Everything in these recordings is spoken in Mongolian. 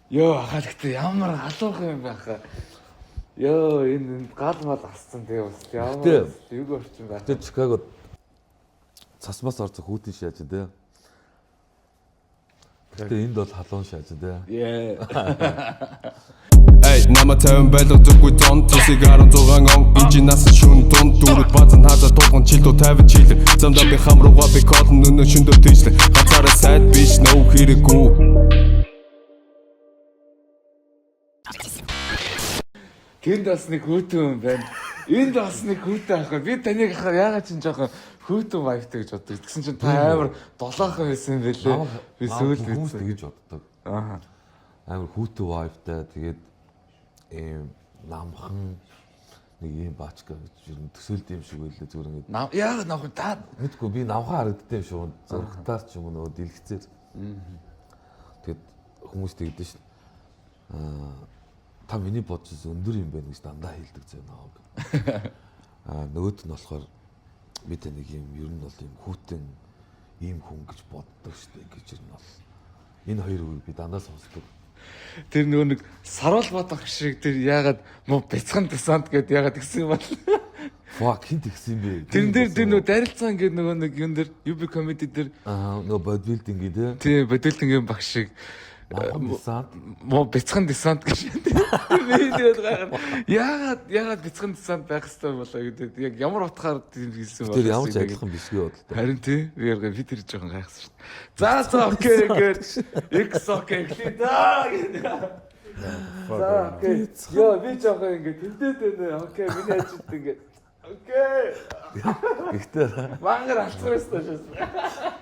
Йоо, ахаа гэхдээ ямар халуухан юм байх аа. Йоо, энэ гал мал асцсан тэгээ бас ямар юу орчин байх. Гэтэ Чикаго цасмаас орсон хүүтэн шааж тий. Гэтэ энд бол халуун шааж тий. Yeah. Эй, намаа 50 байлга зүггүй зон цусыг 16 он инжинаас шүн дунд дөрөв базан хаза тулган чил дүү 50 чил замдаа би хам руугаа би колн өнөө шөндөө тийшлээ ганцаараа сайд биш нөө хэрэггүй. Тэнд бас нэг хүүтэн хүн байна. Энд бас нэг хүүтэн ах. Би таныг ахаар яагаад ч жоохон хүүтэн vibe-тай гэж боддог. Тэгсэн чинь та амар долоохон байсан юм бэлээ. Би сүүлд хүмүүс мэдсэн. тэгэж боддог. Аа. Амар хүүтэн vibe-тай тэгээд ийм намхан нэг ийм баачка гэж ер нь төсөөлд юм шиг байлээ зүгээр ингээд Нам яагаад намхан та мэдгүй би намхан харагддаг юм шиг зургатаар ч юм уу нөгөө дэлгэцээр. Тэгээд хүмүүс тэгдэж шин. Аа та миний бодсон өндөр юм байна гэж дандаа хэлдэг зэ намайг. Аа нөгөөт нь болохоор би таныг юм ер нь бол юм хүүтэн ийм хүн гэж боддог штэ гэж ер нь бол энэ хоёр үгийг би дандаа сонсдог. Тэр нөгөө нэг саруул бодох шиг тэр яагаад муу бяцхан десант гэд яагаад тэгсэн юм бол Fuck хин тэгсэн юм бэ? тэрэн дээр тэр нөгөө дарилцсан ингээд нөгөө нэг юм дээр UB comedy дээр аа нөгөө бодибилдинг тий. тий бодилтингийн багш шиг Намхан десант муу бяцхан десант гэж. Би тэгээд гайхаад яагаад бяцхан десант байх хэвээр болоо гэдэг. Яг ямар утгаар тийм хэлсэн тэр ямар ч адилхан биш гээ бодлоо. Харин тий би яг би тэр жоохон гайхсан шүү дээ. За за окей ингээд X окей эхлэе да гэдэг. За окей. Йоо би жоохон ингээд тэмдээд байна. Окей миний ажилд ингээд окей. Гэхдээ Мангар алцсан байсан шээ.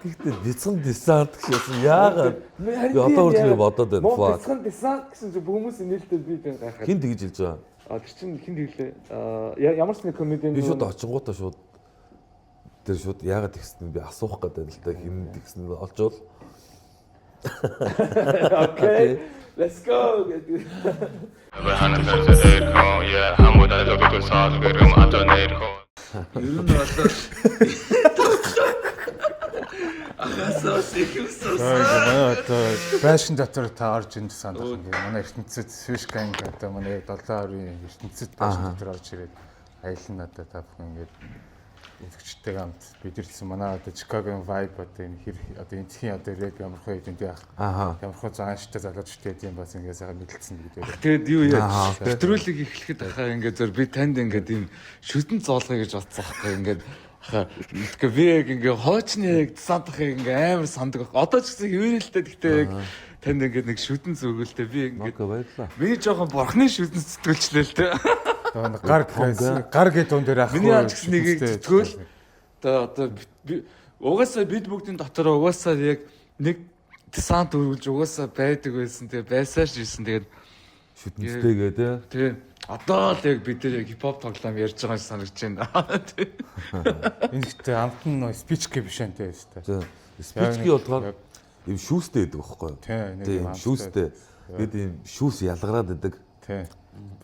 гэхдээ бяцхан десант гэсэн яагаад би одоо хүртэл би бодоод байна. Муу Fuck. бяцхан десант гэсэн чинь хүмүүс инээлтэй би тэр гайхаад. Хин тэгж хэлж байгаа. А тэр чинь хин тэглээ. А ямар ч нэг комедиан Би шууд очингуудаа шууд тэр шууд яагаад тэгсэн нь би асуух гэдэг л да хин тэгсэн нь олжвол окей. Let's go гэдэг. Ер нь бол Ахасаас их юмсан. Манай одоо байшин дотор та орж ирж сандах юм. Манай ертөнцид Swish Gang одоо манай 7 орын ертөнцид байшин дотор орж ирээд аялна одоо та бүхэн ингээд үзэгчтэйг хамт бидэрсэн манай одоо Чикагогийн vibe одоо энэ хэр одоо энтхийн одоо рэп ямар хөө эдэнд яах ямар хөө зааштай залуучтай эдийн бас ингээд сайхан мэдлсэн гэдэг. Тэгээд юу яа. Нэвтрүүлэг эхлэхэд ахаа ингээд зөр би танд ингээд ийм шүтэн зоолгоё гэж бодсон байхгүй ингээд ахаа мэдгүй би яг ингээд хоочны яг десантахыг ингээд амар сандаг байхгүй. Одоо ч гэсэн хэвээрэлтэй гэхдээ яг танд ингээд нэг шүтэн зүгэлтэй би ингээд окей баярлаа. миний жоохон бурхны шүтэн зүтгэлчлээ л дээ. Одоо гар гар гэдэг дуун дээр ах. Миний ач гэсэн нэгийг зүтгөөл одоо угаасаа бид бүгдийн дотор угаасаа яг нэг десант өргөлж угаасаа байдаг байсан тэгээ байсаар ч ирсэн тэгээд Шүтэнцтэйгээ тий. тий одоо л яг бид нар яг хипхоп тоглоом ярьж байгаа юм шиг санагдаж байна. Тий. Энэ гэхдээ амт нь нөө спички биш энэ тэ өстэй. За спички болохоор ийм шүүстэй байдаг байхгүй юу? Тий, нэг Тий, юм ийм амттай. шүүстэй. Бид ийм шүүс ялгараад байдаг. Тий.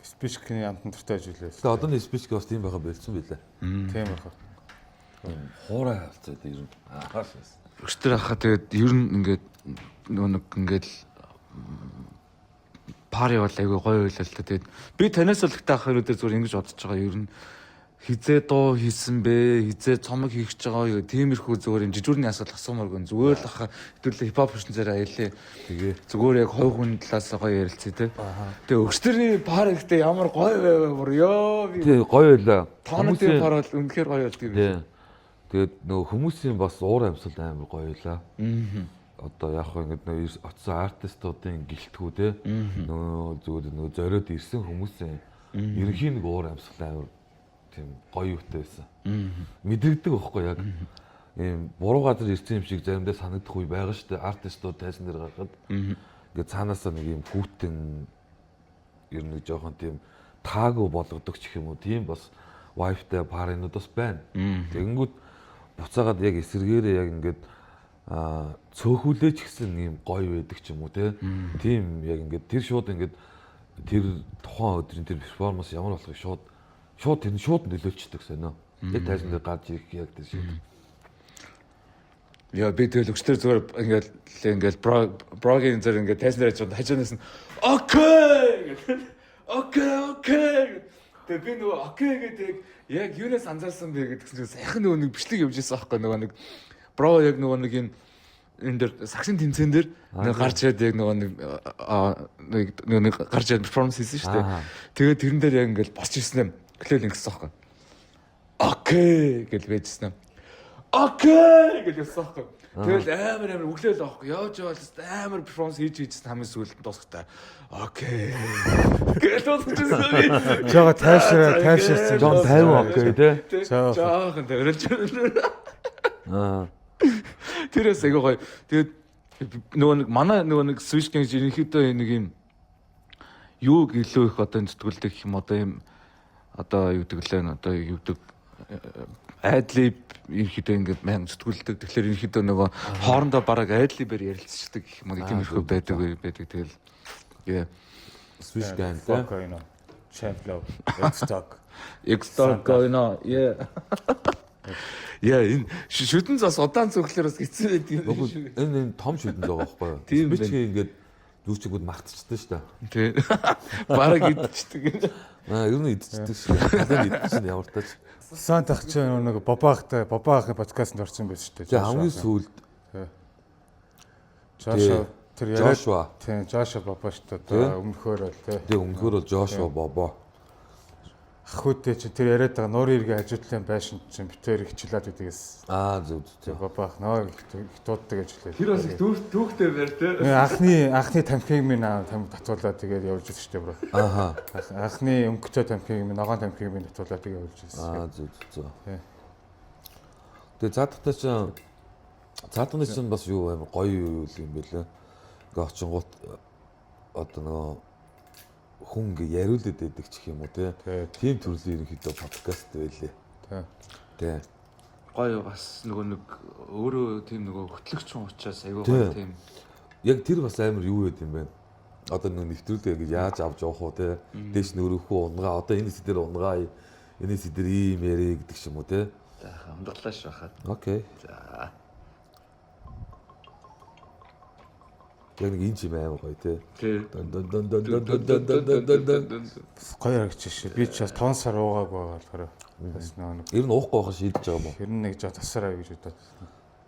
Спичкийн амтан дуртай зүйл байсан. Тэгээ одоо нэг спички бас тийм байха болцсон билээ. Тийм байх. Ийм хуурай хавцаад ер нь. Аа. Өчтөр ахаа тэгээд ер нь ингээд нөгөө нэг ингээд пари бол айгүй гоё байлаа л та. Тэгээд би танаас л ихтэй ахын өдөр зүгээр ингэж бодож байгаа ер нь хизээ дуу хийсэн бэ хизээ цомог хийх гэж байгаа юу тиймэрхүү зүгээр юм жижүүрний асуудал асуумааргүй зүгээр л ахаа хэдүүлээ хипхоп ертөнцөөр аялээ. Тэгээ Зүгээр яг хувь хүн талаас гоё ярилцъя те. Тэгээ өчтөрний пар ихтэй ямар гоё байв бүр ёо би тий гоё байлаа. тооны пар бол үнэхээр гоё болд юм. Тий. Тэгээд нөгөө хүмүүсийн бас уур амьсгал амар гоё байлаа. Одоо яг хөө ингээд нөгөө очсон артистуудын гэлтгүү те. Нөгөө зүгээр нөгөө зориод ирсэн хүмүүсийн ерөнхийн нэг уур амьсгал амар тийм гоё юутай байсан. Мэдрэгдэг байхгүй яг. Ийм буруу газар ирсэн юм шиг заримдаа санагдах үе байгаа шүү дээ. Артистууд тайзан дээр гарахад ингээд цаанаасаа нэг ийм хүүтэн ер нь нэг жоохон тийм таагүй болгодог ч гэх юм уу тийм бас wife-тай паринууд бас байна. Тэгэнгүүт буцаагаад яг эсэргээрээ яг ингээд аа цөөхүүлээч гэсэн ийм гоё байдаг ч юм уу те. Тийм яг ингээд тэр шууд ингээд тэр тухайн өдрийн тэр перформанс ямар болохыг шууд шууд тэр нь шууд нөлөөлчдөг сонио. Яг тайзан дээр гарч ирэх яг тэр шиг. Яа, би тэгэл өчтөр зүгээр ингээл брогийн зэрэг ингээд тайзнаар яж хажуунаас нь okay гэдэг. Okay. Тэгээ би нөгөө okay гэдэг яг юунаас анзаарсан бэ гэдгсэн чинь сайхан нөгөө нэг бичлэг явж байсан аахгүй, нөгөө нэг bro яг нөгөө нэг энэ дээр сагсын тэмцээн дээр нэг гарч ирээд яг нөгөө нэг гарч ирээд performance хийсэн шүү дээ. Тэгээд тэрэн дээр яг ингээл босч ирсэн юм. Клэл ингэсэн аахгүй. Okay гэж байжсэн юм. Okay гэж явсан аахгүй. Тэгэл амар өглөөл аахгүй. Явж яваал амар performance хийж хийжсэн, хамгийн сүүлд нь дуусахтаа okay гэж дуусчихсан би. Жага тайвширсан. Жон 50 okay те. Жоохон тавирлж. Тэрээс айгүй гоё. Тэгээд нөгөө нэг манай нөгөө нэг Swish Gang ерөнхийдөө нэг юм юу илүү их одоо зүтгүүлдэг гэх юм, одоо юм одоо юу гэдэг лээ, одоо юу гэдэг, ad-lib ерөнхийдөө ингээд мянга зүтгүүлдэг. Тэгэхээр ерөнхийдөө нөгөө хоорондоо бараг ad-lib-ээр ярилцчихдаг гэх юм уу, тиймэрхүү байдаг. Тэгэл яа. Swish Gang те. Champ Low X-Talk. X-Talk going on. Yeah. Яа, энэ шүдэн зас удаан цөглөр бас хэцүү байдаг юм. Энэ том шүдэн зоо байхгүй юу? Тийм. Би ч ингээд зүүчингүүд мартчихдаг шүү дээ. Тий. Бараг идчихдэг. Аа, ер нь идчихдэг шүү. Халын идчихсэн ямар тач. Сантах чи нэг Бобаахтай Бобаахын подкастт орсон байсан шүү дээ. Тэгээ хамгийн сүүлд Жошуа тэр яриад Жошуа. Тийм, Жошуа Бобо шүү дээ. Өмнөхөр бол тий. Тэгээ өмнөхөр бол Жошуа Бобо. Ах хүүтэй чи тэр яриад байгаа нуурын эргийн хажуудлын байшинд чинь битээр их чилаад гэдгээс. Аа, зөв зөв. Бобаах нөө их дууддаг гэж хэлээ. Тэр бас их түүхтэй байр тий. Анхны тамхиг минь там татуулаад тэгээд явж ирсэн шүү дээ bro. Ааха. Анхны өнгөтэй тамхиг минь, ногоон тамхиг минь татуулаад тэгээд явж ирсэн. Аа, зөв зөв. Тэгээ заадахтай чинь бас юу амар гоё юу юм бэлээ. Ингээ очингууд одоо нөгөө хүн ингээ яриулаад байдаг ч юм уу те. Тийм төрлийн ерөнхийдөө подкаст байлээ. Тий. Гоё бас нөгөө нэг өөрөө тийм нөгөө хөтлөгч хүн учраас айгүй гоё тийм. Яг тэр бас амар юу байд юм бэ? Одоо нөгөө нэвтрүүлэг ингэ яаж авч явах уу те. Дээш нөрөх үү, унгаа. Одоо энэ хэсэг дээр унгаа, энэ хэсэг дээр ийм ярэ гэдэг ч юм уу те. За, хөндөглөө ш байхад. Окей. За. Яг нэг энэ чим амар гоё те. Тий. Дон дон дон дон дон дон дон дон дон дон. Гоё харагч шээ. Би ч бас 5 сар уугаагүй байгаа болохоор бас нөгөө нэг Ер нь уухгүй байхаа шийдэж байгаа юм уу? ер нь нэг жоо тасараа гэж бодоод.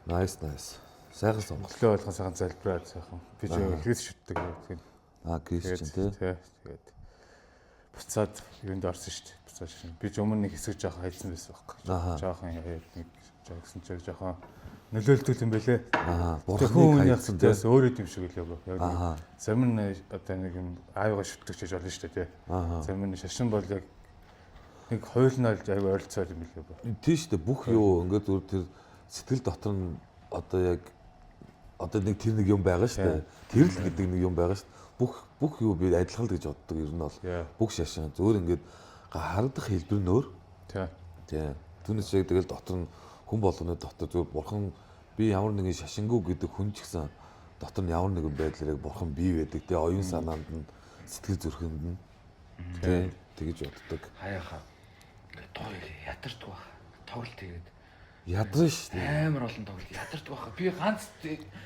Nice nice. Сайхан сонголт. Өглөө болгон сайхан залбираад сайхан. Би ч Христ шүтдэг тийм. Аа, Кристиан те. Тий. Тэгээд буцаад юунд орсон шүү дээ. Буцаад шин. Би ч өмнө нэг хэсэг жоохон хайцсан байсан байхгүй. Жоохон яа нэг жоо гэсэн чинь жоохон нөлөөлдөг юм бэлээ. Аа, Бурхны бурхныг хайцсан те. хүн өөр юм шиг л яг. Яг зарим нь одоо нэг юм аавыгаа шүтдэг ч гэж болно шүү дээ тий. Зарим нь шашин бол яг нэг хойл нь олж аяг ойролцоо юм билээ. Тийм шүү дээ. Бүх юу ингээд зүгээр тэр сэтгэл дотор нь одоо яг одоо нэг тэр нэг юм байгаа шүү дээ. Тэр л гэдэг нэг юм байгаа шүү дээ. Бүх юу би адилхан л гэж боддог ер нь бол. Бүх шашин зүгээр ингээд харагдах хэлбэр нь өөр. Тий. Тий. Түүнээс яг тэгэл дотор нь хүн болгоны дотор зүгээр бурхан би ямар нэгэн шашингүй гэдэг хүн ч гэсэн дотор нь ямар нэгэн байдлаар яг бурхан бий байдаг тий. Оюун санаанд нь, сэтгэл зүрхэнд нь тий тэгэж боддог. Хаяаха. Тоо ядардаг байх. Тоглолт хийгээд. Ядран шүү дээ. Амар олон тоглолт ядардаг байх. Би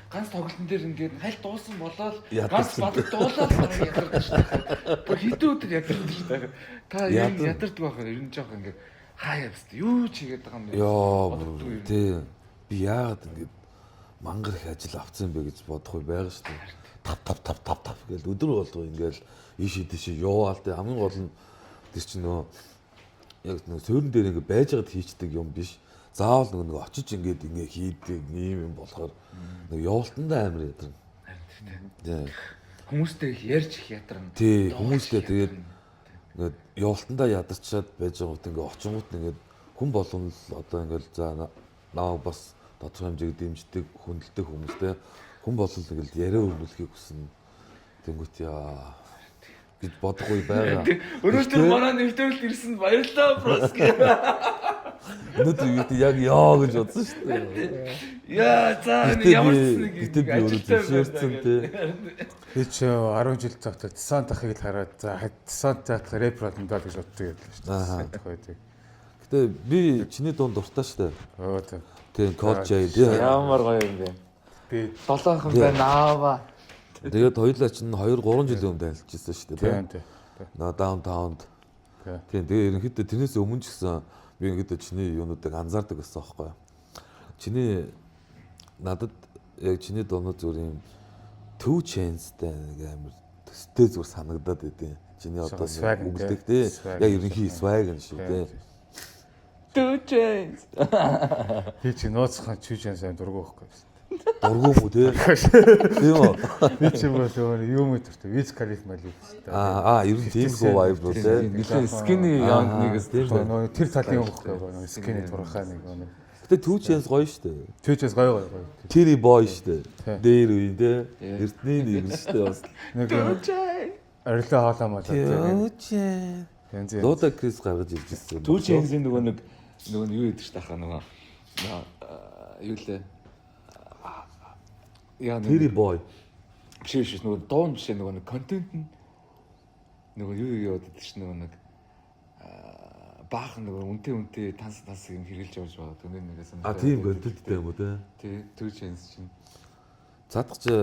ганц тоглолтын дээр ингээд хальт дуусан болоод ганц бадаг дуулаад бараг ядардаг шүү дээ. Бүр хэдэн өдөр ядардаг шүү дээ. Та ер нь ядардаг байх. Ер нь жоох ингээд хаяа баст юу ч хийгээд байгаа юм бэ? Йоо тий. Би яагаад ингээд мангар их ажил авцсан бэ гэж бодох үе байгаа шүү дээ. Тав тав тав тав тав гэл өдөр болго ингээл ийшээ тийшээ яваал тий. Хамгийн гол нь тэр чинь нөө яг нөө суурин дээр ингээд байж байгаад хийчдэг юм биш. Заавал нөгөө очиж ингээд ингээ хийдэг ийм юм болохоор нөгөө явуултандаа амар ядарна. Тий. Хүмүүстэй их ярьж их ядарна. Тий, хүмүүстэй тэгээд ингээд явуултандаа ядарчаад байж байгууд ингээ очингууд ингээд хүн болгон л одоо ингээд за наа бас тодорхой хэмжээгээр дэмждэг, хүндэлдэг хүмүүстэй хүн болгон л ингээд яриа өрнүүлэхийг хүснэ. Тэнгүүт яа гэж бодох үе байгаа. Өнөөдөр манай нэвтрүүлэлт ирсэнд баярлалаа Броски. Өнөөдөр юу гэдэг яг яа гэж бодсон шүү дээ. Яа, за ямар ч нэг гэтээ би өөрөө зөвшөөрсөн тий. Би ч 10 жил цогтой Десант ахыг л хараад за Десант театр рэпер болно даа гэж боддог юм л шүү дээ. Десант ах байдаг. Гэтээ би чиний дунд дуртай шүү дээ. Оо тий. Тийм, Cold J тий. Ямар гоё юм бэ. Би Долоохон байна аава. Тэгээд хоёулаа чинь 2 3 жилийн өмнө танилцчихсан шүү дээ. тийм тийм. Нөө downtown-д. Тийм. Тийм, тэгээ ерөнхийдөө тэрнээс өмнө ч гэсэн би ерөнхийдөө чиний юунуудыг анзаардаг гэсэн аахгүй юу. Чиний надад яг чиний дуунууд зүгээр юм 2 Chainz-тэй нэг амар төстэй зүгээр санагдаад байдیں۔ Чиний одоо Swag нь, үгэлдэг тий. тий. Swag Яг нь. ерөнхий swag нь шүү тий. 2 Chainz. Би чи нууцхан чүүжэн сайн дургу байхгүй байсан. Дургу юм уу тий? Тийм үү? Би чи бол өөр юм уу төртөө Wiz Khalifa мали гэсэн. Аа, ер нь тиймэрхүү vibe руу тий. Нилээ skinny young niggas Тийм Нөө нөө тэр талын юм байхгүй нөө skinny турхаа нэг нөө. Гэтэ 2 Chainz гоё шүү дээ. Чүүжээс гоё гоё гоё. Titty boy шүү дээ. Тий. Дээр үе тий. Эрдний нэг шүү дээ бас. Нэг орилоо хоолоо молоо тийм. 2 Chainz. Янз янз. Ludacris гаргаж ирж ирсэн. 2 Chainz-ийн нөгөө нэг нөгөө нь юу гэдэг ч таахаа нөгөө юу лээ. Яа Titty нэг boy. биш биш нөгөө дуун биш нөгөө нэг контент нь нөгөө юу юу яваад байдаг ч нөгөө нэг баахан нөгөө үнтэй үнтэй танс танс юм хэрглэж явж байгаа. Түүний нэгээс А тийм контенттэй юм уу те? Тий, 2 Chainz чинь. Цаадах чи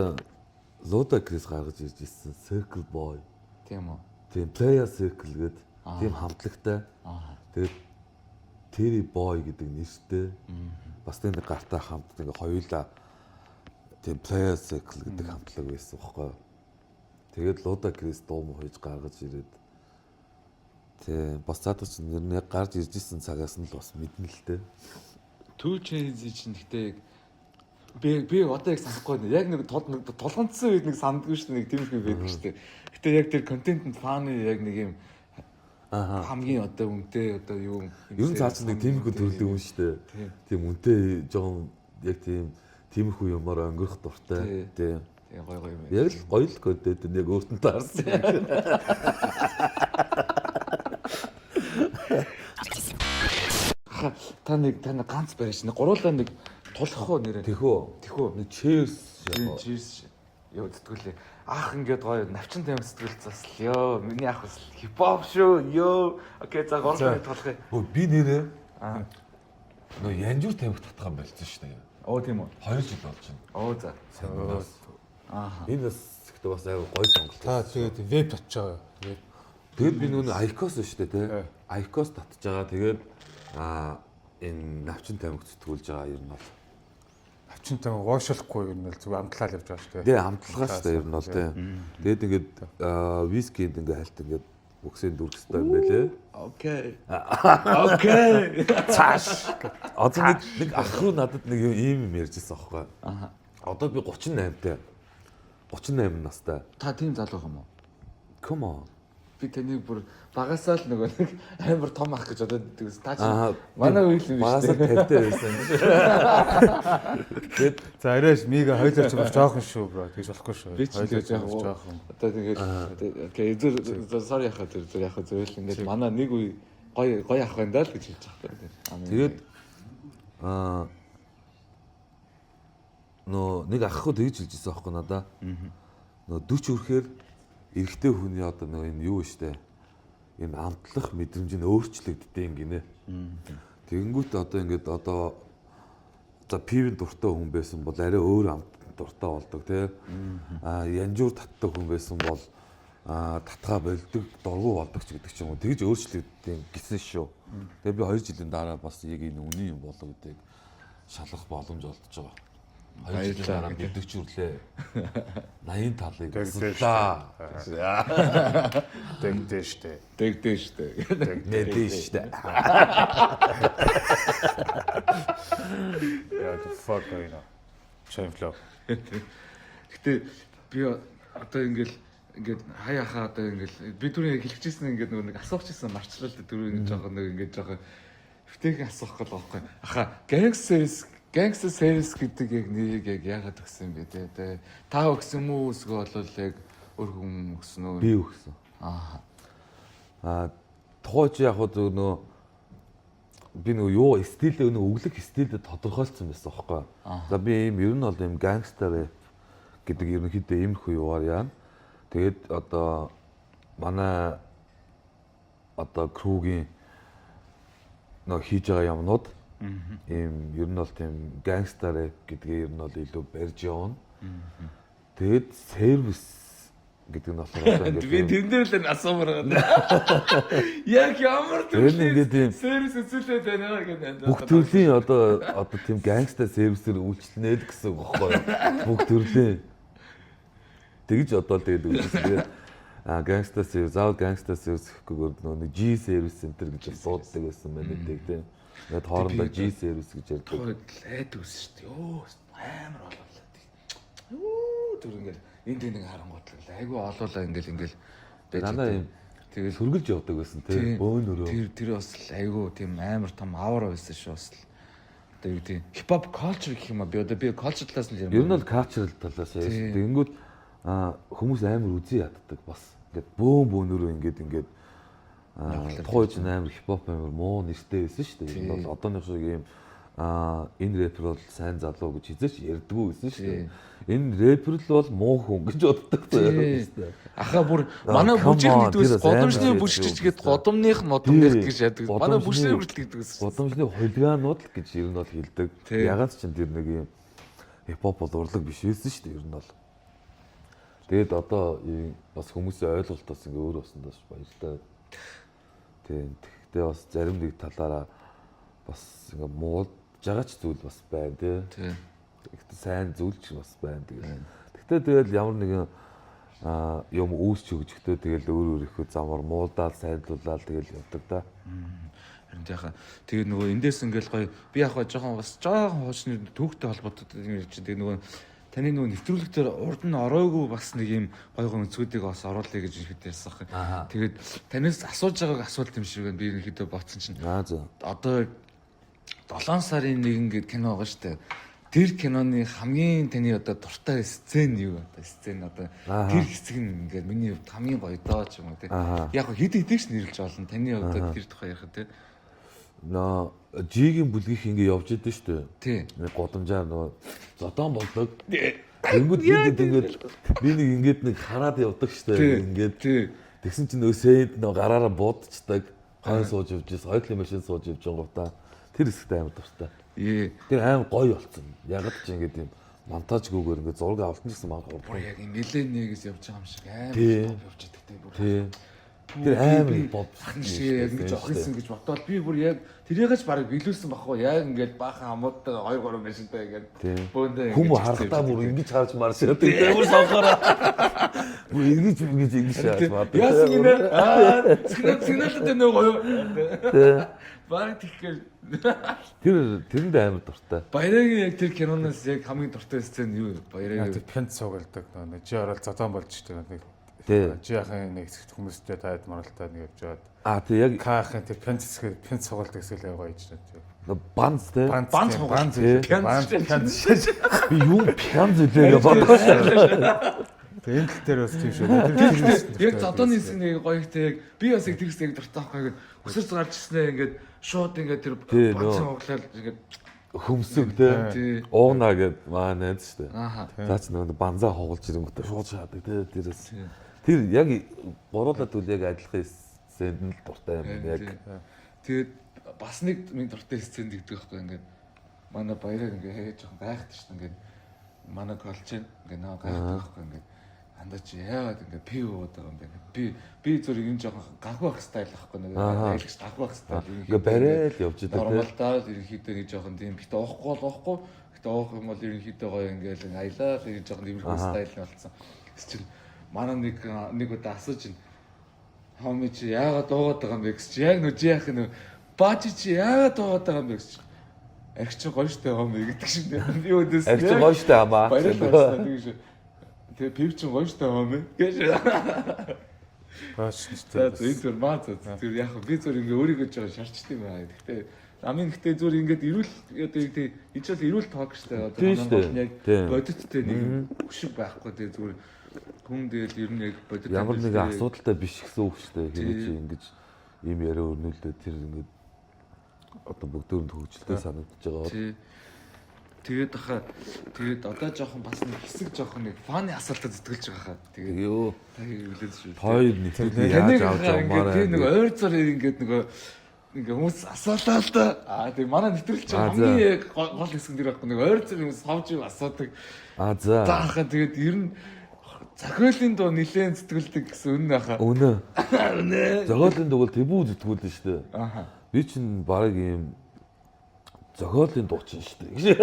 Ludacris гаргаж ирж ирсэн Circle Boy. Тийм үү. Тийм Player Circle гэдэг тийм хамтлагтай. Тэгээд Titty Boy гэдэг нэртэй. Бас тийм нэг гартаа хамт ингээ хоёулаа тийм Player Circle гэдэг хамтлаг байсан байхгүй юу? Тэгээд Ludacris дуу муу хийж гаргаж ирээд тийм бас цаадах чи нэр нь яг гарч ирж ирсэн цагаас нь л бас мэднэ л те. 2 Chainz чинь гэхдээ би одоо яг санахгүй байна. Яг нэг тулганцсан үед нэг сандгүй шүү дээ. Нэг тиймэрхүү байдаг шүү дээ. Гэтэ яг тэр контентэнд фаны яг нэг юм хамгийн одоо үнэтэй одоо юу Ер нь цаа чи нэг тиймэрхүү төрлийн хүн шүү дээ. Тийм үнэтэй жоохон яг тийм тиймэрхүү юмар өнгөрөх дуртай. Тийм. Тийм гой гой юм. Яг л гоё л контент нь яг өөртөө таарсан. Ха, та нэг ганц барьж нэг гуруулаа нэг тулах уу нэрээ. Тэхүү. Тэхүү. Нэг cheers Тийм яг. cheers. Йоо зүтгүүлээ. Ах ингээд гоё навчин тамхи зүтгэл засал. Йоо миний ах бас хипхоп шүү. Йоо. Окей за гуруулаа нэг тулах юм. Өө би нэрээ нөө янжуур тамхи татхан болцсон шүү дээ. Оо тийм үү. 2 жил болж байна. Оо за. Сандаас. Энэ бас ихтэй бас аяга гоё сонголт. Та тэгээд веб татж байгаа. Веб. Тэгээд би нүг IQOS шүү дээ тий. IQOS татж байгаа. Тэгээд энэ навчин тамхи зүтгүүлж байгаа ер нь бол. Навчин там уушуулахгүй юм бол зүгээр амтлаа л явж байгаа шүү дээ. Тэгээ амтлагаа шүү дээ ер нь бол тий. Тэгээд ингээд вискинд ингээд хальт ингээд бөксийн дүрх хэвээр юм байлээ. Окей. Окей. Цааш. Одоо нэг ах руу надад нэг юм ийм юм ярьж байсан аахгүй. Аа. Одоо би 38 тай. 38 настай. Та тийм залуу юм уу? Come on. Би таныг бүр багасаа л нөгөө нэг амар том ах гэж бодоод байдаг ус. Та Аа, чинь манай үйл юм биш Багасаа үү? 50 тай байсан. Тэгээд За арайш мига хоёлоо ч бас жоохон шүү бро. Тэгж болохгүй шүү. Би ч Хоёлоо тэгж яг бас жоохон. Одоо тэгээд окей зүр sorry яхаа зүр зүр яхаа зүгээр л ингээд манай нэг үе гоё гоё ах байна даа л гэж хэлж байгаа юм. тэгээд нөө нэг ах руу тэгж хэлж байсан аахгүй надаа. Нөө 40 хүрэхээр эрэгтэй хүний одоо нөө энэ юу штэ. Энэ амтлах мэдрэмж нь өөрчлөгддөг гинэ. Тэгэнгүүт одоо ингээд одоо за пивэн дуртай хүн байсан бол арай өөр амт дуртай болдог тий. Янжуур татдаг хүн байсан бол татгаа болдог, дургу болдог ч гэдэг ч юм уу. Тэгж өөрчлөгддөг гэсэн шүү. Тэгээ би 2 жилийн дараа бас яг энэ үнэн юм болов гэдгийг шалгах боломж олдож байгаа. 2 жилийн дараа мэдвч үрлээ. 80 талыг судлаа. Дэгдээ штэ. Дэгдээ штэ. Мэдээ штэ. Yeah, the fuck you know. Chain flow. Гэтэ би одоо ингээл ингээд хаяхаа одоо ингээл би түрүү яг хэлчихсэн ингээд нөгөө нэг асуучихсан марчлал түрүү ингээд жоохон нэг ингээд жоохон эвтэйхэн асуух гол байхгүй. Аха gangster service гэдэг яг нэрийг яг яагаад өгсөн юм бэ те? Тэ та өгсөн мүү эсвэл бол яг өөр хүн өгсөн үү? Би өгсөн. Аа. Тухай чи яг хөө нөө би нөгөө юу стилээ нөгөө өглөх стилээ тодорхойлцсон байсан аахгүй. За би ийм ер нь бол ийм gangster rap гэдэг ерөнхийдөө иймэрхүү юугаар яана. Тэгээд одоо манай одоо crew-гийн нөгөө хийж байгаа юмнууд Ийм ер нь бол тийм gangsta rap гэдгээ ер нь бол илүү барьж явна. Тэгээд сервис гэдэг нь болохоор одоо ингээд Би тэн дээр л асуумаар байгаа. Яг ямар Тэр нь ингээд тийм сервис үзүүлээд байна гэдэг. бүх төрлийн одоо тийм gangsta сервисээр үйлчлэнэ л гэсэн үг байхгүй юу? Бүх төрлийн. Тэгж одоо л тэгээд үзсэн. Тэгээд gangsta service, заавал gangsta service гэхгүйгээр нөгөө нэг G service center гэж дууддаг байсан байна гэдэг тийм. Тэгээд хоорондоо G service гэж ярьдаг. Тухайд лайд үсэн шүү дээ. Йоо амар олуулаа. Йоо түр ингээл энд нэг харангуут л айгүй олуулаа ингээл ингээл байж. Дандаа юм Тэгэл сөргөлж явдаг байсан тийм. Бөөнөрөө. Тэр бас л айгүй тийм амар том авар байсан шүү бас л. Одоо юу гэдэг хипхоп culture гэх юм а би одоо би culture талаас нь л Ер нь бол cultural талаас ярьсан. Тэгэнгүүт хүмүүс амар үзий яддаг бас. Ингээд бөөн бөөнөрөө ингээд ингээд тухайн үед амар хипхоп амар муу нэртэй байсан шүү дээ. Ер нь бол одооных шиг ийм энэ рэпер бол сайн залуу гэж хизээч ярьдгүү байсан шүү дээ. Энэ рэпер л бол муу хүн гэж боддог заяа. Аха бүр манай come бүжиг on, гэдэг ус тэр бас годомжны амар бүжигч ярьдаг гээд годомных модомных Тий. гэж яадаг. Манай Годомжны- бүжигч хүртэл гэдэг ус. Годомжны хулиганууд л гэж ер нь бол хэлдэг. Тий. Ягаад ч юм тэр нэг юм хипхоп бол урлаг биш байсан шүү дээ ер нь бол. Тэгээд одоо бас хүмүүсийн ойлголт бас ингээ өөр болсон даа баяртай. Тийм. Тэгтээ бас зарим нэг талаараа бас ингээ муулж байгаа ч зүйл бас байна тий. Тий. Тэгтээ сайн зүйл ч бас байна тэгээд. Тэгтээ тэгэл ямар нэгэн юм үүсч хөгжихдээ тэгэл өөр өөрийнхөө замаар муулдаал сайдлуулаад тэгэл явдаг да. Харин тийхаа. Тэгээ нөгөө эндээс ингээл гоё би яг хаа жоохон бас жоохон хуучны түүхтэй холбоотой юм ярьж тэгээ нөгөө таны нөгөө нэвтрүүлэг дээр урд нь ороогүй бас нэг юм гоё гоё өнцгүүдийг бас оруулъя гэж ихэд ярьсан хэрэг. Тэгээд танаас асууж байгааг асуулт юм шиг байна. Би ерөнхийдөө бодсон чинь Аа за. одоо 7 сарын 1 гээд кино байгаа шүү дээ. Тэр киноны хамгийн таны одоо дуртай сцен юу одоо сцен одоо тэр хэсэг нь ингээд миний хувьд хамгийн гоё доо ч юм уу тий. Яг хөө хэд хэдийг ч нэрлж болно. Таны хувьд одоо тэр тухай ярих тий. Нөө Жигийн бүлгийнх ингээ явж идэв шүү дээ. Тий. Нэг гудамжаар нөгөө зодоон болдог. Тэнгүүд бид ингээд би нэг ингээд нэг хараад явдаг шүү дээ. Ингээд Тий. тэгсэн чинь нөгөө сэйд нөгөө гараараа буудчихдаг. Хойно сууж явж байсан. Хоёулын машин сууж явж гингуудаа тэр хэсэгт амар дуртай. Ээ. Тэр амар гоё болцсон. Ягаад ч ингээд юм монтажгүйгээр ингээд зураг авалтан ч гэсэн маань Бүр яг юм нэлээ нэгээс явж байгаа юм шиг амар Тий. топ явж идэг тий. Бүр Тий. Тэр амар бод. Ах шиг яг ингэж охинсон гэж бодвол би бүр яг тэрийгэж барыг биелүүлсэн баг уу яг ингээд баахан хамуудтай 2 3 машинтай ингээд бөөндөө Хүмүүс харахтаа бүр ингэж харж марш яадаг. Тэр бүр сонгороо. Бүр ингэж ингэж ингэж харж мардаг. Яасан гинэ? Аа сигнал сигналд нөө гоё. Тий. Бараг тийх Тэр тэрэнд амар дуртай. Баярагийн яг тэр киноноос яг хамгийн дуртай сцен юу вэ? Баярагийн Тэр пент цугалдаг нэг жи орол зодоон болж штэ нэг Тий. жи ахын нэг хэсэгт хүмүүстэй таад маралтай нэг явж байгаад Аа тий яг К ахын тэр пент хэсэг пент цугалдаг хэсэг л гоё хийж байна. нөө банз тий. Банз Банз тийм, хугалт. банз Тий. банз пент шээ. Би юу пянз үлээ гэж бодлоо. Тэгээ энэ тал дээр бас тийм шүү. Тэр Яг зодооны хэсэг нэг гоё ихтэй яг би бас яг тэр хэсэг дуртай байхгүй ингээд өсөрч гарч ирснээр ингээд шууд ингээд тэр Тий, банцсан нөө. хуглаад ингээд Хөмсөг тий. Тий. Ууна гэд маа найз штэ. ааха За ч нөгөө банзаа хугалж ирэнгүүтээ шууд шаадаг тий тэрээс. Тэр яг гуруулаад үл яг адилхан сценд нь л дуртай юм яг. Тэгээд бас нэг миний дуртай сценд гэдэг байхгүй ингээд манай баяраар ингээд хээ жоохон гайхдаг шүү дээ ингээд манай колчин ингээд наа гайхдаг байхгүй ингээд андаа чи яагаад ингээд пив уугаад байгаа юм бэ би би зүр юм жоохон ганхуу байх стайл байхгүй нэг аялагч ганхуу байх стайл Ингээ барайл явж идэг тий. нормал даа л ерөнхийдөө нэг жоохон тийм гэтээ уухгүй бол уухгүй гэтээ уух юм бол ерөнхийдөө гоё ингээд аялаа л ер жоохон иймэрхүү стайл нь болцсон. Тэс чинь манай нэг нэг удаа асууж ин хоми чи яагаад уугаад байгаа юм бэ гэсэн чи яг нөө чи яах нөө баажи чи яагаад уугаад байгаа юм бэ гэсэн чи арх чи гоё штэ хоми гэдэг шиг би өдөөс Арх чи гоё штэ амаа. Баярлалаа тэгэж тэгээ пив чи гоё штэ хоми гэж Баач За энэ зүр маа за зүр яг би зүр ингээ өөрийгөө жоо шарчт юм аа. Гэхдээ амын гэхдээ зүр ингээд эрүүл одоо яг тий энэ ч бол эрүүл ток штэ одоо Тийм манай штэ. гол нь яг Тийм. бодиттой нэг хөшиг байхгүй тий зүгээр хүн тэгэл ер нь яг бодит Ямар нэгэн амьдрал дээр асуудалтай биш гэсэн үг шүү дээ. Хэрэг чи ингэж ийм яриа өрнүүлээ тэр ингэж одоо бүгдөө хөгжилтэй санагдаж байгаа. Тий. Тэгээд аха тэгээд одоо жоохон бас нэг хэсэг жоохон нэг фаны асуултад зүтгэлж байгаа хаа. Тэгээд Йоо. та хэвлээд шүү. Хоёр нэвтрүүлгийг Таныг яаж авч хаа ингээд явмаар тий нэг байна. ойр зор ингээд нөгөө Ингээ хүмүүс асуулаа л да. Аа тийм манай нэвтрүүлэг чинь хамгийн яг гол хэсэг дээр байхгүй нэг ойр зүйн хүмүүс савж юм асуудаг. А за. За хаа тэгээд ер нь зохиолын дуу нилээн зүтгэлдэг гэсэн үнэн хаа. Үнэ. Үнэ. Зохиолын дуу бол тэбүү зүтгүүлнэ шүү дээ. Аха. Би чинь баг ийм зохиолын дуучин шүү дээ.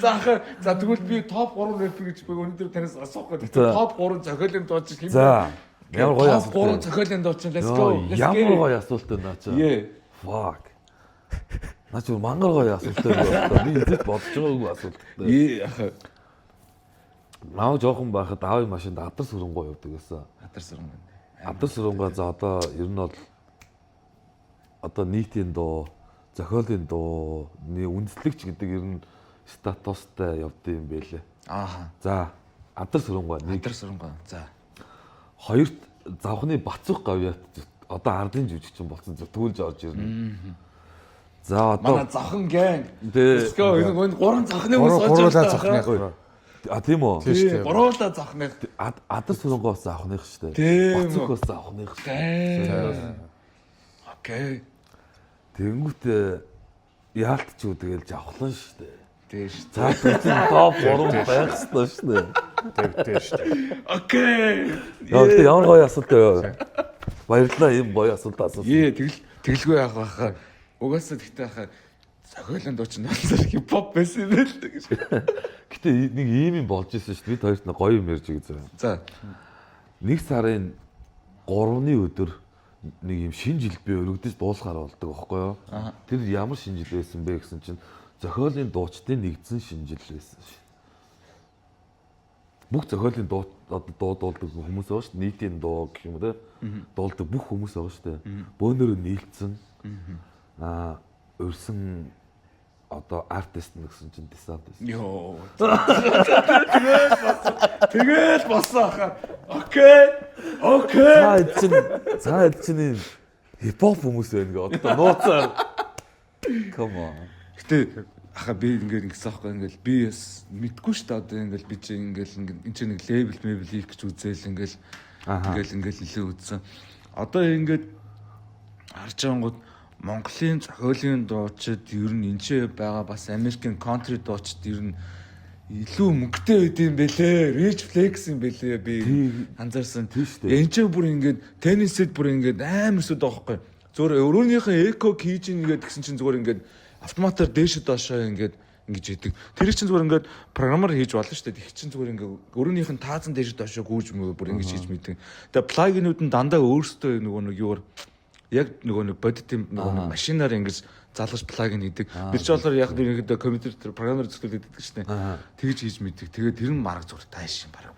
За хаа за тэгвэл би топ 3 рэпер гэж би өнөөдөр танаас асуух гэдэг. За. Топ 3 зохиолын дуучин хэн бэ? За. Ямар гоё Топ асуулт. 3 зохиолын дуучин let's go. Йоо, Let's Ямар get it. гоё асуулт байна наа чи. Yeah. Fuck. Наа чи мангар гоё асуулт байна. Би эзэж бодож байгаагүй асуулт. Ээ яхаа. Маа жоохон байхад аавын машинд адар сүрэнгуй явдаг гэсэн. Адар сүрэн. Адар сүрэнгуй за одоо ер нь бол одоо нийтийн дуу, зохиолын дуу, үндэслэгч гэдэг ер нь статустай явд юм бэлээ. Ааха. За, адар сүрэнгуй нэг. Адар сүрэнгуй. За. Хоёрт завхны Бацух гавьяат одоо ардын жүжигчин болсон зүтгүүлж орж ирнэ. За одоо Манай завхан gang. Тэ. Let's go. Энэ гоо гурван завхны хүмүүс сууж Гуруулаа байгаа. завхных. А тийм үү? Тийм шүү дээ. Гуруулаа завхных. Адар сүрэнгуй бас завхных шүү дээ. Тийм. Бацух бас завхных шүү дээ. Окей. Тэнгүүт яалтч үү тэгэл жавхлан шүү дээ. Тийм шүү. За тэр топ 3 байх ёстой шүү дээ. Тэгдээ шүү дээ. Окей. Яа гэтээ ямар гоё асуулт вэ? Баярлалаа ийм гоё асуулт асуусан. Ээ тэгэл тэгэлгүй яах вэ хаа. Угаасаа тэгтээ хаа зохиолын дуучин болсон хипхоп байсан юм байл гэж. Гэтэ нэг ийм юм болж исэн шүү дээ. Бид хоёрт нэг гоё юм ярьж байгаа зөө. За. Нэг сарын 3-ны өдөр нэг юм шинэ жил би өргөдөж дуулахаар болдог байхгүй юу? Тэр ямар шинэ жил байсан бэ гэсэн чинь зохиолын дуучдын нэгдсэн шинэ жил байсан шин. Бүх зохиолын дуу одоо дуу дуулдаг хүмүүс байгаа шүү дээ. Нийтийн дуу гэх юм уу те. Дуулдаг бүх хүмүүс байгаа шүү дээ. Бөөнөрөө нийлцсэн. Аа урьсан одоо артист нэгсэн чинь десант байсан. Йоо. Тэгэл болсон. Тэгэл болсон хаа. Окей. Окей. Цаа хэд чинь цаа хэд чинь ийм хипхоп хүмүүс байна гэ одоо нууцаар. Come on. Гэтэ аха би ингээд ингэсэн аахгүй ингээл би бас мэдгүй шүү дээ одоо ингээл би чи ингээл ингээд энэ чинь нэг лейбл мэйбл хийх гэж үзээл ингээл ингээл ингээл нэлээ үзсэн. Одоо ингээд харж байгангууд Монголын зохиолын дуучид ер нь энэ ч байгаа бас Америкийн country дуучид ер нь илүү мөнгөтэй байд юм бэлээ. Rich flex юм бэлээ би анзаарсан. Тийм шүү дээ. Энэ ч бүр ингээд теннисэд бүр ингээд амар сүд байгаа байхгүй. Зүгээр өрөөнийхөө эко хийж ингээд гэсэн чинь зүгээр ингээд автоматар дээшээ доошоо ингээд ингэж хийдэг. Тэр чинь зүгээр ингээд програмаар хийж болно шүү дээ. Тэг чинь зүгээр ингээд өрөөнийх нь таазан дээшээ доошоо гүйж мөө бүр ингэж хийж мэддэг. Тэгээ плагинууд нь дандаа өөрсдөө нөгөө нэг юугаар яг нөгөө нэг бодит юм нөгөө нэг машинаар ингэж залгаж плагин хийдэг. Тэр чинь болохоор яг ерөнхийдөө компьютер дээр програмаар зөвлөд хийдэг шүү дээ. Тэгж хийж мэддэг. Тэгээд тэр нь марг зүгээр тааш юм бараг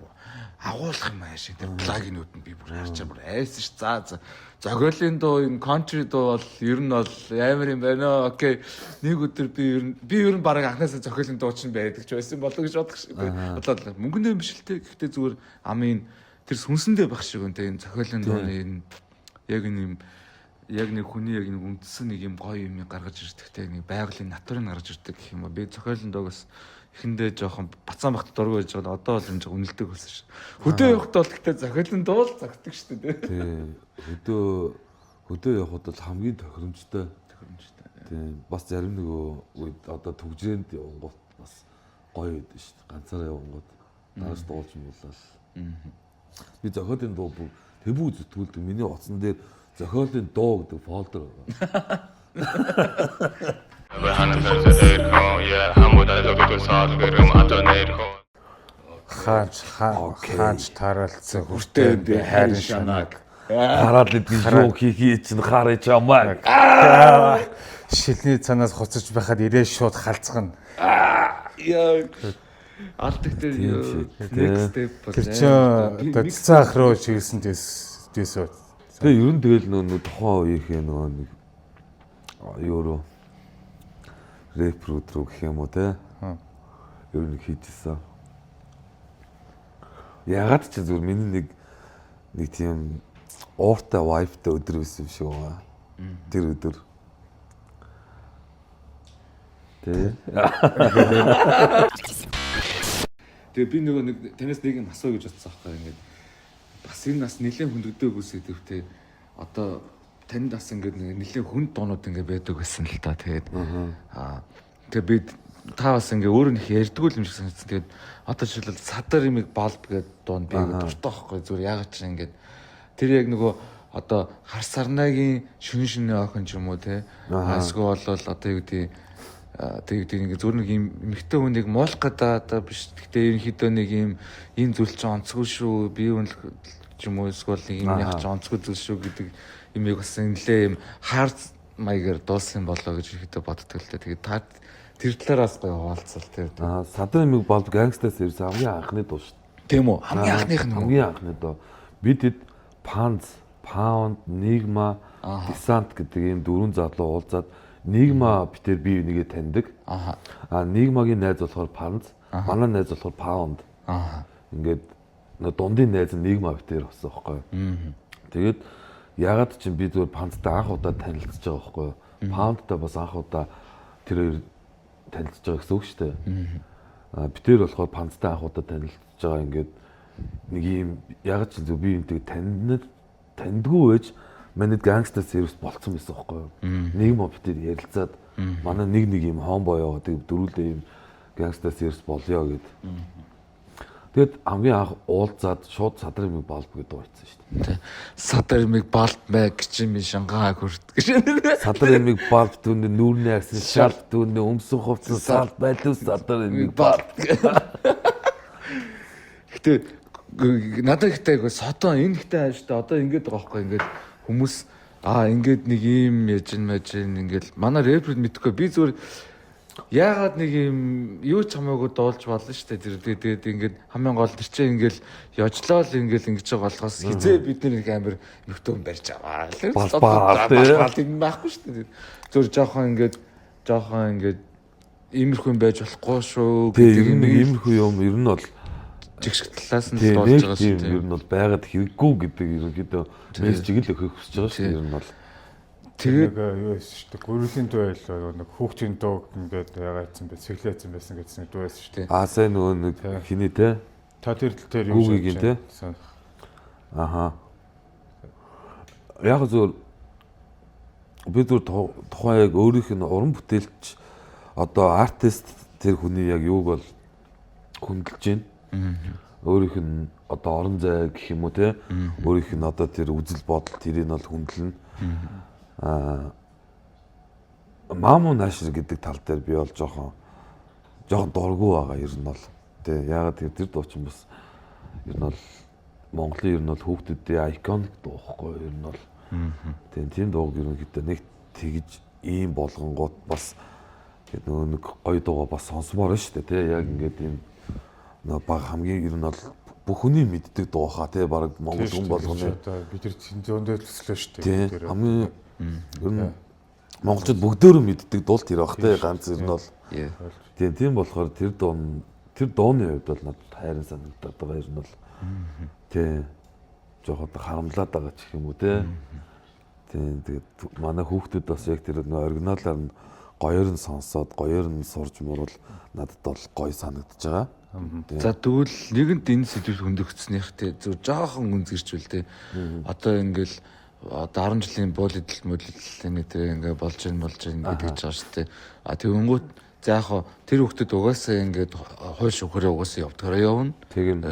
агуулах юм ааш. Тэр плагинууд нь би бүр харчаа бүр айсан ш. За за. Зохиолын дуу энэ country дуу бол ер нь бол амар юм байна. Окей. Нэг өдөр би ер нь бараг анхнаасаа зохиолын дуучин байдаг ч байсан болов гэж бодох шиг. Бодлоо мөнгөндөө биш л те. Гэхдээ зүгээр амын тэр сүнсэндээ байх шиг үнтэй энэ зохиолын дууны энэ яг энэ юм яг нэг хүний яг нэг үндсэн нэг юм гоё юм гаргаж ирдэг те нэг байгалийн натурыг гаргаж ирдэг гэх юм уу. Би зохиолын дууг бас эхэндээ жоохон бацаан багт дургүй байж байгаа. Одоо бол юм жоо үнэлдэг болсон ш. Хөдөө явахд бол гэхдээ зохиолын дуу л зогтдаг шүү дээ. Тий. Хөдөө явахад бол хамгийн тохиромжтой. Тохиромжтой. Тийм. Бас зарим нөгөө үед одоо түгжрээнд явангууд бас гоё байдаг шүү дээ. Ганцаараа явангууд дарааж дуулж муулаад. Би зохиолын дуу бүр тэбүү зүтгүүлдэг. Миний утсан дээр зохиолын дуу гэдэг фолдер байгаа. Хаанч хаанч тараалцсан хүртэй би хайрын шанааг. Хараад идэх юу хийхий чинь харъя чамайг. Шилний цанаас хуцаж байхад ирээ шууд халцгана. Яа. Алдаг дээр next step бол Тэр чинь одоо цэцэн ах руу чиглэсэн дэс үү. Тэгээ ер нь тэгэл нөгөө тухайн үеийнхээ нөгөө нэг юу руу рэпрүүд рүү гэх юм уу те. Ер нь хийжсэн. Ягаад ч зүгээр миний нэг тийм ууртай vibe-тай өдөр байсан юм шиг байгаа. Тэр өдөр. Тэ. Тэгээ би нөгөө нэг танаас нэг юм асуу гэж бодсон аахгүй ингээд Бас энэ бас нэлээд хүндэгдээгүй сэдвтэй. Одоо танд бас ингээд нэлээд хүнд дуунууд ингээд байдаг байсан л та. Тэгээд тэгээ бид та бас ингээ өөрөө нэг ярьдгүй юм шиг санагдсан. Тэгээд одоо жишээлбэл садар имийг балб гэдэг дуунд би ингээ дуртай байхгүй зүгээр яагаад ч ингээд тэр яг нөгөө одоо хар сарнайгийн шүнэн шүнэн охин ч юм уу те эсвэл бол одоо юу гэдэг тэг гэдэг ингээ зүгээр нэг юм эмэгтэй хүнийг муулах гэдэг одоо биш. Гэхдээ ерөнхийдөө нэг юм энэ зүйл чинь онцгүй шүү. Би үнэлэх ч юм уу эсвэл нэг юм яг ч онцгүй зүйл шүү гэдэг юмыг бас нэлээ юм хаар маягаар дуусан болоо гэж ерөнхийдөө боддог л дээ. Тэгээд та тэр талаараас гоё хуваалцвал тэр. Садар имийг бол гангстаас ирсэн хамгийн анхны дуу шүү дээ. Тийм үү? Хамгийн анхных нь үү? Хамгийн анхны дуу. Бид хэд Панз, Паунд, Нигма, Десант гэдэг ийм дөрвөн залуу уулзаад Нигма битэр бие бинийгээ таньдаг. Нигмагийн найз болохоор Панз, манай найз болохоор Паунд. Ингээд нөө дундын найз нь Нигма битэр болсон байхгүй юу? Тэгээд ягаад ч юм би зүгээр Панзтай анх удаа танилцж байгаа байхгүй юу? Паундтай бас анх удаа тэр хоёр танилцж байгаа гэсэн үг шүү дээ. Битэр болохоор Панзтай анх удаа танилцж байгаа ингээд нэг юм ягаад ч зөв би юмтэй таньдгүй байж манайд гангстер сервис болцсон байсан байхгүй юу? Нэг мө битэр ярилцаад манай нэг нэг юм хомбо яваа тэг дөрүүлээ юм гангстер сервис болёо гэд. Тэгэд хамгийн анх уулзаад шууд садар имийг балб гэдэг дуу хийсэн шүү дээ. Садар имийг балб мэ гэж юм шангаа хүрт гэж. Садар имийг балб түүний нүүрний агсан шал түүний өмсөн хувцас сал байлуу садар имийг балб. Гэтэ надад ихтэй айгу содон энэ ихтэй ааштай одоо ингэж байгаа байхгүй ингээд хүмүүс ингээд нэг юм яж ин маж ин ингээд манай рэпер мэдхгүй би зүгээр яагаад нэг юм юу ч хамаагүй дуулж болно шүү дээ. Тэр тэгээд ингээд хамгийн гол тэр чинь ингээд ёжлоо л ингээд ингэж байгаа болохоос хизээ бид нэг амир нөтөө барьж аваа. Бал тийм байхгүй шүү дээ. Зүгээр жоохон ингээд иймэрхүү юм байж болохгүй шүү гэдэг нэг иймэрхүү юм ер нь бол жигшг талаас нь дуулж байгаа шүү дээ. Ер нь бол байгаад хэрэггүй гэдэг ерөнхийдөө мессежийг л өгөх хүсэж байгаа шүү дээ. Ер нь бол тэгээд юу байсан шүү дээ. Гөрөлийн дуу байлаа нэг хүүхдийн дууг ингээд ягаацсан бэ, сэглээцсэн байсан гэсэн дуу байсан шүү дээ. Сайн нөгөө нэг хиний те. Та тэр тал дээр юу шүү те. Аха. Яг зөв би зөв тухайн яг өөрийнх нь уран бүтээлч одоо артист тэр хүний яг юуг бол хүндэлж байна. Өөрийнх нь одоо орон зай гэх юм уу те. Өөрийнх нь одоо тэр үзэл бодол тэрийг бол хүндлэнэ. Маму наашир гэдэг тал дээр би бол жоохон дургүй байгаа ер нь бол. Тэ яагаад тэр тэр дуу чинь бас ер нь бол Монголын ер нь бол хүүхдүүдийн iconic дуу байхгүй ер нь бол. Тэ тийм дууг ерөнхийдөө нэг тэгж ийм болгонгууд бас нөгөө нэг гоё дуугаа бас сонсомоор байна шүү дээ тэ яг ингээд ийм нөгөө баг хамгийн ер нь бол бүх хүний мэддэг дуу хаа тэ баг монгол хүн болгоно. Бид нар зөндөө төслөө шүү дээ. Хамгийн ер нь монголчууд бүгдөө мэддэг дуул тэр бах тэ ганц ер нь бол. Тийм болохоор тэр дууны хувьд бол надад хайрын санагдаад байгаа ер нь бол. Тийм жоохон харамлаад байгаа ч гэх юм уу тэ. Тийм тэгээд манай хүүхдүүд бас яг тэр нөгөө оригиналаар нь гоёор нь сонсоод гоёор нь сурж мурвал надад бол гоё санагдаж байгаа. За тэгвэл нэгэнд энэ сэдвийг хөндөгцснийх те зөв жоохон үнзгэрчвэл те одоо ингээл одоо 10 жилийн буул идэл мөлөл ингэ те ингээ болж ин гэдэг ч байгаа шүү дээ. А тэгэнгүүт за яг хоо тэр хүүхдүүд угаасаа ингээд хууль шүүхээрээ угаасаа явдгаараа явна.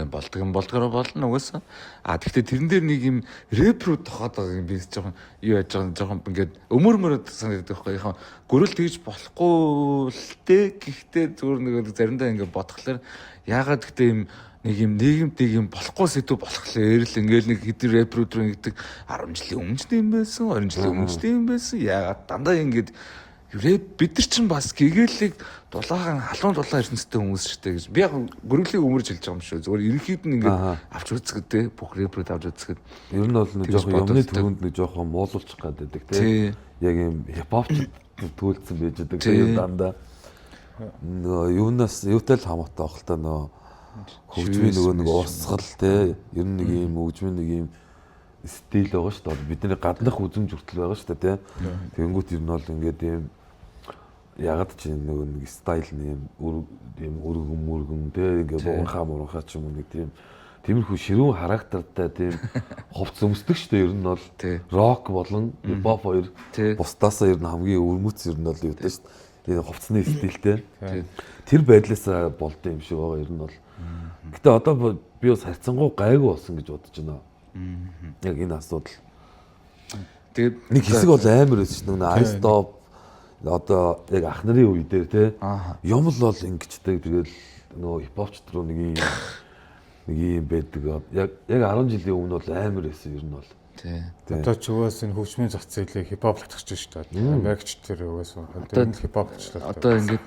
Болдго юм болдгороо болно угаасаа. А тэгвэл тэрэн дээр нэг юм рэп рүү тохоод байгаа юм би жоохон юу яаж байгаа жоохон ингээд өмөрмөрөд санагддаг байхгүй яг гөрөл тэгж болохгүй л дээ. Гэхдээ зүгээр нэг заримдаа ингээд бодглохлоор яагаад гэхдээ юм нэг юм нийгэмд нэг юм болохгүй сэдв болохоор л ингээл нэг хэдэн рэпрүүд рүү ингэдэг 10 жилийн өмнө ч тийм байсан 20 жилийн өмнө ч тийм байсан яагаад дандаа ингээд рэп бид нар чинь бас гэгээлэг дулаахан халуун дулаан ертөнцтэй хүмүүс шүү дээ гэж би яг гөрөглийг өмөрж хэлж байгаа юм шүү. Зүгээр ерөнхийд нь ингээд авч үзэхэд те бүх рэпрүүд авч үзэхэд ер нь бол нэг жоохон юмны төрөнд нэг жоохон муулуулчих гээд байдаг те. Яг юм хипхопч төлцсөн байж байдаг те дандаа. Нөгөө юунаас юутай л хамаатай байх л та нөгөө хөгжмийн нөгөө нэг урсгал те ер нь нэг юм хөгжмийн нэг юм стил байгаа шүү дээ. Бидний гаднах үзэмж хүртэл байгаа шүү дээ те. Тэгэнгүүт ер нь бол ингээд юм ягаад ч нөгөө нэг стайл нэг юм өргөн мөргөн те ингээ буунхаа муунхаа ч юм уу нэг тийм Тиймэрхүү ширүүн характертай тийм хувц өмсдөг шүү дээ. Ер нь бол рок болон хипхоп хоёр бусдаасаа ер нь хамгийн өвөрмөц ер нь бол юу гэдэг шүү дээ. Энэ хувцсны стилтэй. Тэр байдлаасаа болд юм шиг байгаа ер нь бол. Гэтэ одоо би бас харьцангуй гайгүй болсон гэж бодож байна. Яг энэ асуудал. Тэгээд нэг хэсэг бол амар байсан шүү дээ. Ice Top одоо яг ах нарын үе дээр те юм л бол ингэчдэг. Тэгэл нөгөө хипхопч руу нэг юм байдаг. Яг 10 жилийн өмнө бол амар байсан ер нь бол. Тий. Одоо ч угаас энэ хөгжмийн зах зээлийг хипхоп татчих шүү дээ. Америкч тэр угаас одоо энэ хипхоп болчлоо. Одоо ингээд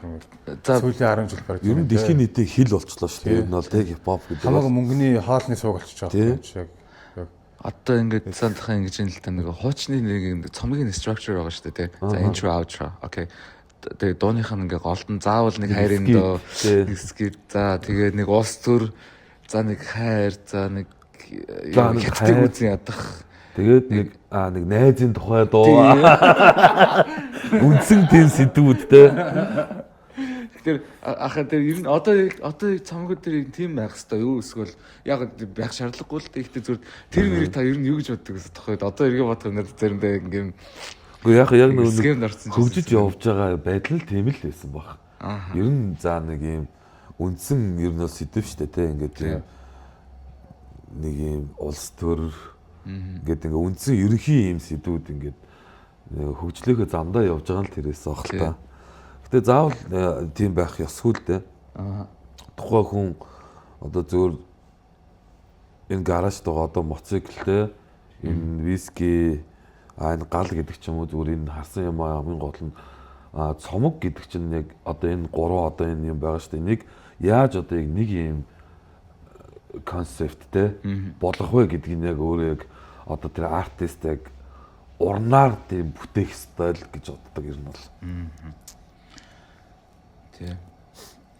за сүүлийн 10 жил бараг ер нь дэлхийн нийтийн хил болчлоо шүү дээ. Ер нь бол тэг хипхоп гэдэг. Хамаагүй мөнгөний хоолны сууг болчихж байгаа юм шиг. Одоо ингээд сандахаа ингэж юм л та нэг хуучны нэг цомгийн structure байгаа шүү дээ, тий. За intro outro. Окей. Тэгээ дууных нь ингээ голд нь заавал нэг хайрын доо, нэг skip, за тэгээ нэг улс төр, за нэг хайр, за нэг хятадыг үзэн ядах. Тэгээд нэг нэг найзын тухай дуу. Үндсэн тийм сэдвүүд те. Тэгэхээр ахаа тэр ер нь одоо цомгод тэр тийм байх хэвээр юу эсвэл яг байх шаардлагагүй л дээ. Гэхдээ зүгээр тэр нэрийг та ер нь юу гэж боддог гэсэн тоххой. Одоо эргээ бодох юм надад заримдаа ингээм. Үгүй яг нэг хөгжиж явж байгаа байдал л тийм л байсан баг. Ер нь за нэг юм үндсэн ер нь бол сэдв штэ те ингээд тийм нэг юм улс төр ингээд ингээ үндсэн ерөнхий юм сэдвүүд ингээд хөгжлийнхөө замдаа явж байгаа л тэрээс ах л та. Гэтэ заавал тийм байх ёсгүй л дээ. Тухайн хүн одоо зөвөр энэ гаражд байгаа одоо мотоцикл те энэ виски энэ гал гэдэг ч юм уу зүгээр энэ харсан юм хамгийн гол нь цомог гэдэг чинь яг одоо энэ гурван одоо энэ юм байгаа шүү дээ. Нэг яаж одоо яг нэг юм концепт те болгох вэ гэдгийг яг өөрөө яг одоо тэр артист яг урнаар тийм бүтээх ёстой л гэж боддог ер нь бол. Тий.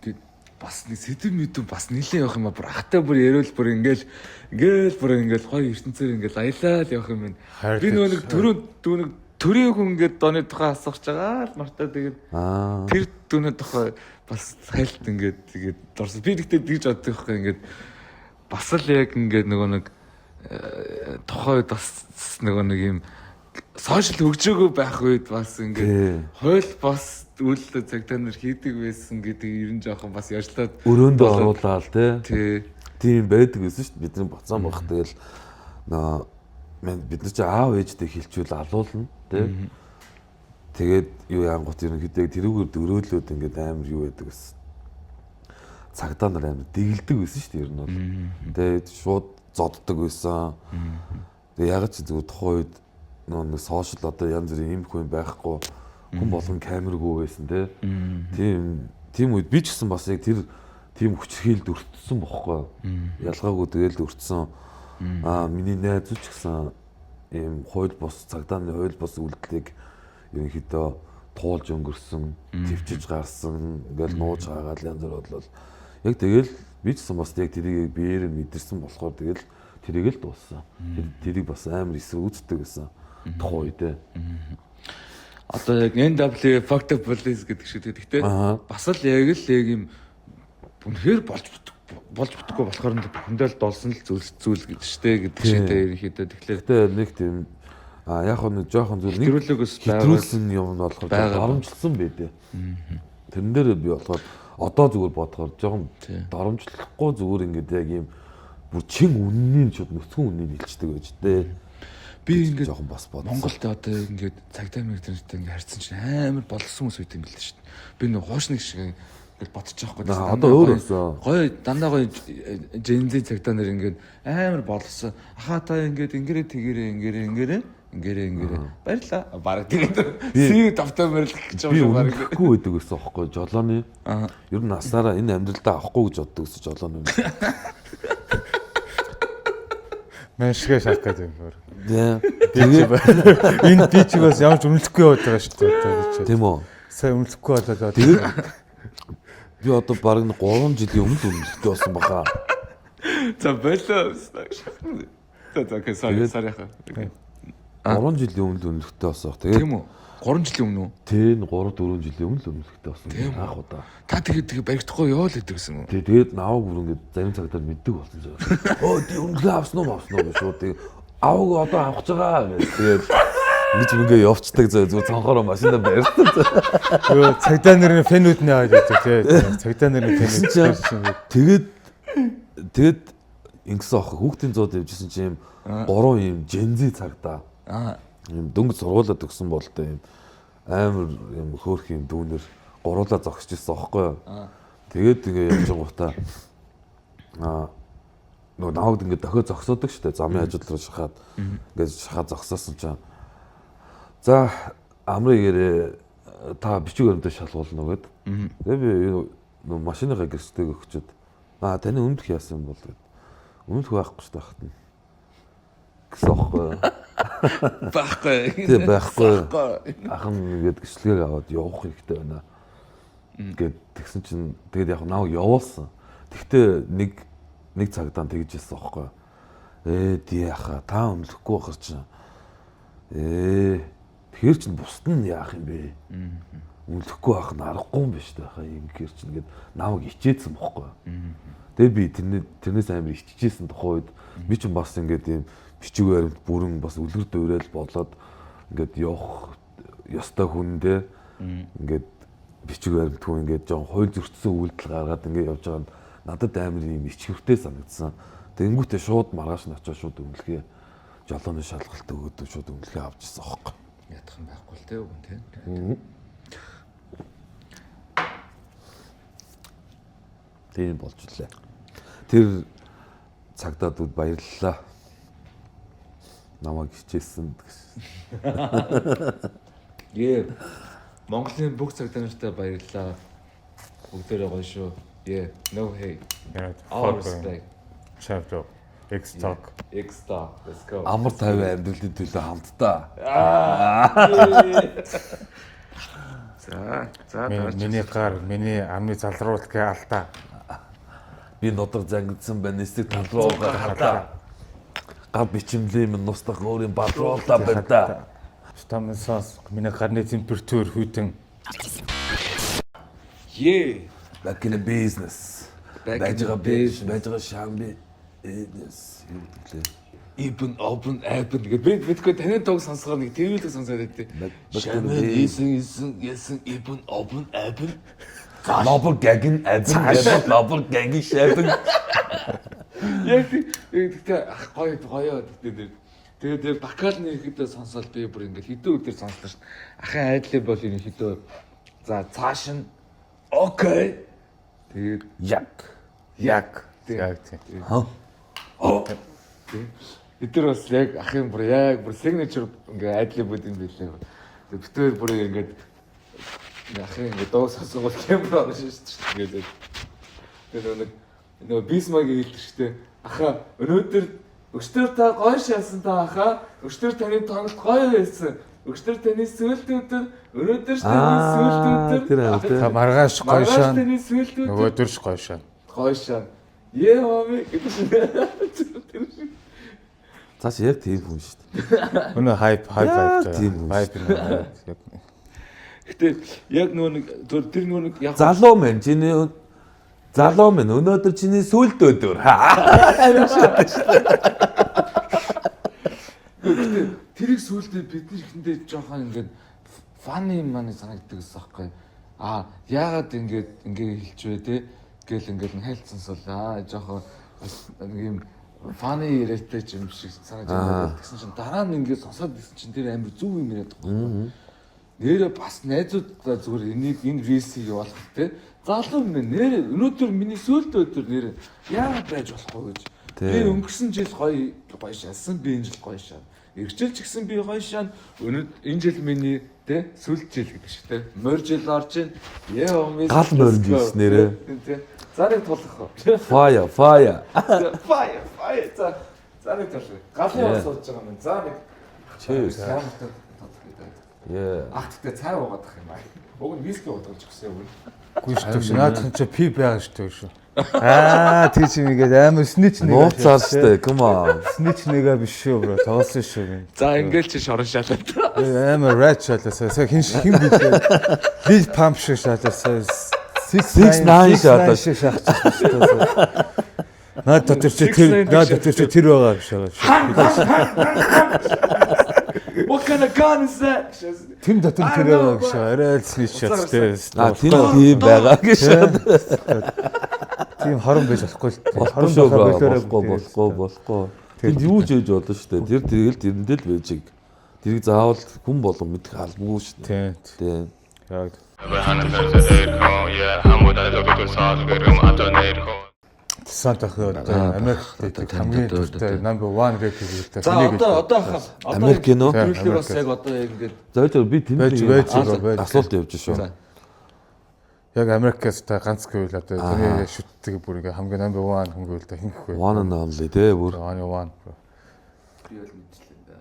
Тэг бас нэг сэдв мэдв бас нилээн явах юм а бүр хатай бүр яриул бүр ингээл ингээл бүр ингээл гоё ертөнцөөр ингээл аялаа л явах юм байна. Би нөгөө нэг түрүүн төрийн хүн ингээд дооны тухай асуух байгаа л мартаа тэгээд тэр дүүний тухай бас хайлт ингээд тэгээд дурсан. Би тэгтээ тэгж боддог байхгүй ингээд бас л яг ингээд нөгөө нэг тухай үед бас нөгөө нэг юм сошиал хөгжөөгөө байх үед бас ингээд хууль бас үйлдэл цагдаа нар хийдэг байсан гэдэг ер нь жоохон бас ярьлаад өрөөндөө оруулаад тий. Тийм байдаг гэсэн шүү дээ. Бидний боцоон байх тэгэл бид нар чи аав ээжтэй хилчүүл алуулна тий. Тэгээд юу яангут ерөнхийдөө тэрүүгээр дөрөөлөөд ингээд амар юу байдаг гэсэн. Цагдаа нар амар дэгэлдэг байсан шүү дээ ер нь бол. Тэгээд шууд зоддог байсан. Тэгээд яг ч зүгээр тухайн үед нэг сошиал одоо янз бүрийн юм хүн байхгүй хүн болгон камергүй байсан тий. Тийм үед би ч гэсэн бас яг тэр тийм хүчрхийлд өртсөн бохгүй. Ялгаагүй тэгэл өртсөн. Миний найзууд ч гэсэн ийм хууль бус цагдааны хууль бус үйлдэлийг ерөнхийдөө туулж өнгөрсөн, төвчж гарсан, ингээл нууж хаагаал янз бүр бодлол. Яг тэгэл би ч гэсэн бас яг тэрийг биеэр нь мэдэрсэн болохоор тэгэл тэрийг л дууссан. Тэрийг бас амар эсрэг үздэг байсан тухайн үедээ. Одоо яг NW fucked up police гэдэг шиг тэгтээ бас л яг л яг юм үнэхээр болж бодохгүй болохоор нь бухимдал долсон л зүйл гэж штэ гэдэг шиг тэ ерөнхийдөө тэгэхээр тэ нэг тийм яг нэг жоохон зүйл нэг хэтрүүлсэн юм нь болохоор доромжлсон байдээ. Тэрэн дээр би болохоор одоо зүгээр бодохоор жоохон доромжлохгүй зүгээр ингээд яг юм бүр чин үннийг шууд нүцгэн үннийг хэлцдэг байж тээ. Би ингээд жоохон бас бодсон. Монголд одоо ингээд цагдаа мэгдэнтэй ингээд харьцсан чинь амар болсон хүмүүс үйт юм билээ шүү дээ. Би нэг хуушныг шиг ингээд бодчих жоохгүй. Одоо өөр болсон. Гоё дандаа гоё Gen Z цагдаа нар ингээд амар болсон. Ахаа та ингээд ингэрээ тэгэрээ ингэрээ ингэрээ ингэрээ ингэрээ. Баярлаа. Бараг тэгээд сүү давтаа морилох гэж юм шиг бараг. Би үнэхгүй байдаг гэсэн аахгүй жолооны. Ер нь насаараа энэ амьдралдаа авахгүй гэж боддог гэсэн жолооны. Маншгээ шахах гэдэг юм өөр. Тэгээ энэ би чи бас ямар ч өмнөлөхгүй яваад байгаа шүү дээ. Тийм үү? Сайн өмнөлөхгүй болоод. Тэгээд би одоо бараг 3 жилийн өмнө өмнөлттэй болсон баха. За болоо. За за окей, sorry sorry. 3 жилийн өмнө өмнөлттэй болсон. Тэгээд Тийм үү? 3 жилийн өмнө үү? Тэ 3 4 жилийн өмнө л үнэмлэхтэй болсон. Анх удаа. Та тэгээд баригдахгүй ёо л гэдэг гэсэн үү? Тэгээд наваг бүр ингээд зарим цагтаар мэддэг болсон зөө. Өө тий үнэмлэхээ авсан уу авсан уу гэж шууд тэг аваг одоо авах гэж байгаа гэж. Тэгээд ингэж ингээ явцдаг зөө зүгээр цонхороо машинаа барьсан. Юу цагдаа нарын фэнүүд нэ аваад байдаг тий. Цагдаа нарын фэнүүд чинь. Тэгээд ингэсэн аах хүүхдийн зууд явжсэн чи юм гурван юм Gen Z цагдаа. Юм дөнгөж сургуулаа төгсөн болтой юм амар юм хөөх юм дүүнер гуруулаа зогсож ирсэн аахгүй юу. Тэгээд ингээ явж гутаа нөгөө навагд ингээ дохио зогсоодог шүү дээ. Замын хажууд руу шахаад ингээ шахаад зогсоосон чинь за амрыг гэрээ та бичиг баримтаа шалгуулна уу гэд. Тэгээ би нөгөө машиныхаа гэрстэйг өгчөөд таны өмнөх яасан юм бол гэд. Өмнөх байхгүй шүү дээ хат нь. Гэсэн аахгүй юу. Байхгүй. Тий байхгүй. Ах нь ингээд гэрчлэгийг аваад явах хэрэгтэй байна. Гэд тэгсэн чинь тэгээд яг наваг явуулсан. Тэгтээ нэг цагдаа тэгж хэлсэн аахгүй юу. Тий яхаа та өмнөхгүй байхар чинь. Тэгэхээр чинь бусд нь яах юм бэ? Үнэлэхгүй байх нь аргагүй юм биш үү хаа ингээр чинь гээд намайг ичээдсэн бохгүй. Тэгээ би тэрнээс амар иччихсэн тухайн үед би чинь бас ингээд ийм бичиг баримт бүрэн бас үлгэр дуурайл болоод ингээд явах ёстой хүн дээ. Ингээд бичиг баримтгүй ингээд жоон хууль зөрчсөн үйлдэл гаргаад ингээд явж байгаа нь надад амар ийм ичхэртэй санагдсан. Тэнгүүтээ шууд маргааш нь очиж шууд үнэлгээ жолооны шалгалт өгөөд шууд үнэлгээ авч ирсэн аахгүй. Ядах юм байхгүй л те үгүй те. Тийм болж лээ. Тэр цагдаад баярлалаа. Намайг хичээсэн гэсэн. Ее. Монголын бүх цагдаа нартай баярлалаа. Бүгдээрээ гоё шүү. Yeah, no hate. All respect. Shout out. X-Talk. X-Talk. Let's go. Амар тайван амьдралын төлөө хамтдаа. За, за миний гар, миний амны залруулгыг алдаа. Би нудар зангидсан байна. Эсрэг тал руу хардаа. Гар бичимлээ минь нустах өөрийн балруулаа байна да. Витамин сос миний гарны температур хүйтэн. Yeah. Back in the business. Байж байгаа биш, байж байгаа шамби. Эднес юу гэдэг лээ. Even open app гэдэг би мэдгүй таны дууг сонсохоор нэг тэрвэлэг сонсоод байдیں۔ Шамби исэн исэн even open app. Лобер гагин адэн лобер гагин шабин. Яг тэгтээ гоё гоё тэгтээ. Тэгээд яг вокал нэг ихэдээ сонсоод би бүр ингээд хэдэн өдөр сонслоо шин. Ахын айдлын бол ерөнхийдөө за цааш нь окей. Тэгээд яг яг яг тийм. Хаа. Бид нар бас яг ахын бүр яг бүр signature ингээ айдлын бүд юм билээ. Тэгээд бид нар бүр ингээд ахын ингээ дуу сонсгол камер орж шүү дээ. Тэгээд нөгөө бисмагийн хэлдэг шүү дээ. Аха өнөөдөр өчтөр та гоё шаасан та аха. Өчтөр таны тоглолт гоё байсан. Өчтөр таны сүүлт өдөр, өнөөдөр таны сүүлт өдөр. Та маргааш гоё шаан. Таны сүүлт өдөр. Нөгөөдөрш гоё шаан. Гоё шаан. Е хами гэдэг шиг. Тэр шиг. Цааш яг тийм хүн шүү дээ. Өнөө хайп хайп хайп. Тийм хайп. Гэтэ яг нөгөө нэг тэр нөгөө нэг яг залуу мэн чиний залуу мэн өнөөдөр чиний сүүлд өдөр. Гэтэ тэрийг сүүлдээ бид нар ихэндээ жоохон ингээд funny маань санагддаг гэсэн аахгүй. Аа яагаад ингээд ингээ хэлчихвэ те гэл ингээд хайлтсан сул аа жоохон бас нэг юм funny яриатай ч юм шиг санагдаж байна. Тэгсэн чинь дараа нь ингээд сонсоод ирсэн чинь тэр амар зөв юм яриад байгаа байхгүй. Нэрээ бас найзуудаа зүгээр энийг энэ рилсийг явуулах те. Залуу минь нэрээ өнөөдөр миний сүүлд өдөр нэрээ яагаад байж болохгүй гэж. Би өнгөрсөн жил гоё гоё шаасан, би энэ жил гоё шаан. Ирчэл ч гэсэн би гоё шаан. Өнөөдөр энэ жил миний те сүүлд жил гэдэг шиг те. Морь жил орж ин. Яа хүмүүс гал морь жил нэрээ. Те. За нэг тулах уу. Fire fire. Fire fire. За за нэг тулах. Галын ус сууж байгаа юм. За нэг. Cheers. Yeah. Ах тэгтээ цай уугаад ах юм аа. Уг нь виски уудаг ч гэсэн юм. Үгүй шүү дээ. Наад чинь пи байгаа шүү дээ шүү. Аа, тийч юм ингээд амар snitch нэг. Нууцаар штэ. Come on. Snitch нэгэ биш шүү bro. Тоглосон шүү гин. За ингээл чи шорон шалаад. Амар rat шалаасаа. Сая хин хин билээ. Lil Pump шиг шалаасаа. 6ix9ine шалаа. Шиг шахчихсан шүү дээ. Наад дотор чи тэр наад дотор чи тэр байгаа биш байгаа. What kind of gun is that? Тэм дотор тэр байгаа гэж арай л snitch шат тий. А тийм тийм байгаа гэж. Тийм хорон байж болохгүй л. Хорон шүү bro. Болохгүй болохгүй болохгүй. Тэнд юу ч хийж болно шүү дээ. Тэр тэгэл тэрэндээ л байж. Тэрийг заавал хүн болгон мэдэх албагүй шүү дээ. Тийм. Тийм. Яг. Десант ах одоо Америкт байдаг хамгийн дуртай number 1 рэпер гэдэг. За одоо хаа Америк гинөө? Америк бас яг одоо ингээд За тэр би тэнд Байж нэг байж байж. асуулт явж шүү. Яг Америкаас та ганц гэвэл одоо тэрний шүтдэг бүр ингээ хамгийн number 1 хүн гэвэл та хин гэх вэ? One and only те бүр. One one. би бол мэдчихлээ да.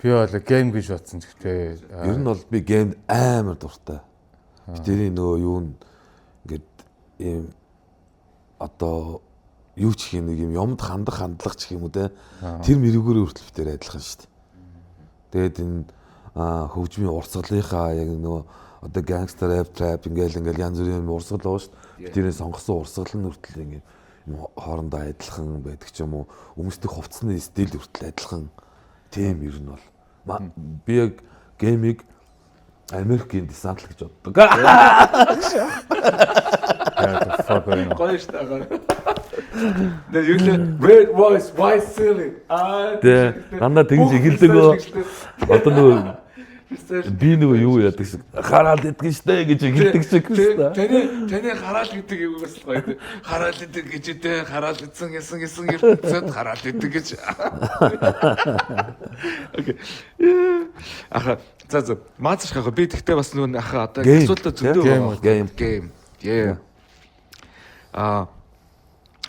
Би бол game гэж бодсон ч гэхдээ Ер нь бол би game амар дуртай. Би тэрийн нөгөө юу н ингээд ийм одоо юу ч гэх нэг юм юмд хандах хандлага ч гэх юм уу те. Тэр мэрэгүүрээ хүртэл би тэр адилхан шүү дээ. Тэгээд энэ хөгжмийн урсгалынхаа яг нөгөө одоо gangster rap trap ингээл ингээл янз бүрийн юм урсгал байгаа шүү дээ. Би тэрийн сонгосон урсгал нь хүртэл ингээд юм хоорондоо адилхан байдаг ч юм уу. Өмсдөх хувцсны стил хүртэл адилхан. Тийм ер нь бол. Би яг Game ийг Америкийн десант л гэж боддог. яа fuck вэ? Гоё шүү дээ. Гоё. Нэ юу лээ Red Voice White Ceiling. Аа Тэ дандаа тэгж эхэлдэг өө. Одоо нөгөө би нөгөө юу яадаг шиг хараал идэх штэ гэж эхэлдэг шиг шүү дээ. Таны хараал гэдэг юм бас л гоё. Хараал идэг гэж тэ хараал идсэн гэсэн гэсэн ертөнцөд хараал идэг гэж. Okay. Аха за маацш хаа би тэгтээ бас нөгөө аха одоо Game, асуултаа зөндөө Game, байгаа. game. Game. Yeah. А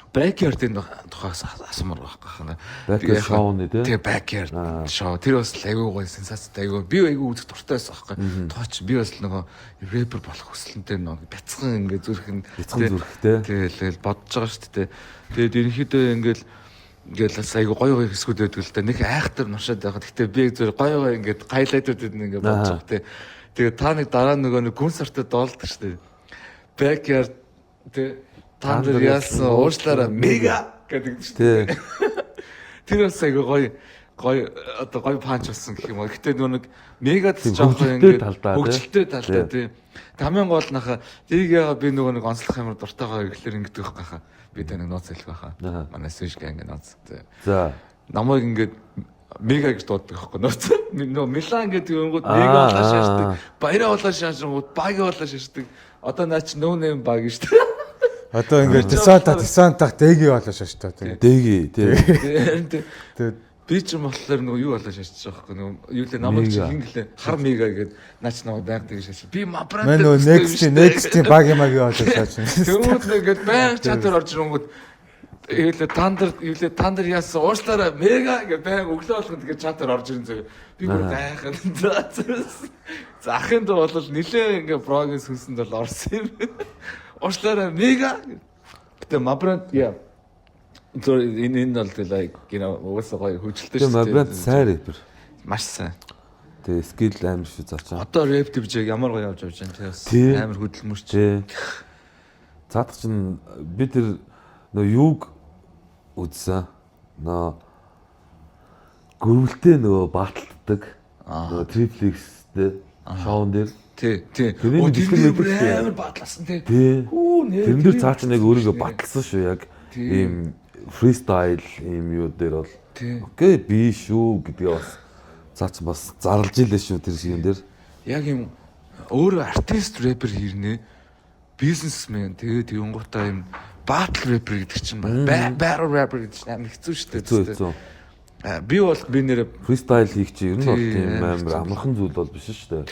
Backyard-ын тухаас асуумар байхгүй хана. Backyard show-ны тий? Тэгээ Backyard show. Тэр бас л айгүй гоё сенсацтай айгүй. Би айгүй үзэх дуртай байсан байхгүй. Тооч би бас л нөгөө рэпер болох хүсэлэнтэй нөгөө бяцхан ингээ зүрх нь Бяцхан зүрхтэй. Тэгэл бодож байгаа шүү дээ. Тэгээд ерөнхийдөө ингээл ингээл бас айгүй гоё гоё хэсгүүд байдаг л да. Нэг айхтар нушаад байхад. Гэтэ би зөв гоё гоё ингээд highlight ууд ингээд бодож байгаа тий. Тэгээд та нэг дараа нөгөө нэг гүн сартай доолдог шүү дээ. Backyard тий Thunder яасан уушлаараа мега гэдэг шүү дээ. Тий. Тэр бас айгүй гоё гоё одоо гоё punch болсон гэх юм уу. Гэтэ нөгөө нэг мегад Тийм, жоохон хөгжилтэй ингээд талдаа, тий. хөгжилтэй талдаа тий. Тамийн гол наха тийг яга би нөгөө нэг онцлох амар дуртай гоё гэхлээр ингэдэг байхгүй хаа. Би таныг нууц хэлэх байхаа. Аха. Манай Swish gang нууц. Тий. За. Намайг ингээд мега гэж дууддаг байхгүй нууц. Нөгөө Милан гэдэг юмгууд мега болоо шаашдаг. Баяраа болоо шаашрангууд баг болоо шаашдаг. Одоо наа чи no name баг шүү дээ. Одоо ингээд десанта дэги болоо шааштай тий. Дэги тий. Харин тий. Тэгээд Би ч юм болохоор нөгөө юу болоо шаашчих байхгүй нөгөө юу лээ намайг чи Мега. хин гэлээ хар мега гээд наач намайг байнга тэгж шааш. Би мабранд мань нөгөө next next баг маги болоо шааш. Тэнгүүд ингээд байнга чатар орж ирэнгүүд юу лээ Thunder юу лээ Thunder яасан уушлаараа мега гэж байнга өглөө болгонд ингээд чатар орж ирэн зөө. Би бүр гайхаад за ахын дуу бол нилээ ингээд брогийн сүнсэнд бол орсон юм. Уушлаараа мега. Гэтэ мабранд яа Зөв энэ бол like you know угаасаа гоё хөгжилтэй Тэгээ Мабранд сайн рэпер. Маш сайн. Тэгээ skill амар шүү зачаа. Одоо рэп дивжиг ямар гоё явж явж байна те бас Тий. амар хөдөлмөрч. Тий. Цаадах чинь би тэр нөө юуг үзсэн. Нөө гөрвөлтэй нөгөө баталддаг. Нөгөө Triple X-тэй шоун дээр. Тий, тий. Тэрний Оо, нэг тэр дээр хэсэг бүр мэддэг шүү. амар батласан тий. Тий. Хүү нэр. Тэрэн дээр цаа чинь яг өөрийгөө баталсан шүү яг Тий. ийм freestyle ийм юу дээр бол Тий. okay би шүү гэдгээ бас цаа чинь бас зарлж илээ шүү тэр шиг юм дээр. Яг юм өөрөө артист рэпер хэрнээ бизнесмен тэгээ тэгэнгуутаа юм battle rapper гэдэг чинь battle rapper гэдэг чинь амар хэцүү шүү дээ. Хэцүү хэцүү. А, Би бол би нэрээ Freestyle хийх чинь ер нь бол Тий, тийм амар амар хэцүү. амархан зүйл бол биш шүү дээ.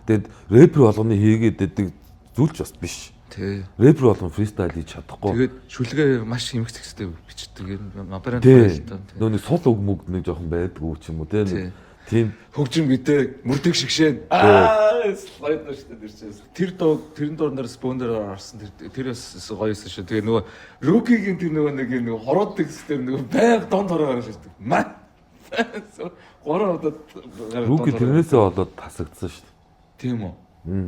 Тэгээд рэпер болгоны хийгээд байдаг зүйл ч бас биш. тий. Рэпер болгон freestyle хийж чадахгүй. Тэгээд шүлгээ маш эмх зэгстэй бичдэг юм. Мабранд Тий. баялтаа. Нөө нэг сул үг мүг нэг жоохон байдгүй ч юм уу Тий. тий. Тийм. Хөгжим гэдэг мөрдөг шигшээн. Аа, слайд шүү дээ тэр чинь. Тэр дуу тэрэн дуурнаар спондор орсон. Тэр бас гоё юмсан шүү. Тэгээ нөгөө Rookie-гийн тэр нөгөө нэг нөгөө хороодаг систем нөгөө байг донд хороо гарч ирдэг. Маа. Гурван удаад гараад Rookie тэрнээсээ болоод тасагдсан шүү дээ. Тийм үү.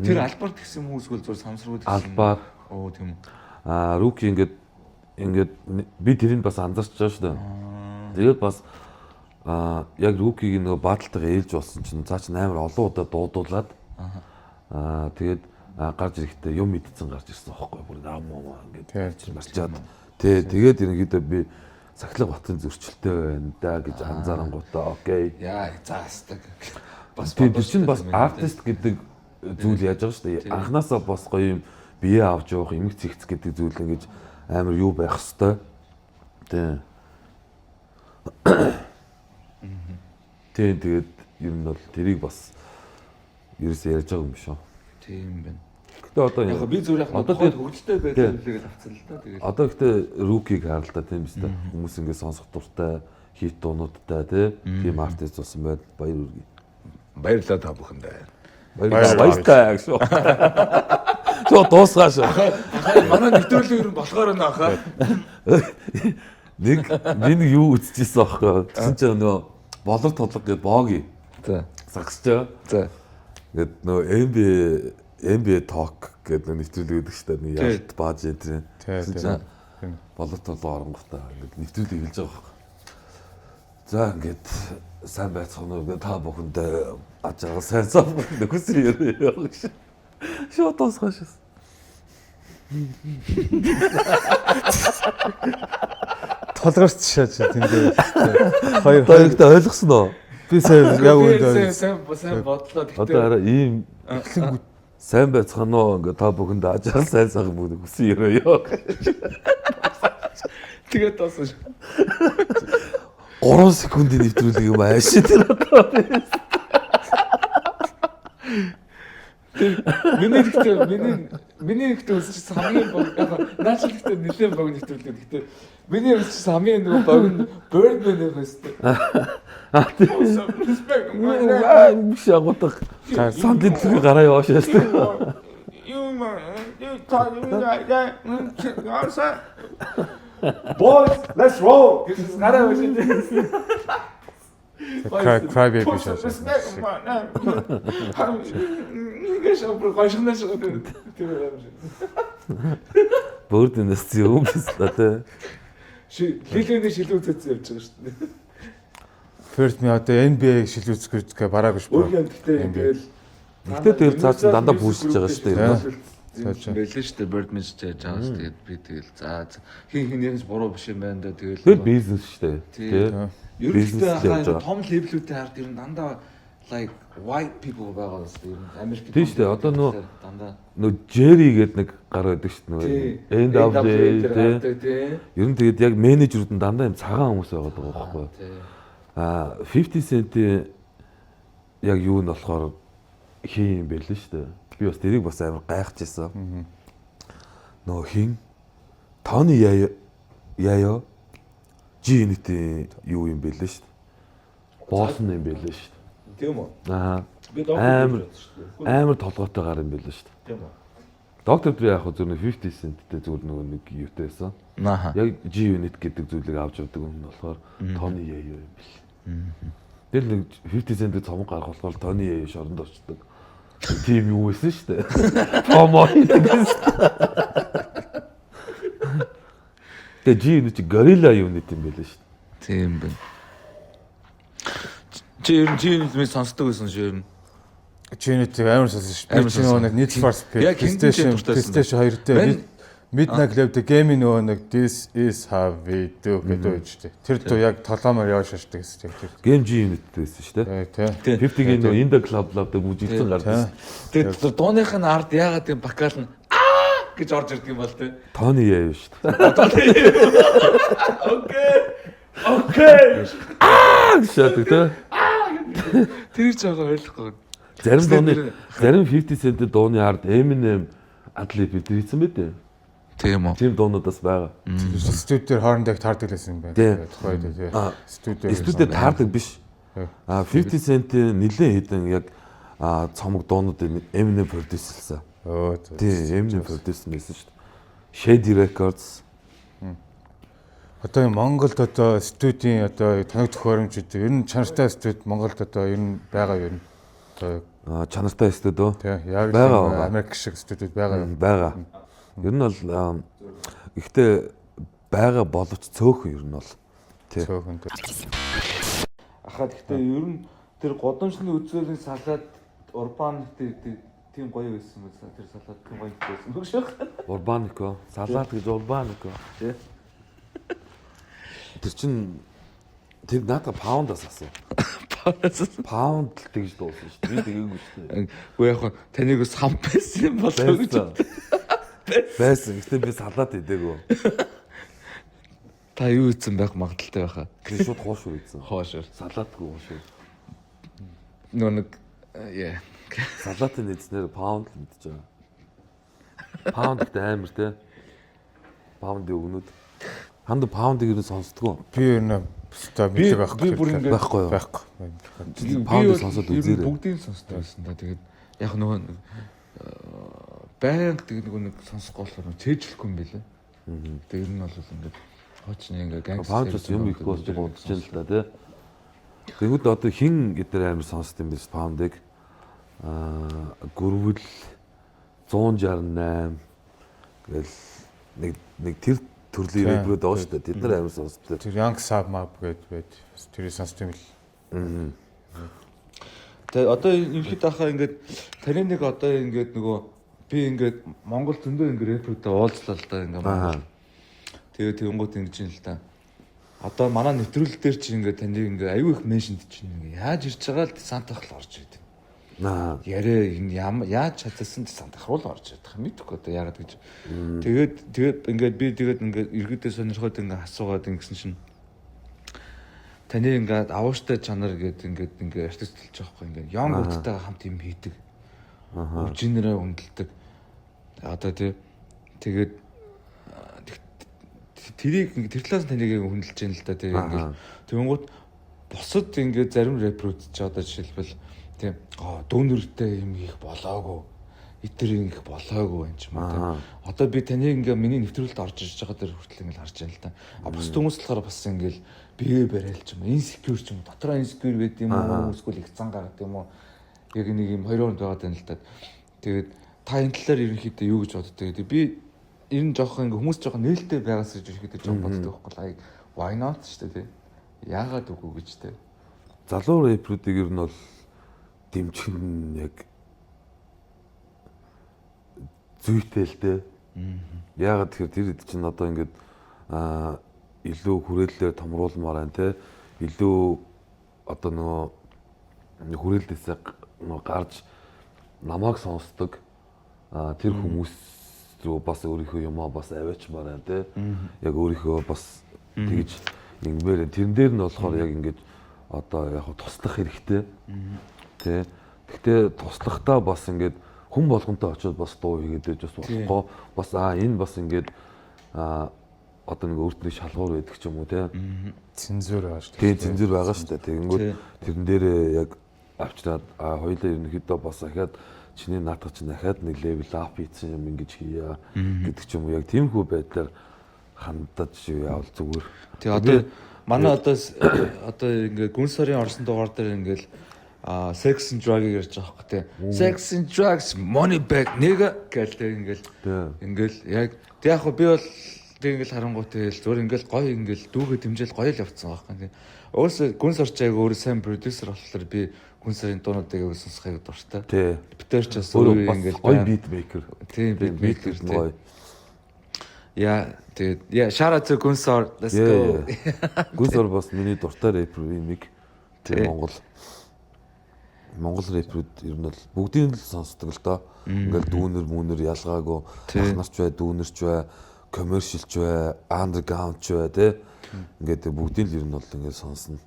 Тэр албаар тэгсэн хүмүүс үгүй зур самсрууд гэсэн. Албаар. Оо, тийм үү. Аа, Rookie ингээд би тэрийг бас анзаарч байгаа шүү дээ. Тэгээд бас яг Rookie-гийн нөгөө battle-тайгаа ээлж болсон чинь цаа чинь амар олон удаа дуудуулаад тэгээд гарч ирэхдээ юм идсэн гарч ирсэн аахгүй бүр ам ам ингээд чинь марчаад тий тэгээд ерөнхийдөө би Сахилга Батын зөрчилтэй байна да гэж анзаарангуудаа okay. Яа, заастаг. Бас тэр чинь бас артист гэдэг зүйл яаж байгаа шүү дээ. Анханасаа бас гоё юм бие авч явах эмэг цэгц гэдэг зүйл ингэж амар юу байх хэвээр. Тий. Тийм, тэгээд ер нь бол тэрийг бас ерөөсөө ярьж байгаа юм биш үү? Тийм байна. Гэтэ одоо яг би зүгээр яг одоо одоо хөгжилтэй байдал үлээгээл авцсан л да. Тэгээд одоо гэтэ Rookie-г харал та тийм биз дээ. Хүмүүс ингэ сонсох дуртай хит дуунуудтай тийм артист болсон байд баяр үргэе. Баярлалаа та бүхэндээ. Баярлалаа гэсэн. Чо дуусгаа шүү. Манай нэвтрүүлэг ер нь болохоор байна хаа. Нэг би нэг юу үзчихсэн аахгүй. Тэгсэн чинь нөгөө болор толго гэдэг боги. За. Сагсчаа. За. Ингээд нөгөө NBA Talk гэдэг нэвтрүүлэг өгдөг шүү дээ. Нэг ялт бааж энэ. Тэгсэн чинь болор толго оронготой ингээд нэвтрүүлэг хэлж байгаа байхгүй. За ингээд сайн байцгаана уу гэдэг та бүхэндээ аж арга сайн сав нөхөс яриа гэж. Шууд дуусгаа шээс. Толгорч шааж тэндээ. Хоёр Одоо ихтэй ойлгосон уу? Би сайн яг үүндээ сайн бодлоо. Одоо хараа ийм сайн байцгаана уу ингээд та бүхэнд аж арга сайн сайхан бүгд хүсэн яриа. Тэгээд дууссан шүү. 3 секундын нэвтрүүлэг юм ааш тэр одоо. Миний ихтэй миний ихтэй өсчихсэн хамгийн бог яг наач ихтэй нэлээд бог нэвтрүүлэг. Гэхдээ миний өсчихсэн хамгийн нөгөө бог нь Birdman-ийн өстэй. Аа тийм. Биш агуудах. Сандлын төлөв гараа яваа шээс. Юм Boys, let's roll. Гэж гараа яваа шээс. Cry baby шааж. Ингэж бүр гошигноо шүү. Тэр юм шиг. Бөрдөнөөс юм биш л тий. Лилэний шилүү үзсэн явж байгаа шүү дээ. First ми одоо NBA-г шилүүцэх гэж бараагүй шүү. Өөр юм гэхдээ тэгэл Гэтэ тэгэл цаа чинь дандаа пүүсэж байгаа шүү дээ. Байлээ шүү дээ Birdman ч яаж байгаа шүү. Тэгээд би тэгэл за хин хинээс буруу биш юм байна да тэгэл. Тэр бизнес шүү дээ. Тий. Ерөнхийдөө том левелүүдийн ард ер нь дандаа like white people байгаа шүү дээ. Ер нь Америкт. Тийм шүү дээ. Одоо нөө дандаа нөө Jerry гэдэг нэг гар байдаг шүү дээ. Нөгөө NWA тий. Ер нь тэгээд яг менежерүүд нь дандаа юм цагаан хүмүүс байгаад байгаа байхгүй юу? Аа 50 Cent-ийн яг юу нь болохоор хин юм байл л шүү дээ. Би бас тэрийг бас амар гайхажсэн. Нөгөө хин Tony Yayo G-Unit-ийн юу юм бэлээ шүү дээ. Босс юм бэлээ шүү дээ. Тийм үү? Аа. Би доктор шүү дээ. Амар толгойтой гар юм бэлээ шүү дээ. Тийм үү? Доктор Dre яг зөв 50 Cent-тэй зүгээр нөгөө нэг юутай байсан. Ааха. Яг G-Unit гэдэг зүйлийг авч явдаг юм нь болохоор Tony Yayo юм бэл. Тэгэл нэг 50 Cent-тэй цомог гарах болохоор Tony Yayo шоронд орчдөг. Тийм юу байсан шүү дээ. Промо хийдэг байсан. Тэгээ G-Unit чи Gorilla Unit юм бэлээ шүү дээ. Тийм байна. Чи ер нь G-Unit минь сонсдог байсан шүү ер нь. G-Unit-ийг амар сонсон шүү. Би чи нөгөө нэг Need for Speed PlayStation 2 дээр Midnight Club дээр game-ийн нөгөө нэг This is how we do гэдэг байж тээ. Тэр дуу яг толоомор явж шашдаг гэсэн тийм. Game G-Unit байсан шүү дээ. Тий. 50-ийн нөгөө In the Club Lab дээр бүжигдсэн гардаг. Тэгээд дууных нь ард яагаад тийм вокал нь аа гэж орж ирдэг юм бол тээ. Tony Yayo шүү дээ. Okay. Okay. Аа гэж шаадаг тээ. Тэр ч байгаа ойлгохгүй. Зарим дууны зарим 50 Cent-ийн дууны ард Eminem ad-lib хийсэн мэт дээ. Тийм үү. Тийм дуунууд бас байгаа. Студи дээр хоорондоо их таардаг лсэн юм байна. Тухайд тий. Студи дээр таардаг биш. А 50 Cent-ийн нэлээд хэдэн яг цомог дуунуудыг Eminem produce-лсэн. Өө. Тий, Eminem produce байсан шүү дээ. Shady Records. Одоо энэ Монголд одоо студийн одоо тоног төхөөрөмж гэдэг ер нь чанартай студ Монголд одоо ер нь байгаа ер нь. Одоо Чанартай студ үү? тий, яг Байгаа, байгаа. Америк шиг студид байгаа юу? Байгаа. Ер нь бол гэхдээ байгаа боловч цөөхөн ер нь бол. Тий. Цөөхөн. Аха гэхдээ ер нь тэр годомчны үзүүлэн салаад урбан тийм гоё байсан мэт тэр салаад тийм гоё байсан мөн шиг. Урбанико, салат гэж урбанико. Тий. Тэр чин тэр наадаа паундаас асуу. Паунд л тэгж дуусан шүү дээ. Би тэгээгүй шүү дээ. Үгүй яг хөө таныг ус хам байсан юм болоо гэж. Байсан. Байсан. Гэтэ би салат идээгүй. Та юу ийцэн байх магадaltaй байхаа. Би шууд хуушур идсэн. Хоошор. Салатгүй хуушур. Нөө нэг яа. Салатын эзнэр паунд л мэдэж байгаа. Паунд гэдэг амар те. Паундын өгнүүд. Ханд паундыг ер нь сонсдгоо. Би ер нь өстой Би мэдлэг байхгүй. би бүр ингээд Байхгүй юу? Байхгүй. Паундыг сонсоод үзээрэй. Бүгдийг сонсдог байсан да. Тэгээд яг нөгөө нэг байнга тэгээд нөгөө нэг сонсохгүй болохоор чэйжлэхгүй юм байлээ. Тэгээд ер нь бол ингээд хоочны ингээд гангстер Паунд бас юм их болж бодож байна л да те. Тэгвэл одоо хин гэдэр амар сонсд юм биш паундыг. Гүрвэл 168 гэл нэг нэг тэр төрлийн рэпрүүд байгаа шүү дээ. Тэд нар амар сонсдог. Тэр Young Sub Mob гэдэг байд. Бас тэрийг сонсд юм л. Тэгээд одоо ерөнхийдөө ахаа ингээд таны нэг одоо ингээд нөгөө би ингээд Монгол зөндөө ингээд рэпрүүдээ уулзлаа л да ингээд Монгол. Тэгээд тэгэнгүүт ингэж юм л да. Одоо манай нэвтрүүлэг дээр чи ингээд таныг ингээд аюу их меншнд чинь ингээд яаж ирж байгаа л десантах л орж идэв. Аа. Яриа энэ яаж чадсан десантах руу л орж идэх юм мэдэхгүй одоо яагаад гэж. Тэгээд тэгээд ингээд би тэгээд ингээд иргэдээ сонирхоод ингээд асуугаад ингэсэн чинь таны ингээд авууштай чанар гээд ингээд ингээд артист болж байгаа байхгүй ингээд ёнгуудтайгаа хамт юм хийдэг. Өвжинэрээ үнэлдэг. Одоо тий тэгээд тэрийг ингээд тэр талаас нь таныг яг хүндэлж байна л да тий ингээд тэгэнгүүт бусад ингээд зарим рэпрүүд чи одоо жишээлбэл тий дүүнертэй юм хийх болоогүй итэр ингэх болоогүй юм ч юм уу тий. Одоо би таныг ингээ миний нэвтрүүлэлд орж ирж байгаа дээр хүртэл ингээл харж байна л да. А бусад хүмүүс болохоор бас ингээл бие барайл ч юм уу, insecure ч юм уу, дотроо insecure байд юм уу, эсвэл их зан гаргад юм уу. Яг нэг юм хоёр оронд байгаад байна л да. Тэгээд та энэ талаар ерөнхийдөө юу гэж боддог гэдэг. Би ер нь жоохон ингээ хүмүүс жоохон нээлттэй байгаас гэж ерөнхийдөө жоохон боддог байхгүй л ай why not шүү дээ тий. Яагаад үгүй гэж тий. Залуу рэпрүүдийг ер нь бол дэмжих нь яг зүйтэй л дээ. Яагаад тэгэхээр тэр хэд чинь одоо ингээд илүү хүрээллээр томруулмаар байна те. Илүү одоо нөгөө хүрээллээсээ нөгөө гарч намайг сонсдог тэр хүмүүс рүү бас өөрийнхөө юмаа бас аваачмаар байна те. Яг өөрийнхөө бас тэгж ингэмээр байна. Тэрэн дээр нь болохоор яг ингээд одоо яг туслах хэрэгтэй. Тэ. Гэхдээ туслахдаа бас ингээд хүн болгонтой очиод бас дуу хийгээд байж бас болохгүй. Бас энэ бас ингээд одоо нэг өөрт нэг шалгуур байдаг ч юм уу те. Цензур байгаа шүү дээ. Тийм цензур байгаа шүү дээ. Тэгэнгүүт тэрэн дээрээ яг авчираад хоёлаа ерөнхийдөө бас ахаад чиний наадах чинь ахаад нэг level up хийсэн юм ингэж хийя гэдэг ч юм уу. Яг тиймэрхүү байдлаар хандаж явал зүгээр. Тэгээ одоо манай одоо одоо ингээд гүн сарын орсон дугаар дээр ингээд sex and drug-ыг ярьж байгаа байхгүй тий. Sex and drugs money back nigga гэл тэг ингээл ингээл яг тэг яг би бол тэг ингээл харангуй тэгэл зүгээр ингээл гоё ингээл дүүгээ дэмжээл гоё л явцсан байхгүй тий. Өөрөөсөө гүн сарч яг өөрөө сайн продюсер болохоор би гүн сарын дуунуудыг аягүй сонсох аягүй дуртай. Тий. Бид тэр ч бас Өөрөө өөрөө бас ингээл гоё beat maker. Тийм beat maker тий. Гоё. Яа тэгээд яа shout out to Гүнсар let's go. Гүнсар бас миний дуртай рэпер нэг. Тий. Тийм Монгол рэпрүүд ер нь бол бүгдийг л сонсдог л доо. Ингээл дүүнер үүнер ялгаагүй Тий. ах нарч бай, дүүнерч бай, commercial ч бай, underground ч бай тий. Ингээд бүгдийг л ер нь бол ингээд сонсно.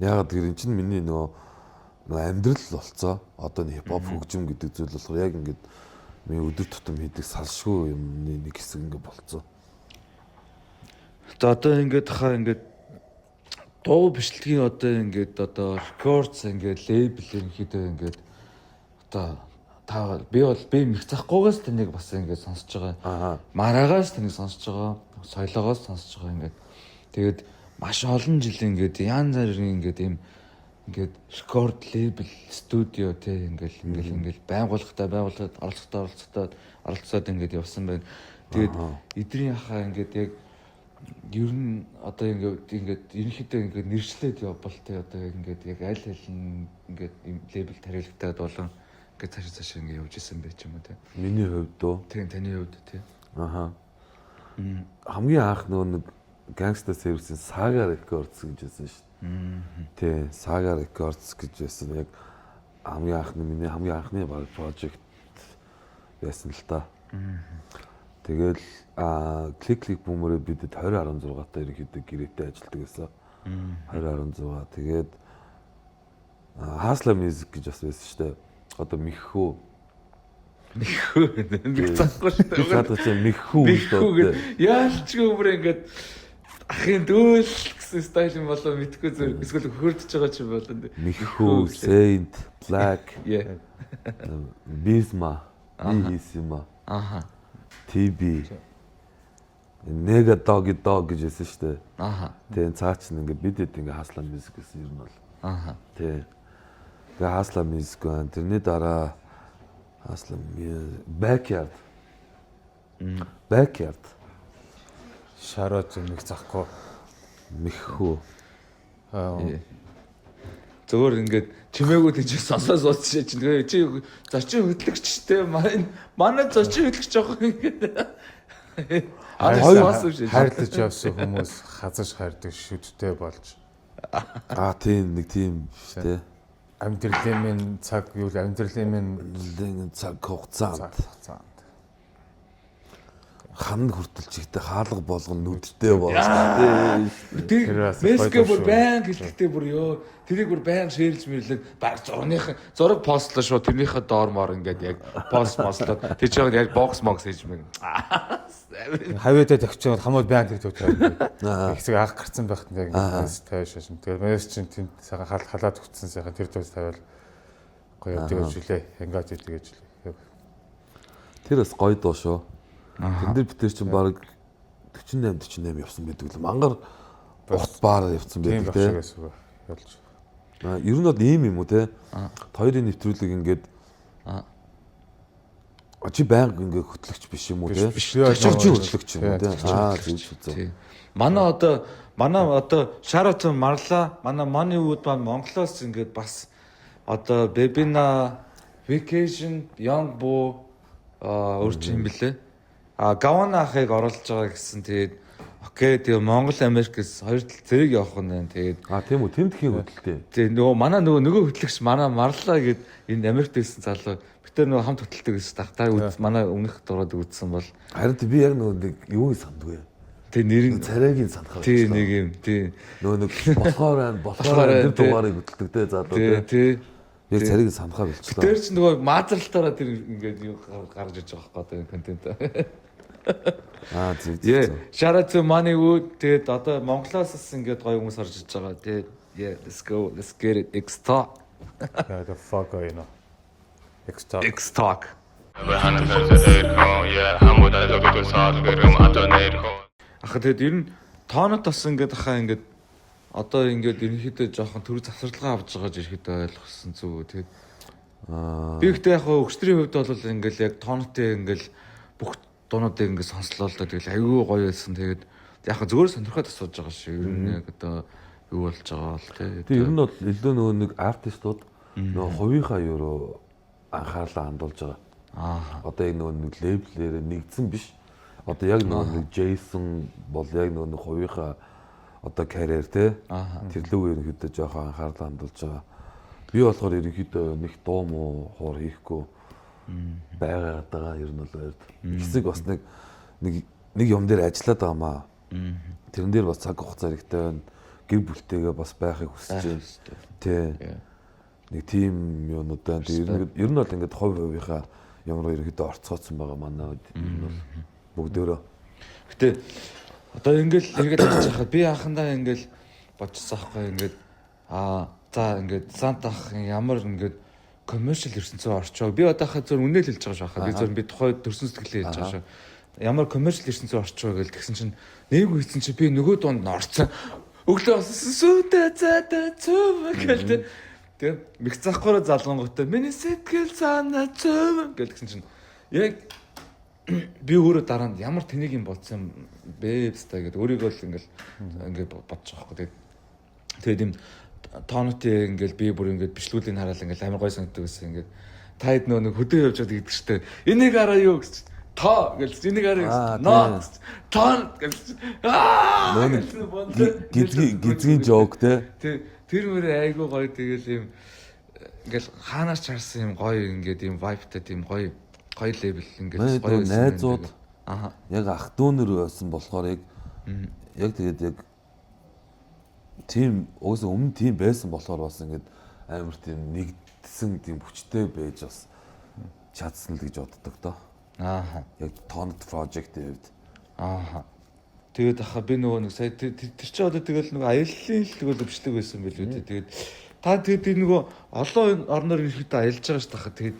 Яагаад гэхээр эн чинь миний нөгөө амьдрал болцоо. Одоо нэг хипхоп хөгжим гэдэг зүйл болохоор яг ингээд миний өдөр тутам хийдэг салшгүй юмны нэг хэсэг ингээд болцоо. За одоо ингээд хаа ингээд дуу бичлэгийн одоо ингээд одоо records ингээд label ерөнхийдөө ингээд одоо та би бол би Мэгцахгүйгээс таныг бас ингээд сонсож байгаа. Мараагаас таныг сонсож байгаа. Соёлоогоос сонсож байгаа ингээд. Тэгээд маш олон жил ингээд янз бүрийн ингээд ийм ингээд record label студио те ингээл байгууллагатай байгууллагад оролцохтой оролцоод ингээд явсан байна. Тэгээд эдрийн хаа ингээд яг ер нь одоо ингээд ерөнхийдөө ингээд нэршлээд явбал те одоо яг ингээд яг аль аль нь ингээд label тариалагдаад болон ингээд цаашаа цаашаа ингээд явж исэн байх юм уу те. Миний хувьд үү? Тийм, таны хувьд те. Аха. Хамгийн анх нөгөө нэг Gangsta Service-ийн Saga Records гэж байсан шүү дээ. Тий, Saga Records гэж байсан. Яг хамгийн анхны миний хамгийн анхны баг project байсан л та. Тэгэл Click Click Boom-ээр бидэд 2016 та ерөнхийдөө гэрээтэй ажилладаг байсан. 2016 тэгээд Hustler Music гэж бас байсан шүү дээ. Одоо Мэххүү. Мэххүү нэг захгүй шүү дээ. Цаадах чинь Мэххүү гэж Мэххүү дууддаг. гэд яалчгүй бүр ингээд ахын дүүл гэсэн style юм болоо мэдгүй зүр эсвэл хөрдөж байгаа ч юм болоо. Мэххүү, Saint, Black, Bisma, Bisma, TB. Nega Doggy Dog гэж байсан шүү дээ. Тэгээ цаа чинь ингээд бид хэд ингээд Hustler Music гэсэн юм бол. Тий. Тэгээ Hustler Music байна. Тэрний дараа Hustler Music Backyard. Backyard. Шароо зэмэг захгүй. Мэххүү. Аа Зөвөр ингээд чимээгүй тийч сонсоо суучих чинь тэгээ чи зочин хөтлөгчтэй манай зочин хөтлөгч жоох ингээд Хайрлаж явсан хүмүүс хазаж хайрдаг шүдтэй болж. Аа тийм нэг тийм шүү дээ. Амьдралын минь цаг юу л амьдралын минь цаг хугацаанд. Хугацаанд. Хан хүртэл чигтээ хаалга болгон нүдтэй болж тий. Тэр Меске бүр баян гэлтгтэй бүр ёо тэрийг бүр баян share лж мэрлээд баг зурных зураг постлоо шууд тэрнийхээ доор моор ингээд яг пост мослоод тэр чинь яг бокс мокс хийж мэг. Хавьяадаа тавьчихвал хамууд баян тэр тавьчихсан. Их анх гарцсан байхад яг ингээд тавиа шашин. Тэгээд Мэс чинь тэнд сайхан халаад өгцсөн сайхан тэр дуу тавиал гоё явдаг гэж үлээ. Ингээд идэг гэж үлээ. Тэр бас гоё дуу шүү. Тэн дээр бид тэр чинь баг 48 48 явсан байдаг л мангар урт баар явсан байдаг те. Болж. А ер нь бол ийм юм уу те. Хоёрын нэвтрүүлэг ингээд чи байнга ингээ хөтлөгч биш юм уу те? Биш. Чи хөтлөгч юм уу те? Аа зөв зөв. Манай одоо shout out Марла, манай Money Wood маань Монголоос ингээд бас одоо Bebina Vacation, Young Boo өөр чинь юм бэлээ. А Гавана ахыг оруулж байгаа гэсэн тэгээд okay тэгээ Монгол Америкээс хоёр тал зэрэг явах нь байна. Тэгээд А тийм үү тэмдхийн хөдөлтэй. Тэгээ нөгөө манай нөгөө хөтлөгч манай Марла гэд энэ Америкт байсан залуу бид тэр нөгөө хамт хөтэлдэг гэсэн та манай өмнөх дураад үзсэн бол Харин би яг нөгөө нэг юуг сандгүй. Тэг нэр нь царайгийн санахаар. Тий нэг юм тий. Нөгөө нэг болохоор байна болохоор тэр дугаарыг хөтэлдэг те залуу те. Тий. Яг царайг санахаа болчихлоо. Тэр чинь нөгөө маазралтаараа тэр ингээд юу гарч иж байгаа байхгүй одоо контент. Аа зөв зөв. Shout out to Money Wood. Тэгээд одоо Монголоос бас ингээд гоё хүмүүс орж иж байгаа. Тэгээд yeah, let's go. Let's get it. X talk. Yeah, the fuck you know. X talk. X talk. Аха тэгээд ер нь тоонот бас ингээд ахаа ингээд одоо ингээд ерөнхийдөө жоохон төр завсарлагаа авч байгаа гэж ихэд ойлгосон зүг. Тэгээд би ихтэй яг өгчдрийн хувьд бол ингээд яг тоонотын ингээд бүх дуунуудыг ингээд сонслоо л да. Тэгэл айгүй гоё байсан. Тэгээд яг зүгээр сонирхоод асууж байгаа шүү. Ер нь яг одоо юу болж байгаа бол тий. Тэгээд ер нь бол илүү нөгөө нэг артистууд нөгөө хувийнхаа юу руу анхаарлаа хандуулж байгаа. Одоо яг нөгөө нэг label ээр нэгдсэн биш. Одоо яг нөгөө нэг Jason бол яг нөгөө нэг хувийнхаа одоо карьер те тэр лүү ерөнхийдөө жоохон анхаарлаа хандуулж байгаа. Би болохоор ерөнхийдөө нэг дуу муу хуур хийхгүй байгаад байгаа ер нь бол ойрд. Хэсэг бас нэг нэг нэг юм дээр ажиллаад байгаа маа. Тэрэн дээр бас цаг хугацаа хэрэгтэй байна. Гэр бүлтэйгээ бас байхыг хүсэж байна. Тий. Нэг тийм юмнууд байна. Тэр ер нь бол ингээд хувь хувийнхаа юм руу ерөнхийдөө орцгооцсон байгаа манай ер нь бол бүгдөөрөө. Гэтэ одоо ингээл эргээд харж байхад би анхандаа ингээл бодчихсон байхгүй, ингээд за ингээд Сантах ямар ингээд commercial ертөнцөөр орчоо. Би одоо хаа зөв үнэ л хэлж байгаа шахаа. Би зөв би тухай төрсөн сэтгэлээ хэлж байгаа шүү. Ямар commercial ертөнцөөр орчоо гэл тэгсэн чинь нэг үйцэн чи би нөгөө дунд нь орцсон. Өглөө болсон сүйдэ зайдаа цөв гэл тэ. Тэгээ мэгцаахгүй залгангуудаа миний сэтгэл санаа цөв гэл тэгсэн чинь яг би өөрөө дараа нь ямар тэнийг юм бодсон бэ бста гэдээ өөрийгөө л ингээл ингээд бодож байгаа байхгүй. Тэгээд юм тоонотын ингээл би бүр ингээд бичлгүүдийг хараад ингээл амар гой санагддаг гэсэн, ингээд та хэд нөө нэг хөдөө явж байгаад гэдэг штэ. Энийг араа юу гэж тоо гэж, энийг араа гэж ноо тоо гэж аа гизгийн гизгийн joke те. Тэр мөрөө айгуу гоё, тэгэл юм ингээл хаанаас ч харсан юм гоё, ингээд юм vibe тай тийм гоё гоё level ингээд гоё найзууд яг ах дүүнер байсан болохоор яг тэгээд яг тийм угаасаа өмнө тийм байсан болохоор бас ингээд амар тийм нэгдсэн тийм хүчтэй байж бас чадсан л гэж боддог доо. Яг Tonot project-ийн хувьд. Тэгээд аха би нөгөө нэг сая тэр чинь одоо тэгэл нөгөө аяллаа л тэгэл бичлэг байсан билүү те. Тэгээд та тэгээд нөгөө олон орноор ерөөхдөө аялж байгаа шүү дээ. Тэгээд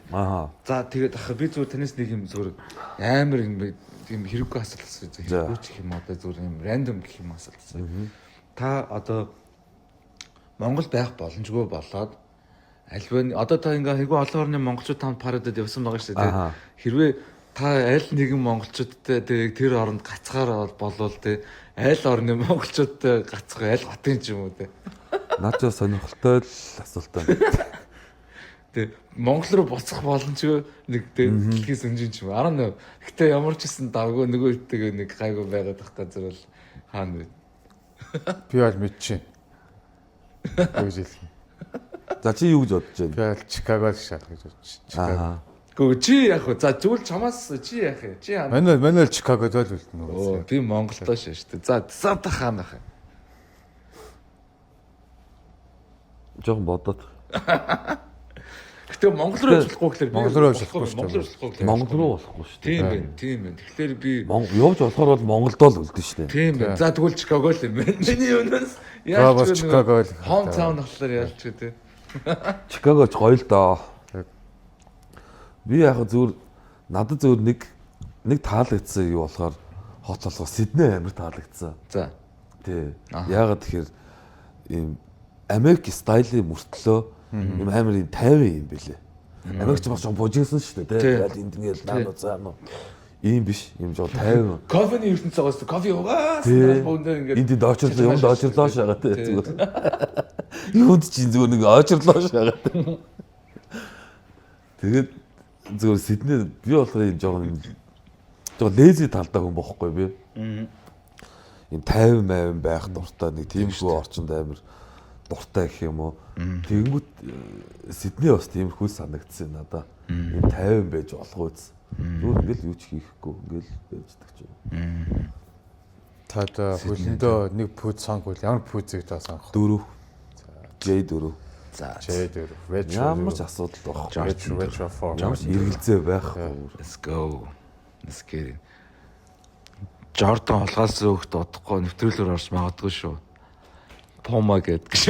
за тэгээд аха би зүгээр танаас нэг юм зүгээр амар юм хэрэггүй асуулт асууя. Хэрэггүй ч гэх юм, одоо зүгээр юм random гэх юм асуулт асууя. Та одоо Монгол байх боломжгүй болоод альва одоо та ингээ айгүй олон орны монголчууд тамд парадад явсан байгаа шүү дээ. Хэрвээ та аль нэгэн монголчуудтай тэг тэр оронд гацгаар болвол тэ аль орны монголчуудтай гацах, аль хотын ч юм уу тэ? Наад ч сонирхолтой л асуулт байна. Тэ Монгол руу буцах боломжгүй нэг тэ дэлхийн сүнжин ч юм уу. 11. Гэтэ ямар ч гэсэн давгүй нөгөө хэдтэйгээ нэг гайгүй байгаад байх газар бол хаана вэ? Би бол мэдчихээн. Юу гэж хэлэх юм. За, чи юу гэж бодож байна? Би бол Чикаго л шалах гэж бодож байна. Чикаго. Гэхдээ чи яах вэ? За, тэгвэл чамаас чи яах вэ? Чи яах? Манай л Чикагод л үлдэнэ. Оо, би Монголдоо шээ шүү дээ. За, Санта хаана байх вэ? Жохон бодоод. Гэтэ Монгол руу явж болохгүй гэхээр Монгол руу явж болохгүй шүү Монгол руу болохгүй гэхээр Монгол руу болохгүй шүү дээ. Тийм байна, тийм байна. Тэгэхээр би Монгол явж болохоор бол Монголдоо л үлдэн шүү дээ. Тийм байна. За, тэгвэл Чикаго л юм байна. Миний өнөөс яаж Чикаго л home town болохоор ялч үү те. Чикаго ч гоё л доо. Би яг зүгээр надад зүгээр нэг таалагдсан юу болохоор хот болохоор Сидней амар таалагдсан. За. Тий. Яагаад тэгэхээр ийм Америк style ын мөртлөө юм амар юм тайван юм бэлээ. Америк ч бас жоон бужигсан шүү дээ, тий. Тэгэл энд ингээл наа заа нуу. Ийм биш, юм жоо тайван. Кофений ертөнц байгаас кофе уугаас бүгдээ ингээд энд энд очрлоо, юмд очрлоо шагаа тий зүгээр. Юунд чи зүгээр нэг очрлоо шагаа тий. Тэгээд зүгээр Сидней би болохоор юм жоон жоон lazy талдаа хүн бохгүй би. Ийм тайван майван байх дуртай, нэг тиймэрхүү орчинд амар дуртай гэх юм уу. Тэгэнгүүт Сидней бас тиймэрхүү санагдсан надаа. Ийм тайван байж болох үз. Зүгээр ингээл юу ч хийхгүй ингээл байждаг ч юм. Та одоо хөлөндөө нэг пүүз сонгвол ямар пүүзийг та сонгох? 4. J4. За, J4. Retro. Ямар ч асуудал байхгүй. Retro, retro form. Ямар ч эргэлзээ байхгүй. Let's go. Let's get it. Jordan хулгаас өөхт удахгүй нэвтрүүлгээр орж магадгүй шүү. Puma гэдэг гэж.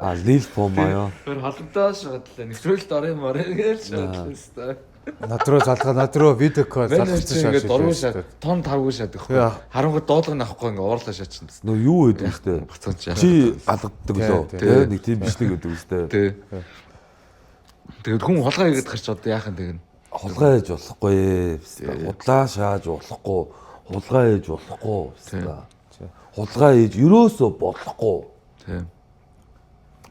А, Lil Puma ёо. Тэр холомдоо шуудлаа. Нэвтрүүлэлт орё морё гэж шуудлаа өстой. Над руу залгаа, над руу видео call залгасан залгасан ингээд дургуй шат, тон тавгүй шат өгөхгүй. Харангуй дуудлага нь авахгүй ингээд уурлаа шатчихна. Нөө юу гэдэг вэ? Буцаан чи Чи алгаддаг лөө. Тэ нэг тийм бичлэг гэдэг үстэй. Тэ. Тэгээд хүн хулгай хийгээд гарч одоо яахан тэгнэ. Хулгай хийж болохгүй. Худлаа шааж болохгүй. Хулгай хийж болохгүй. Хулгай хийж ерөөсөө болохгүй. Тэ.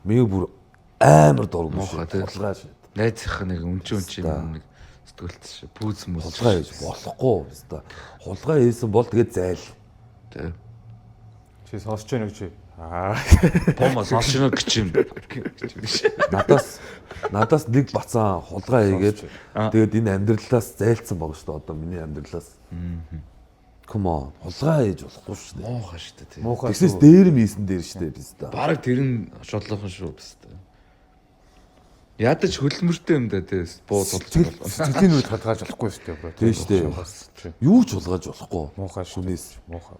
Миний бүр амар дург Муухай, тий. хулгай шээ. Найзынх нэг өмчи өмчи юм нэг сэтгүүлт шээ. Пүүз мүз. Хулгай хийж болохгүй. Хулгай хийсэн бол тэгээд зайл. Тэ. Чи сонсож байна уу чи? Аа. Puma сонсч байна гэж юм. Надаас нэг бацаан хулгай хийгээд тэгээд энэ амьдралаас зайлцсан байгаа шүү дээ, одоо миний амьдралаас. Come on, хулгай хийж болохгүй шүү дээ. Муухай шүү дээ. Тий. Муухай. Тэгсээс дээр юм хийсэн дээр шүү дээ биз дээ. Бараг тэр нь шодлоохон шүү биз дээ. Ядаж хөлмөртэй юм да тий. Буу тулж Сэтгэл сэтгэлийн үед хулгайж болохгүй шүү дээ. Тийм шүү дээ. Юу ч хулгайж болохгүй. Муухай шүү. Хүнээс. Муухай.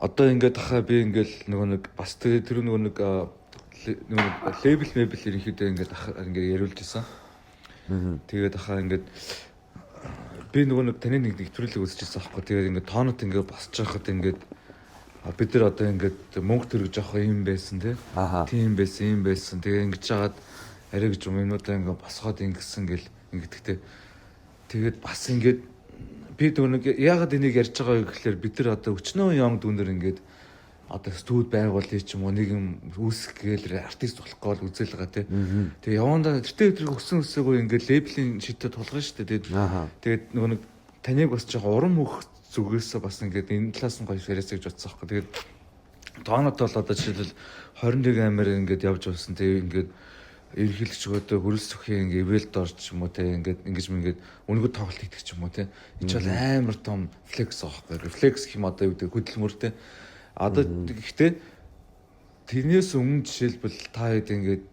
Одоо ингээд хаа би ингээл нөгөө нэг бас тэгээ тэр нөгөө нэг нөгөө label мэбл ерөнхийдөө ингээд ингээд яриулж исэн. Тэгээд хаа ингээд би нөгөө нэг таны нэг нэвтрүүлэг үзчихсэн аахгүй. Тэгээд ингээд тоонот ингээд босч байхад ингээд бид нар одоо ингээд мөнгө төрөж авах юм байсан тий. Тийм байсан, юм байсан. Тэгээ ингэж жагаад арай гэж юм юмнуудаа ингээд босгоод ингэсэн гэл ингэдэгтэй. Тэгээд бас ингээд би нөгөө нэг яагаад энийг ярьж байгаа вэ гэхлээр бид нар одоо өчнөө young дүүнер ингээд одоо студ байгуулъя ч юм уу, нэг юм үүсгэх гээл артист болох гол үзэл байгаа тий. Тэгээ явандаа тэртээ өдрийг өссөн өсөөгөө ингээд label ийн шийдэл тулгана шүү дээ. Тэгээд нөгөө нэг таныг бас жоохон урам өгөх зүгээс бас ингээд энэ талаас нь гоё яриасаа гэж бодсон байхгүй. Тэгээд тоонот бол одоо жишээлбэл 21 аймаар ингээд явж явсан. Тэгээ ингээд ерөнхийлөгч одоо хөрөлс зүхийн ингээд ивэлд орч юм уу те, ингээд ингэж ингээд өнгө тоглолт хийдэг ч юм уу те. Энэ ч бол амар том flex аахгүй. Flex гэх юм одоо юу гэдэг, хөдөлмөр те. Одоо гэхдээ тэрнээс өмнө жишээлбэл та хэд ингээд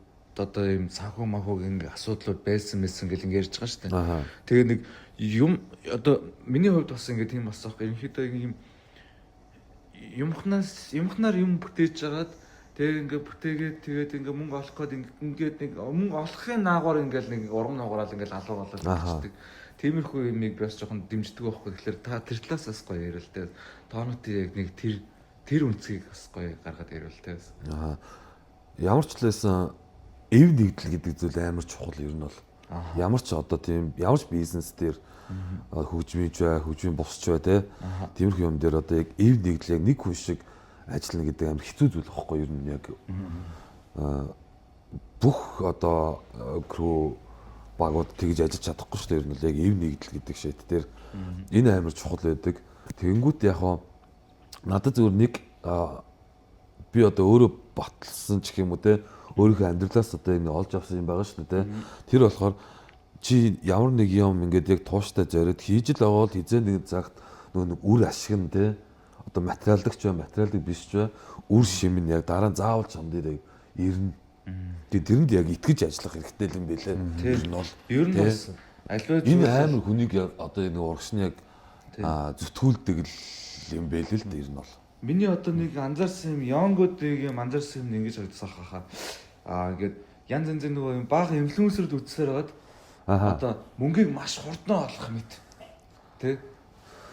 одоо ийм санхүү махууг ингээд асуудлууд байсан мэсэн гэл ингээд ярьж байгаа шүү дээ. Тэгээ нэг юм одоо миний хувьд бас ингээд тийм болсон аахгүй. Ерөнхийдөө юм юмхнаас юмхнаар юм бүтээж агаад тэгээ ингээ бүтээгээд тэгээд ингээ мөнгө олох гээд ингээд нэг мөнгө олохын наагуар ингээл нэг урам нуугараал ингээл алуу болоод болчихдаг. Тиймэрхүү юмыг би бас жоохон дэмждэг байхгүй. Тэгэхээр та тэр талаас бас гоё яриа л дээ. Тоонотын яг нэг тэр үнцгийг бас гоё гаргаад яриа л дээ. Аа. Ямар ч л байсан эв нэгдэл гэдэг зүйл амар чухал ер нь бол. Ямар ч одоо тийм ямар ч бизнес дээр хөгжмийч бай, хөгжмийн бусч бай те. Тиймэрхүү юм дээр одоо яг эв нэгдэл яг нэг хүн шиг ажиллана гэдэг амар хэцүү зүйл байхгүй ер нь яг. Бүх одоо crew багууд тэгж ажиллаж чадахгүй шүү дээ. Ер нь л яг эв нэгдэл гэдэг шийд дээр энэ амар чухал байдаг. Тэгэнгүүт яг хаа надад зүгээр нэг би одоо өөрөө баталсан ч гэх юм уу те, өөрийнхөө амьдралаас одоо энэ олж авсан юм байгаа шүү дээ те. Тэр болохоор чи ямар нэг юм ингээд яг тууштай зориод хийж л байгаа бол хизээ нэг цагт нөгөө нэг үр ашиг нь те, одоо материалдагч бай, материалдаг биш ч бай, үр шим нь яг дараа нь заавал чам дээр яг ирнэ. Тэгээ тэрэнд яг итгэж ажиллах хэрэгтэй юм билээ. Тэр нь бол ер нь бас альва энэ амар хүнийг одоо нэг урагшны яг зүтгүүлдэг л юм байл л дээ ер нь бол. Миний одоо нэг анзаарсан юм, Young-уудыг юм анзаарсан юм ингэж харагдсан хаа. Аа ингээд янз янзын нөгөө юм бага инфлюенсерд үзсээр байгаад одоо мөнгийг маш хурдан олох мэт. Тэ?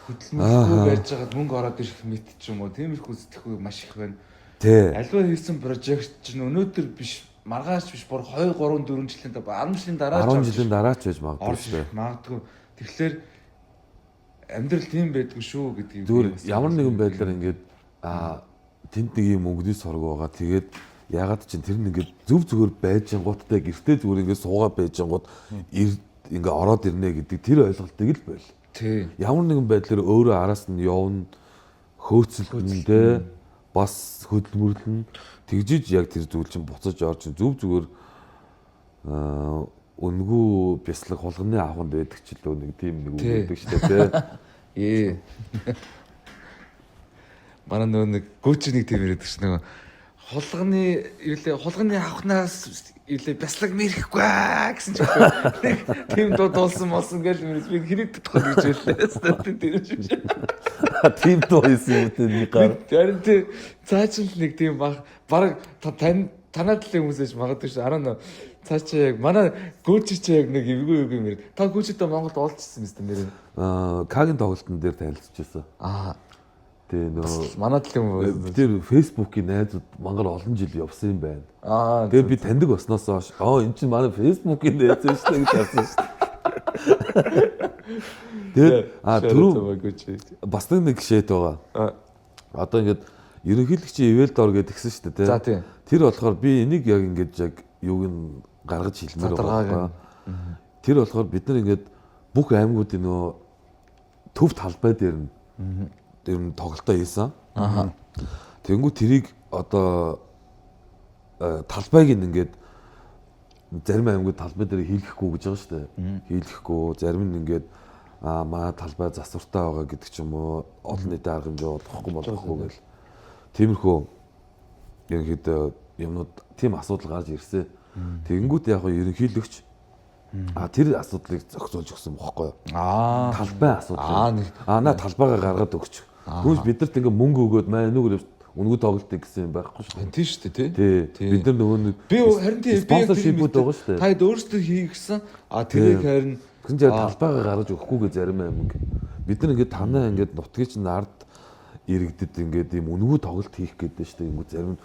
Хөдөлмөрлөхгүй байж байгаад мөнгө ороод ирэх мэт ч юм уу. Тиймэрхүү сэтгэхүй маш их байна. Тэ. Альва хийсэн прожект чинь өнөөдөр биш, маргааш биш, бүр 2 3 4 жилийн дараа, 10 жилийн дараа 10 жилийн дараа ч байж магадгүй шүү дээ. Магадгүй. Тэгэхээр амьдрал тийм байдгүй шүү гэдгийг зүгээр ямар нэгэн байдлаар ингээд тэнд нэг юм өнгөний сорог байгаа. Тэгээд ягаад чинь тэр нь ингээд зөв зүгээр байжингуудтай гэртээ зүгээр ингээд суугаа байжингууд ингээ ороод ирнэ гэдэг тэр ойлголтыг л бойл. Тий. Ямар нэгэн байдлаар өөрөө араас нь явна, хөөцөлдөн те, бас хөдөлмөрлөн тэгжиж яг тэр зүйл чинь буцаж орж зөв зүгээр өнгөө бяцлаг хулганы авахнд байдаг ч лөө нэг тийм нэг үг байдаг шүү дээ те. Ээ. Манай нөгөө нэг гүчи нэг тийм яриад шүү нөгөө хулганы юу лээ, хулганы авахнаас юу лээ бяцлаг мэрэхгүй аа гэсэн чинь нэг тийм дуу дуулсан болсон гэж би хэрэг татах гэж байлаа. Тэр шиг. Тийм дуу хийсэн юм те нэг гар. Харин тий цааш л нэг тийм баг тань танаа талын хүмүүсээс магадгүй шүү. 10 цааш яг манай гүчи чи яг нэг эвгүй эвгүй мэр. Та гүчитэй Монголд уулзсан юм шүү нэр. Аа Кагийн тоглолтын дээр танилцж байсан. Аа. Тэ нөгөө манай талын хүмүүс тэр Facebook-ийн найзууд мангар олон жил явсан юм байна. Аа. Тэгээ би таньдаг болсноос хойш эн чинь манай Facebook-ийн найз шүү дээ гэж харсан шүү дээ. Тэгээд түрүү бас нэг шийд байгаа. Одоо ингээд ерөнхийлөгчийн ивэлд ор гэдгсэн шүү дээ. За тийм. Тэр болохоор би энийг яг ингээд яг юуг нь гаргаж хэлмээр байгаа. Тэр болохоор бид нар ингээд бүх аймагуудын нөгөө төв талбай дээр нь ер нь тоглолтоо хийсэн. Аа. Тэнгүү тэрийг одоо талбайг ингээд зарим аймагуд талбай дээр хийлгэхгүй гэж байгаа шүү дээ. Хийлгэхгүй, зарим нь ингээд маа талбай засвартай байгаа гэдэг ч юм уу, олон нийтийн арга хэмжээ болохгүй гэл. Тиймэрхүү ерөнхийдөө юмнууд тийм асуудал гарч ирсэн. Тэнгүүт яг ерөнхийлөгч тэр асуудлыг зохицуулж өгсөн бохоггүй юу? Аа. Талбай асуудал. Наа талбайгаа гаргаад өгч. Түүнээс бидэрт ингээ мөнгө өгөөд маа энүүгээр үнэгүй тоглолтыг гэсэн юм байхгүй шүү дээ. Тийм шүү дээ, тий. Тий. Бид нар нөгөө нэг Би харин тий би яг тэрийг sponsorship-ууд байгаа шүү дээ. Та хэд өөрсдөө хийгсэн. А тэрийг харин Тэгсэн чинь талбайгаа гаргаж өгөхгүйгээ зарим аймаг. Бид нар ингээд танаа ингээд нутгийг чинь ард иргэдэд ингээд ийм үнэгүй тоглолт хийх гэдэг шүү дээ. Ингээд зарим нь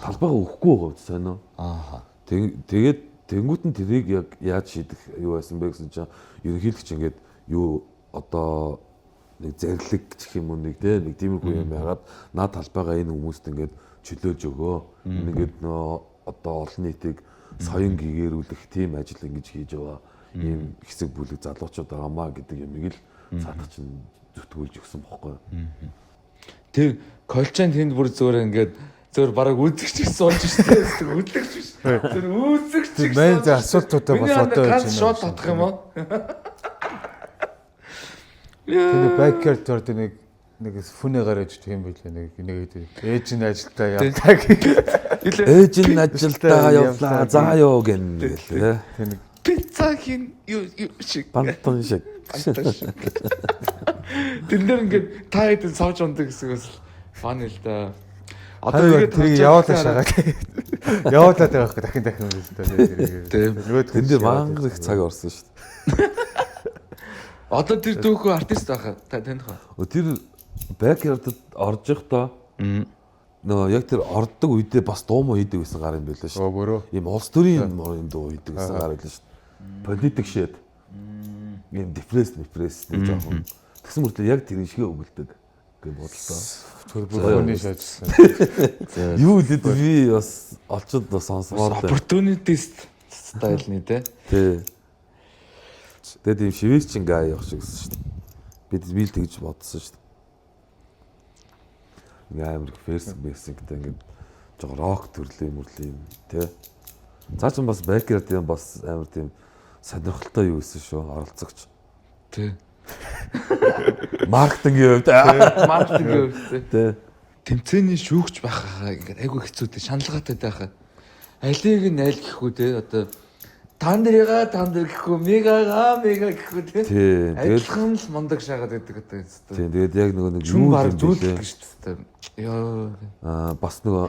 талбайгаа өгөхгүй байгаа биз сайн уу? Аа. Тэгээд тэнгуут нь тэрийг яг яаж шийдэх юу байсан бэ гэсэн чинь ерөнхийлөгч ингээд юу одоо нэг зарлиг гэх юм уу нэг те нэг тиймэрхүү юм яагаад наад талбайгаа энэ хүмүүст ингээд чөлөөлж өгөө. Энэ ингээд нөө одоо олон нийтийг соён гэгэрүүлэх тийм ажил ингэж хийж байгаа ийм хэсэг бүлэг залуучууд байгаамаа гэдэг юмыг л цаадах чинь зүтгүүлж өгсөн бохгүй. Тэр колчан тэнд бүр зүгээр ингээд зөвөр бараг үзэгч гэсэн болж штэ. Үзэгч биш. Зөв үзэгч гэсэн. Мэн зэ асуултуудаа бас одоо яаж шууд татах юм уу? Тэр backyard төр нэг нэг фүнэ гараж тийм байлээ нэг нэг ээж нь ажилдаа явлаа гэх. Ээж нь ажилдаа явлаа. За ёо гэн гэлээ. Тэр нэг Пицца хин юу шиг. Бантан шиг. Тэн дээр ингээд та хэдэн сууж ундаг гэсэн бас фан л да. Одоо тэгээд тэрийг явуулаа шагаа. Явуулаад байгаа байхгүй дахин дахин үздэг тэрийг. Тийм. Тэн дээр мангар их цаг орсон шүү дээ. Одоо тэр дүүхүү артист байхаа та таних уу? Тэр backyard-д орж явахдаа нөгөө яг тэр ордог үедээ бас дуу муу хийдэг байсан гар юм байлаа шүү. Оо бөрөө. Ийм улс төрийн морын дуу хийдэг байсан гар байлаа шүү. Политик шээд. Ийм депресс депресс нэг жоохон. Тэгсэн мөртлөө яг тэр шигээ өгөлдөг гэж бодлоо. Тэр бүр хүний шаажсан. Юу лээд би бас олчод бас сонсгоор л. Opportunitist style-ны те. Тий. Тэгээд ийм шивээчин гай явах шиг гэсэн шүү дээ. Бид би л тэгж бодсон шүү дээ. Ингээ амар ферс мэс гэдэг ингээд жоо рок төрлийн мөрлийн юм тий. Цаа чин бас backyard юм бас амар тийм сонирхолтой юу гэсэн шүү оролцогч. Тий. Маркетингийн хувьд Маркетингийн хувьд тий. Тэмцээний шүүгч байхаа ингээд айгүй хэцүү те шаналгаатай байхаа. Алийг нь аль гэхгүй те одоо та нарыгаа та нар гэхгүй мегагаа мега гэхгүй те. Тий. Тэгээд Адилхан л мундаг шаагаад байдаг одоо энэ зү. тий тэгээд яг нөгөө нэг Чүн юу баг юм бэлээ. зүүлдэг шүү дээ. Йоо. Аа бас нөгөө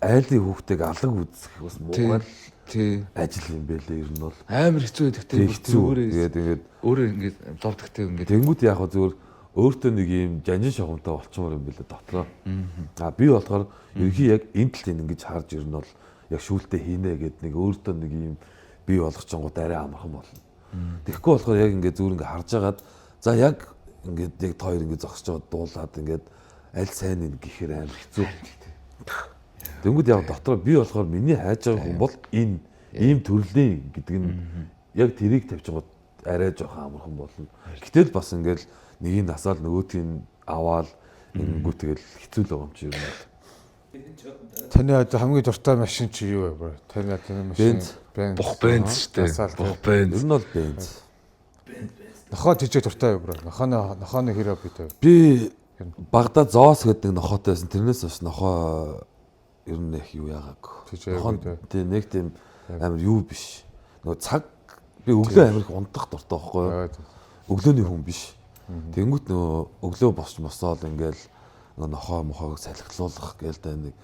айлын хүүхдийг алаг үзэх бас муугай л Тий. ажил юм бэлээ ер нь бол. Амар хэцүү байдаг те. Тий хэцүү. Өөрөө Тэгээд ингээд өөрөө ингээд ловдогтэй ингээд. Тэнгүүд яг хөө зүгээр өөртөө нэг юм жанжин шогомтой болчмоор юм бэлээ дотроо. Аа би болохоор ерөнхий яг энэ талыг ингэж харж ер нь бол яг шүүлтээ хийнэ гэд нэг өөртөө нэг юм бий болгочонгууд арай амархан болно. Тэгэхгүй болохоор яг ингээд зүгээр ингээд харж агаад за яг ингээд яг та хоёр ингээд зогсож байгаа дуулаад ингээд аль сайн юм гэхээр амар хэцүү. Тэнгүүд яг дотроо би болохоор миний хайж байгаа хүн бол энэ ийм төрлийн гэдэг нь яг тэрийг тавьчихгод арай жоохон амархан болно. Гэтэл бас ингээл нэгийг насаал нөгөөтгийг нь аваал ингэнгүү тэгэл хэцүү л байгаа юм чи ер нь бол. Таны одоо хамгийн дуртай машин чи юу вэ бро? Таны одоо машин Benz. Benz. Бух бенз шүү дээ. Насаал, Бух тий. бенз. Ер нь бол бенз. Нохоо жижиг дуртай юу бро? Нохооны нохооны хэр би Би Багада зоос гэдэг нохоотой байсан. Тэрнээс хойш нохоо ер нь их юу яагаагүй. Тийч аягүй дээ. Тий нэг тийм амар юу биш. Нөгөө цаг би өглөө амар их унтах дуртай байхгүй юу? Өглөөний хүн биш. Тэнгүүт нөгөө өглөө босч мосоол ингээл нөгөө нохоо мохоог салхилуулах гээл дэ нэг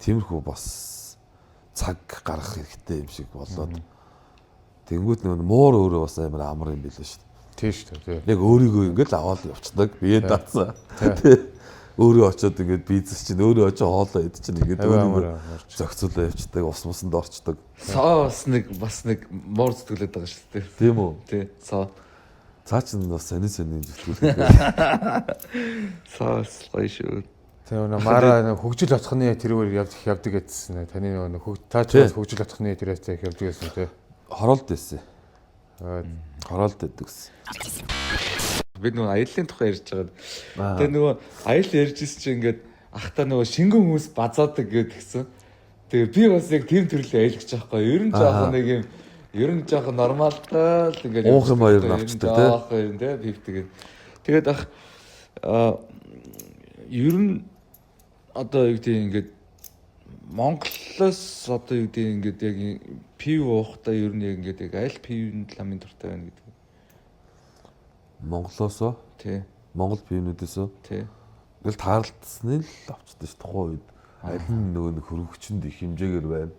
тиймэрхүү бас цаг гаргах хэрэгтэй юм шиг болоод тэнгүүт нөгөө муур өөрөө бас амар амар юм билээ шүү дээ. Тийш үү тий. Яг өөрийгөө ингээл аваад явцдаг. Бие даацсан. Тий. Өөрөө очиод ингээд бизнес чинь өөрөө очиж хоолоо идэж чинь ингээд Аюу амар өөрийгөө амар. зохицуулаа явцдаг, ус мусанд орчдөг. Соо бас нэг бас нэг муур зүтгэлээд байгаа шүү дээ. Тийм үү? Тий. Соо. Цаа чинь бас сонин сонин зүтгүүлдэг. Соо бас гоё шүү. Тэгээ нөө мара нөө хөгжил отхны тэрүүгээр явдаг явдаг гэсэн. Таны нөө нөө хөг та ч Тий. бас хөгжил отхны тэрээс их явдаг гэсэн тий. Хороолд байсан. Аа, Хороолд байдаг гэсэн. Би нөгөө аяллаа тухай ярьж байгаад. Тэгээ нөгөө аял ярьж ирсэн чинь ингээд ахта нөгөө шингэн хүмүүс базаадаг гэдгсэн. Тэгээ би бас яг тийм төрлийн аял гэж байхгүй. Ер нь жоохон нэг юм ер нь жоохон нормалтай л ингээд Уух юм хоёр нь авчдаг, тий? Жоохон юм тий пивдэг. Тэгээд ах а, ер нь одоо юу гэдэг ингээд Монголоос одоо юу гэдэг ингээд яг пив уухтаа ер нь яг ингээд яг аль пивэнд ламын дуртай байна гэдэг. Монголоосоо Тий. Монгол пивнүүдээсөө Тий. Тэгэл таарлцсны л авчдаг ш тухайн үед. Аль нь нөгөө нэг хөргөгчөнд их хэмжээгээр байна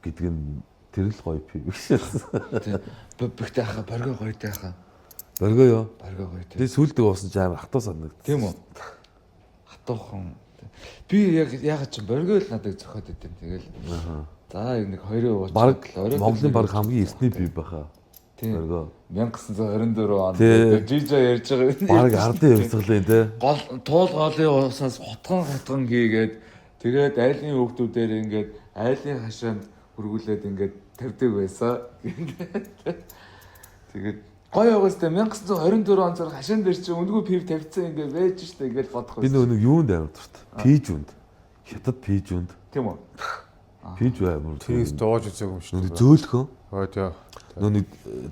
гэдг нь тэр л гоё пив гэж. Бэгтэй хаа боргоо гоё тэ хаа. Боргоо юу? Боргоо гоё тэ. Тэгээ сүлдэг уусан ч амар хатуу санагдсан. Тийм үү? Хатуухан. Би яг ягаад ч боргоо л надад зөхиод идэв. Тэгэл. За нэг хоёрын ууч. Бараг Монголын бараг хамгийн эртний пив баха. Тийм. Боргоо. 1924 онд Тий. Жижа ярьж байгаа. Бараг ардын хувьсгалын те. Гол туул гоолын уусаас хотгон хотгон хийгээд тэгээд айлын хүүхдүүдээр ингээд айлын хашаанд хөргүүлээд ингээд тавьдаг байсан. Тэгээд гоё байгаас тэ 1924 он зэрэг хашаан дээр чи үнэгүй пив тавьсан ингээд байж штэ ингээд бодох Би нөгөө нэг юунд амар дуртай. Пижүнд. Хятад пижүнд. Тийм үү? Пиж амар. Тэрээс дууж үзээгүй юм шүү Нөгөө дээ. зөөлхөн. Хөө тий. Нөгөө нэг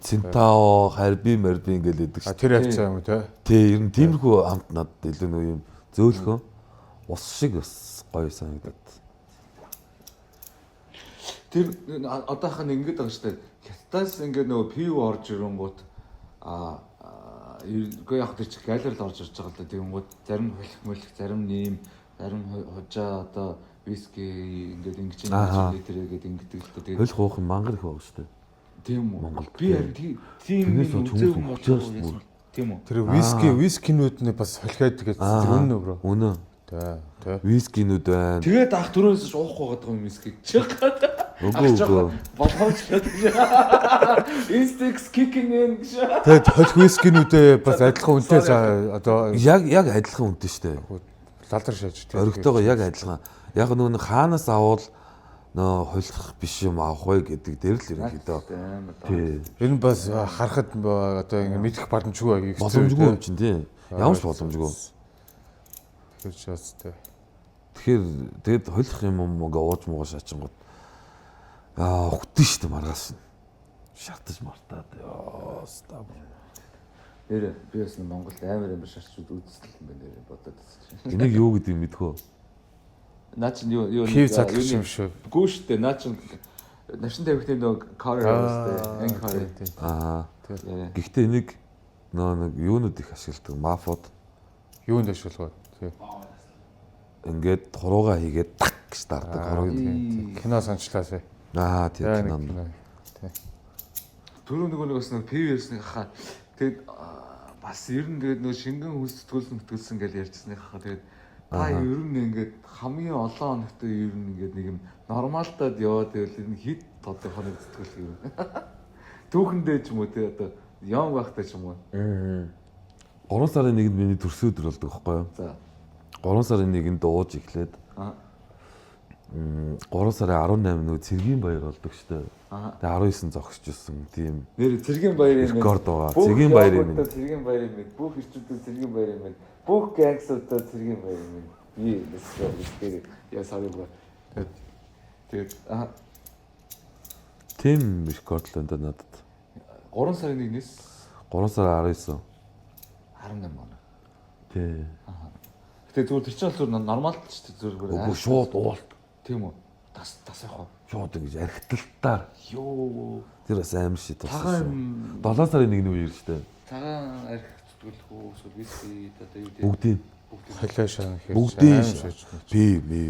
Цинтао, Харби, Марби ингээд идэг А шүү. тэр хавцаа юм уу те. Тий, ер нь тиймэрхүү амт надад илүү нөгөө юм зөөлхөн ус шиг бас гоё санагдаад. Тэр одоохын ингэж байгаа штэ. Хятадаас ингээд нөгөө пив орж ирэнгүүт а үгүй яг тэр чи галерид орж ирж байгаа л да. Тэгэнгүүт зарим хулих мулих, зарим нэм, зарим хужаа одоо виски ингээд ингэж Ааха. ингэж литр гээд ингэдэг л да. Тэгээд Хөлх уух нь мангар их байгаа шүү дээ. тийм үү. Монголд Би харин тийм Тэрнээс юм болж үзээгүй хүмүүс юм өгч байгаа шүү болов дээ. Тийм үү. Тэр виски вискинүүд нь бас холхиод гэж тэр үнэн үү бро. Үнэн. Тэ тэ. Вискинүүд байна. Тэгээд ах түрүүнээс ч уухгүй байгаа юм виски. Үгүй үгүй. Болгоомж. Instincts kicking in гэж. Тэгээд холх вискинүүдээ бас адилхан үнэтэй за одоо Яг яг адилхан үнэтэй шүү дээ. лалдар шааж тий. Оригтойгоо яг адилхан. Яг нөгөө нэг хаанаас авал нөө холих биш юм авах вэ гэдэг дээр л ерөнхийдөө. Амар даа. Тий. Энэ бас харахад одоо ингэ мэдэх боломжгүй хэцүү, Боломжгүй тэ. юм чинь тий. Ямар ч боломжгүй. Тэр ч бас тэ. Тэгэхээр тэгэд холих юм юм ингээ ууж муугаа шаачингууд аа хөтөн шүү дээ маргааш нь. Шатаж мартаад ёо стаа. Нэр би бас нэг Монголд амар амар шарчуд үзсэн юм байна нэр бодоод байсан чинь. Энийг юу гэдгийг мэдхүү. Наа чинь юу юу Пив задлах юм шүү. Гүү штэ наа чинь навшин тавигтай нөгөө car штэ. Эн car. Тий, тий. Аа. Тий. Гэхдээ энийг нөө нэг юунууд их ашигладаг. Мафууд Юунд ашиглах вэ? Тий. ингээд хуруугаа хийгээд так гэж дардаг. Хурууг. Тий. Кино санчлаа сая. Аа тий Тий, нэг кинонд. кино. Тий. Түрүү нөгөө нэг бас нэг пив ярьсан хаа. Тэгээд бас ер нь тэгээд нөгөө шингэн хүнс зүтгүүлсэн мөтгүүлсэн гэж ярьжсны хаа. Тэгээд та ер нь ингээд хамгийн олон хоногт ер нь ингээд нэг юм нормалтад яваад байвал ер нь хэд одоо хоног зүтгүүлэх юм. Түүхэндээ ч юм уу те одоо ян байхтай ч юм уу. 3 сарын 1-нд миний төрсөн өдөр болдог байхгүй юу? За. 3 сарын 1-нд ууж эхлээд Аа. 3 сарын 18 нөгөө цэргийн баяр болдог шүү дээ. Аа. Тэгээ 19 зогсож исэн тийм Нэр цэргийн баярын мэд. рекорд байгаа. Бүх Цэргийн баярын мэд. явгуудаа Цэргийн баярын мэд. Бүх ирчүүдээ цэргийн баярын мэд. Бүх гангсуудаа цэргийн баярын мэд. Ийм let's go. Let's get it. Яа sorry bro. Тэгээд аа тийм рекорд л энэ надад. 3 сарын 1-ээс 3 сарын 19. 18 он. Тий. Гэтэ зүгээр тэр чинь бол зүгээр нормал л шүү дээ зүгээр. Үгүй шууд уулт. Тийм үү. Тас тас явах уу? Шууд ингэж архиталтаар. Йоо. Тэр бас амар шит болсон Цагаан шүү. 7 сарын 1-ний үеэр шүү дээ. Цагаан арх зүтгүүлэх үү эсвэл виски одоо юу гэдэг. Бүгдийн. Холио шаан хэрэг. Бүгдийн шаа. Би ми.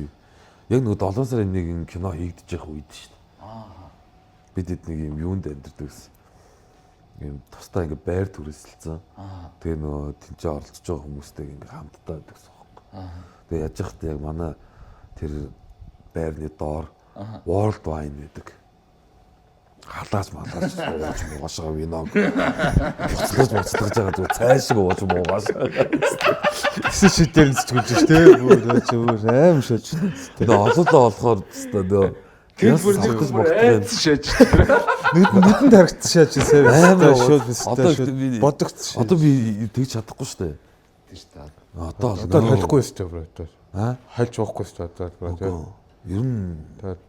Яг нөгөө 7 сарын 1-ийн кино хийгдэж явах үед шүү дээ. Аа. Бид хэд нэг юм юунд амьдэрдэг гэсэн. Юм тусдаа ингээ байр түрээсэлсэн. Аа. Тэгээ нөгөө тэнцээ оролцож байгаа хүмүүстэйг ингээ хамтдаа байдаг гэсэн юм. Аа. Тэгээ яаж яхад яг манай тэр байрны доор World Wine байдаг. Халааж малааж ууж муугашаа виног. Буцлаж буцлаж байгаа зүгээр цай шиг ууж муугаш. Тэсэн шидээр нь зүтгүүлж ш тэ. Бүр өөр аим шаж. Тэгээ олоолаа болохоор өстой нөө. Тэр бүр савтаж бүр могтох айц шээж. Нүд нүдэнд харагдсан шааж сая. Амар Шууд Одоо бистэ би- шууд бодогдсон. Одоо би тэгж чадахгүй шүү дээ. Тийм шүү дээ. Одоо бол Одоо холихгүй өстэй бро одоо. Аа? Хольж уухгүй өстэй одоо бро тэ. Үгүй. Ер нь Тэгээд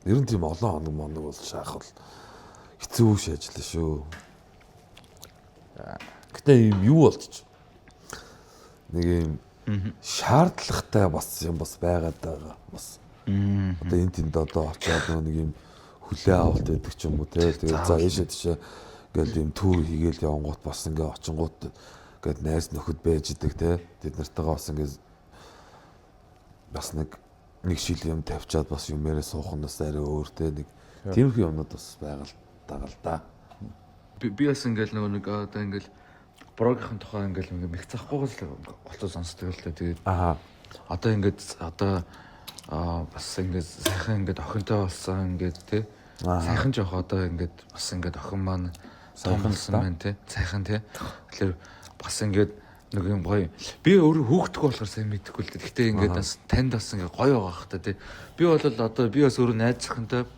ер нь тийм олон хоног моног бол шаах бол хэцүү шийдлээ шүү. Гэтэ юм юу болчих. Нэг юм шаардлагатай бас юм бас байгаад байгаа. Бас. Одоо энэ тэнд одоо очиад нөгөө нэг юм хүлээ авалт байдаг ч юм уу те. Тэгээд за ийшээ тийшээ ингээл юм түүр хийгээл явангуут бас ингээ очингуут Ингээд найз нөхөд байж идэг те. Тэд нартайгаа бас ингээд бас нэг нэг шил юм тавьчаад бас юм яриа суух нь бас арай өөр те. Нэг тиймэрхүү юмнууд бас байгаа л даа л да. Би бас ингээл нөгөө нэг одоо ингээл bro гийнхэн тухай ингээл ингээ мэх захгүй л голцоо сонсдог л дээ. Тэгээд одоо ингээд одоо бас ингээд сайхан ингээд охинтой болсон ингээд тий. Сайхан жоох одоо ингээд бас ингээд охин маань сайхан болсон байна тий. Сайхан тий. Тэгэхээр бас ингээд нэг юм гоё. Би өөрөө хүүхдгүй болохоор сайн мэдэхгүй л дээ. Гэхдээ ингээд бас танд бас ингээд гоё байгаа хта тий. Би бол одоо би бас өөрөө найз охинтой,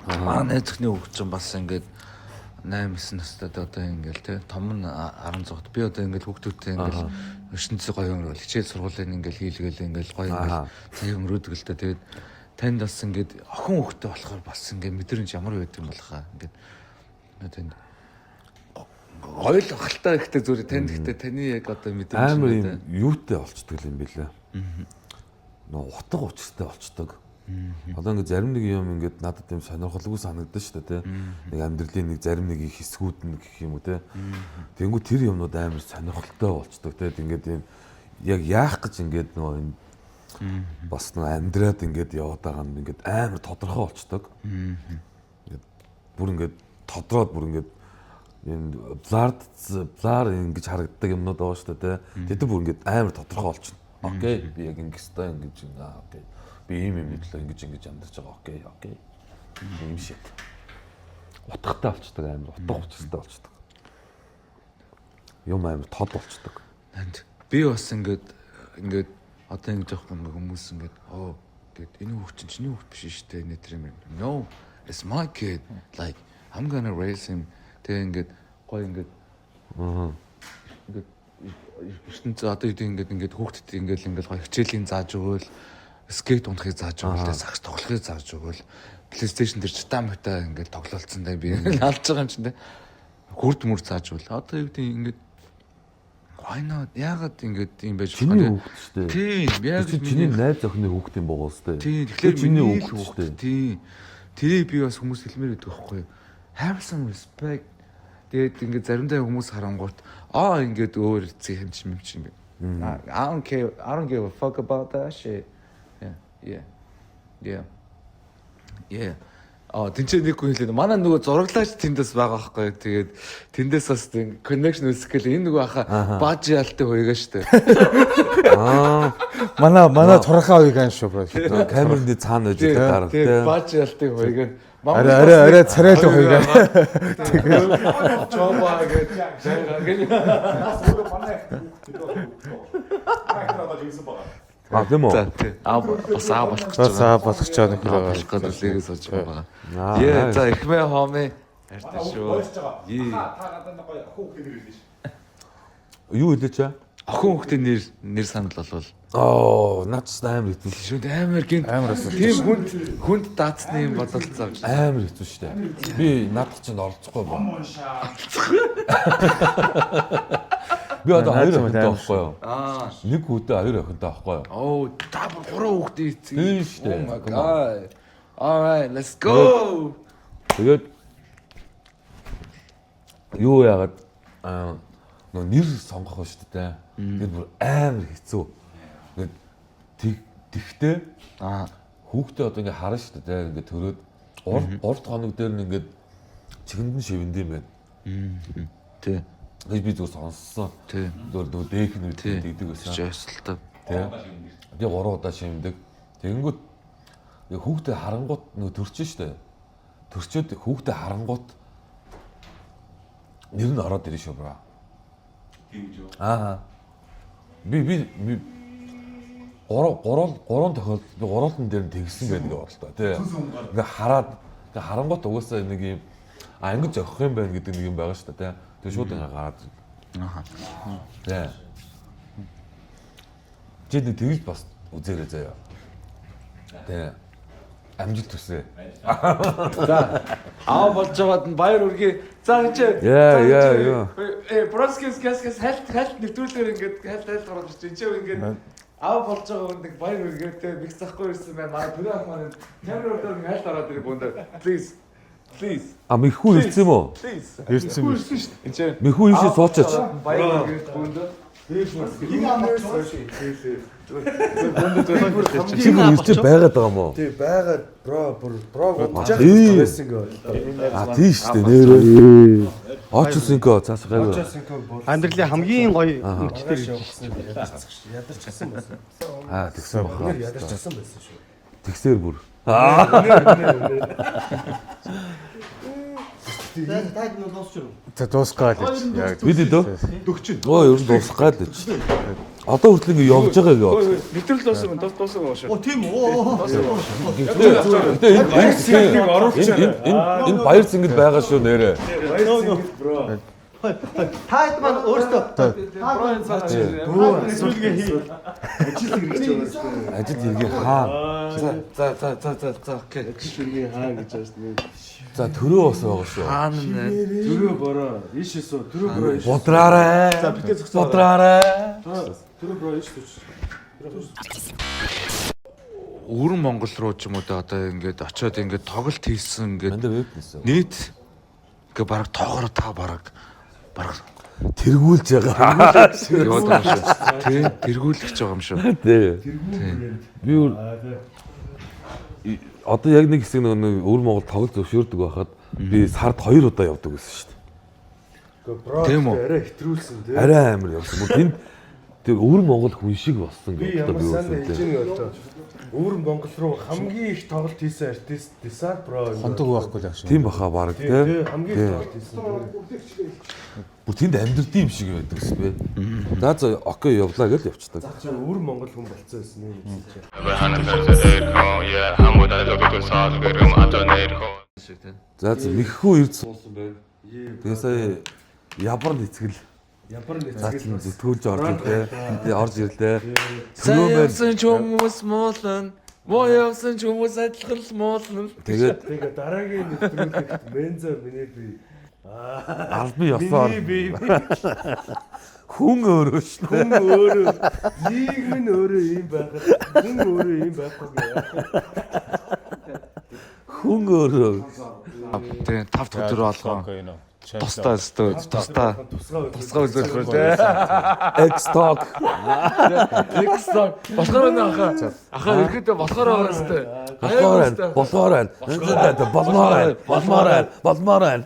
манай найз охины хүүхд чинь бас ингээд 8 9 настай одоо ингээл тий, том нь 16-т. Би одоо ингээл хүүхдүүдтэй ингээл ертөнцийн гоё өнгөрөөл, хичээл сургуулийн ингээл хийлгээл, ингээл гоё ингээл цаг өнгөрөөдөг л дээ. Тэгээд танд бас ингээд охин хүүхдтэй болохоор бас ингээд мэдрэмж ямар байд юм болох аа, ингээд танд гоё л бахалтай. Ихтэй зүгээр танд, ихтэй таны яг одоо мэдрэмж Амар юм юутай болчдөг юм бэлээ. Нөө утга учиртай болчдөг. Одоо ингээд зарим нэг юм ингээд надад юм сонирхолгүй санагдсан шүү дээ, тий. Нэг амьдралын нэг зарим нэг хэсгүүд нь гэх юм уу, тий. Тэнгүү тэр юмнууд амар сонирхолтой болчдөг, тий. Ингээд юм яг яах гэж ингээд нөгөө энэ бас нөгөө амьдраад ингээд яваад байгаа нь ингээд амар тодорхой болчдөг. Ингээд бүр ингээд тодроод, бүр ингээд энэ blurred blur ингэж харагддаг юмнууд байгаа шүү дээ, тий. Тэд бүр ингээд амар тодорхой болчихно. Okay, би яг ингэж өстой ингэж, okay. Би ийм юм төлөө ингэж ингэж амьдарч байгаа. Okay. Ийм shit. Утгатай болчдөг, амар утга учиртай болчдөг. Юм амар тод болчдөг. Танд би бас ингээд одоо ингэж яахгүй, ингээд хүмүүс ингээд оо гэд энэ хүүхд чинь чиний хүүхд биш шүү дээ, нэтэр юм. No, it's my kid. Like, I'm gonna raise him. Тэгээ ингээд гоё ингээд ингээд ертөнцөө одоо юу ингээд ингээд хүүхдэд ингээд ингээд гоё хичээлийн зааж өгөөл, skate унахыг зааж өгөөл, тэгээ сагс тоглохыг зааж өгөөл, PlayStation дээр читаа мөтаа ингээд тоглолцсон дээ, би алж байгаа юм чинь тэ, хурд мөр зааж өгөөл, одоо юу гэдэг ингээд why not, яагаад ингээд юм байж Чиний хүүхд шүү дээ. Тийм, яг Тэр чинь чиний найз охины хүүхд юм богоос дээ. Тийм, тэгэхээр чиний миний хүүхд л шүү дээ. хүүхд. Тийм. Тэрийг би бас хүмүүс хэлмээр байдаг байхгүй юу? Have some respect. Тэгээд ингээд заримдаа хүмүүс харангуут ингээд өөр эцэг юм чи юм чи юм. I don't care. I don't give a fuck about that shit. Yeah. Тэнцээ нэг хүн хэлээд, манай нөгөө зураглаач тэндээс байгаа байхгүй. Тэгээд тэндээс бас connection үүсгэх гээл энэ нөгөө хаа баажи ялтай хуйгаа штэ. Манай турхаа уйгаан шүү, bro. Камерын цаана байж байгаа дараа Тийм, тий. баажи ялтай хуйгаа. Арай арай арай царайлаг хуйгаа. Тэгээд чоба гэж гэж. Нас өөрөө манай их хүүхд төлөө одоо жигсэн байгаа. А, тийм үү? За, тий. Аа, бас аа болох гэж Бас аа болох гэж байгаа нөхөр Аа байгаа. болох гэж үлээгээ сууж байгаа. Аа, Яа, nice. за, ихмээ homie. Хайртай Манай шүү. хүүхд бойсож байгаа. Йе. Та надад нэг гоё охин хүүхдийн нэр хэлнэ ш. Юу хэлээч аа? Охин хүүхдийн нэр санал болвол Оо, наад ч амар хэцүү. шүү дээ, амар гинт Амар асуулт. Тийм хүнд даацны юм бодолцоо. Амар хэцүү шүү дээ. Би наадах чинь оролцохгүй ба. Уншаа. Би одоо Наад хоёр чинь охинтой амар байхгүй юу? Аа. Нэг хүүтэй, хоёр охинтой байхгүй юу? Оо, та бүр гурван хүүхдийн эцэг. Тийм шүү дээ. Oh my Come on. God. All right, let's go. Тэгээд юу яагаад нөө нэр сонгох ба шүү дээ. Тэгээд бүр амар хэцүү. Тэгээд тэг тэгтээ хүүхдээ одоо ингээ харна шүү дээ. Ингээ төрөөд 3 3 хоног дээр нь ингээд чихэнд нь шивэнд юм байна. Тий. Гэж би зүгээр сонссон. Тий. Зүгээр нөгөө дээхэн үед Тий. тэгдэг байсан. Жойсолтой. Тий. Би 3 удаа шивэндэг. Тэгэнгүүт хүүхдээ харангуут нөгөө төрчин шүү дээ. Төрчөөд хүүхдээ харангуут нэр нь ороод ирнэ шүү, bro. Тийм үү. Аа. Би гурав гурав гурван тохиолдолд би гурван дээр нь тэгсэн байдаг бодлоо, тий. Ингээ хараад ингээ харангуут угаасаа нэг юм ингэж зохих юм байна гэдэг нэг юм байгаа шүү дээ, тий. Тэгээ шууд ингээ гараад. Аа. Тий. Чи нэг тэгж бас үзээрэй заяа. Тий. Амжилт хүсье. За. Аа, болж байгаад нь баяр хүргэе. За, энэ Yeah, yeah. Э, Броскис гэс хальт хальт нэвтрүүлгээр ингээд хальт хальт гарч ирж энэ ингээд аа болж байгаа хүнд нэг баяр хүргээтэй микс захгүй ирсэн байна. Манай түрүү ах маань камер дээр ингээд хальт ороод ирэх бүндэ. Please. Please. А мэхүү ирсэн юм уу? Please. Ирсэн юм. Энд чинь Мэхүү ийшээ суучаач. баяр гэрэл бөөндөө. Чи бүр ирж байгаад байгаа юм уу? Тий байгаад bro бүр bro удаж Тий. байсан гээ бодлоо. А тийш дээ нэрээ. Очосинко цааш гайгүй. Очосинко бол Амьдралын хамгийн гоё мөчтөр маргааш явсан ядарчихсан ядарчихсан байсан. Аа тэгсэн баха. Үнээр ядарчихсан байсан шүү. Тэгсээр бүр. Үнээр үнээр. За дуусгаа л гэж. Яг Бид дөө. Өө ер нь дуусах гал гэж. Одоо хүртэл ингэ явж байгаа гээ бодлоо. Нэвтрүүл дууссан юм. Дууссан юм шүү. Оо тийм үү. Гэтэ энэ энэ энэ энэ баяр зингэл байгаа шүү нэрээ. Bro. Та хэд маань өөртөө Бөө асуултыг хий. Ажил хэрэгж байгаа шүү. Ажил хэргийн хаан. За за за за за за окей. Ажил хэргийн хаан гэж байна шүү. За төрөө бас байгаа шүү. Хаан нэ. Төрөө бороо иш эсүү төрөө бороо иш. Бодраарай. За битээ зогсоо. Бодраарай. Төрөө бороо иш төч. Өвөрн Монгол руу ч юм уу да одоо ингээд очиод ингээд тоглолт хийсэн ингээд Манда веб нэсэн. нийт ингээ бараг тоогоор та бараг бараг Тэргүүлж байгаа. яваад байгаа юм шүү. Тэ тэргүүлэх гэж байгаа юм шүү. Тий. Би өөр одоо яг нэг хэсэг нэг өвөр Монгол тоглолт зөвшөөрдөг байхад би сард 2 удаа явдаг байсан шүү дээ. Бро Тийм үү? арай хэтрүүлсэн тий. Арай амар явсан. Бүр тэнд тэр өвөр Монгол хүн шиг болсон Би гэж ямар одоо би сайн үзсэн. хэлж ийн боллоо. Өвөр Монгол руу хамгийн их тоглолт хийсэн артист Десар бро. хондог байхгүй л байх шүү. Тийм баха баг Тий, тий. хамгийн их тоглолт хийсэн. Бүр тэнд амьдрдсан юм шиг байдаг гэсэн бэ. За за окей явлаа гэж явцдаг. За чи өвөр Монгол хүн болцсон байсан юм чи. За за мэхүү ирд суусан байна. Тэгээ сая ябар нэцгэл Ямар за нэцгэл чинь бас. зүтгүүлж орж ирлээ. Тэгээ орж ирлээ. Сайн Төлөө маань явсан ч хүмүүс муулна. Муу явсан ч хүмүүс адилхан л муулна. тэгээд Тэгээ дараагийн нэвтрүүлэгт Менза миний би. албан ёсоор Миний би. хүн өөрөө шүү. Хүн өөрөө нийгэм нь өөрөө ийм байхад хүн өөрөө ийм байхгүй гэх. Хүн өөрөө. Тэгээ тав дахь өдөр болгоо. Тусдаа өстөө тусдаа Тусгай тусгай үзүүлэх үү те. X talk. Экстра болохоор нэ аха. Аха ерөөдөө болохоор байгаа өстөө. Болохоор байна. Болохоор байна. Болмоор байна. Болмоор байна. Болмоор байна.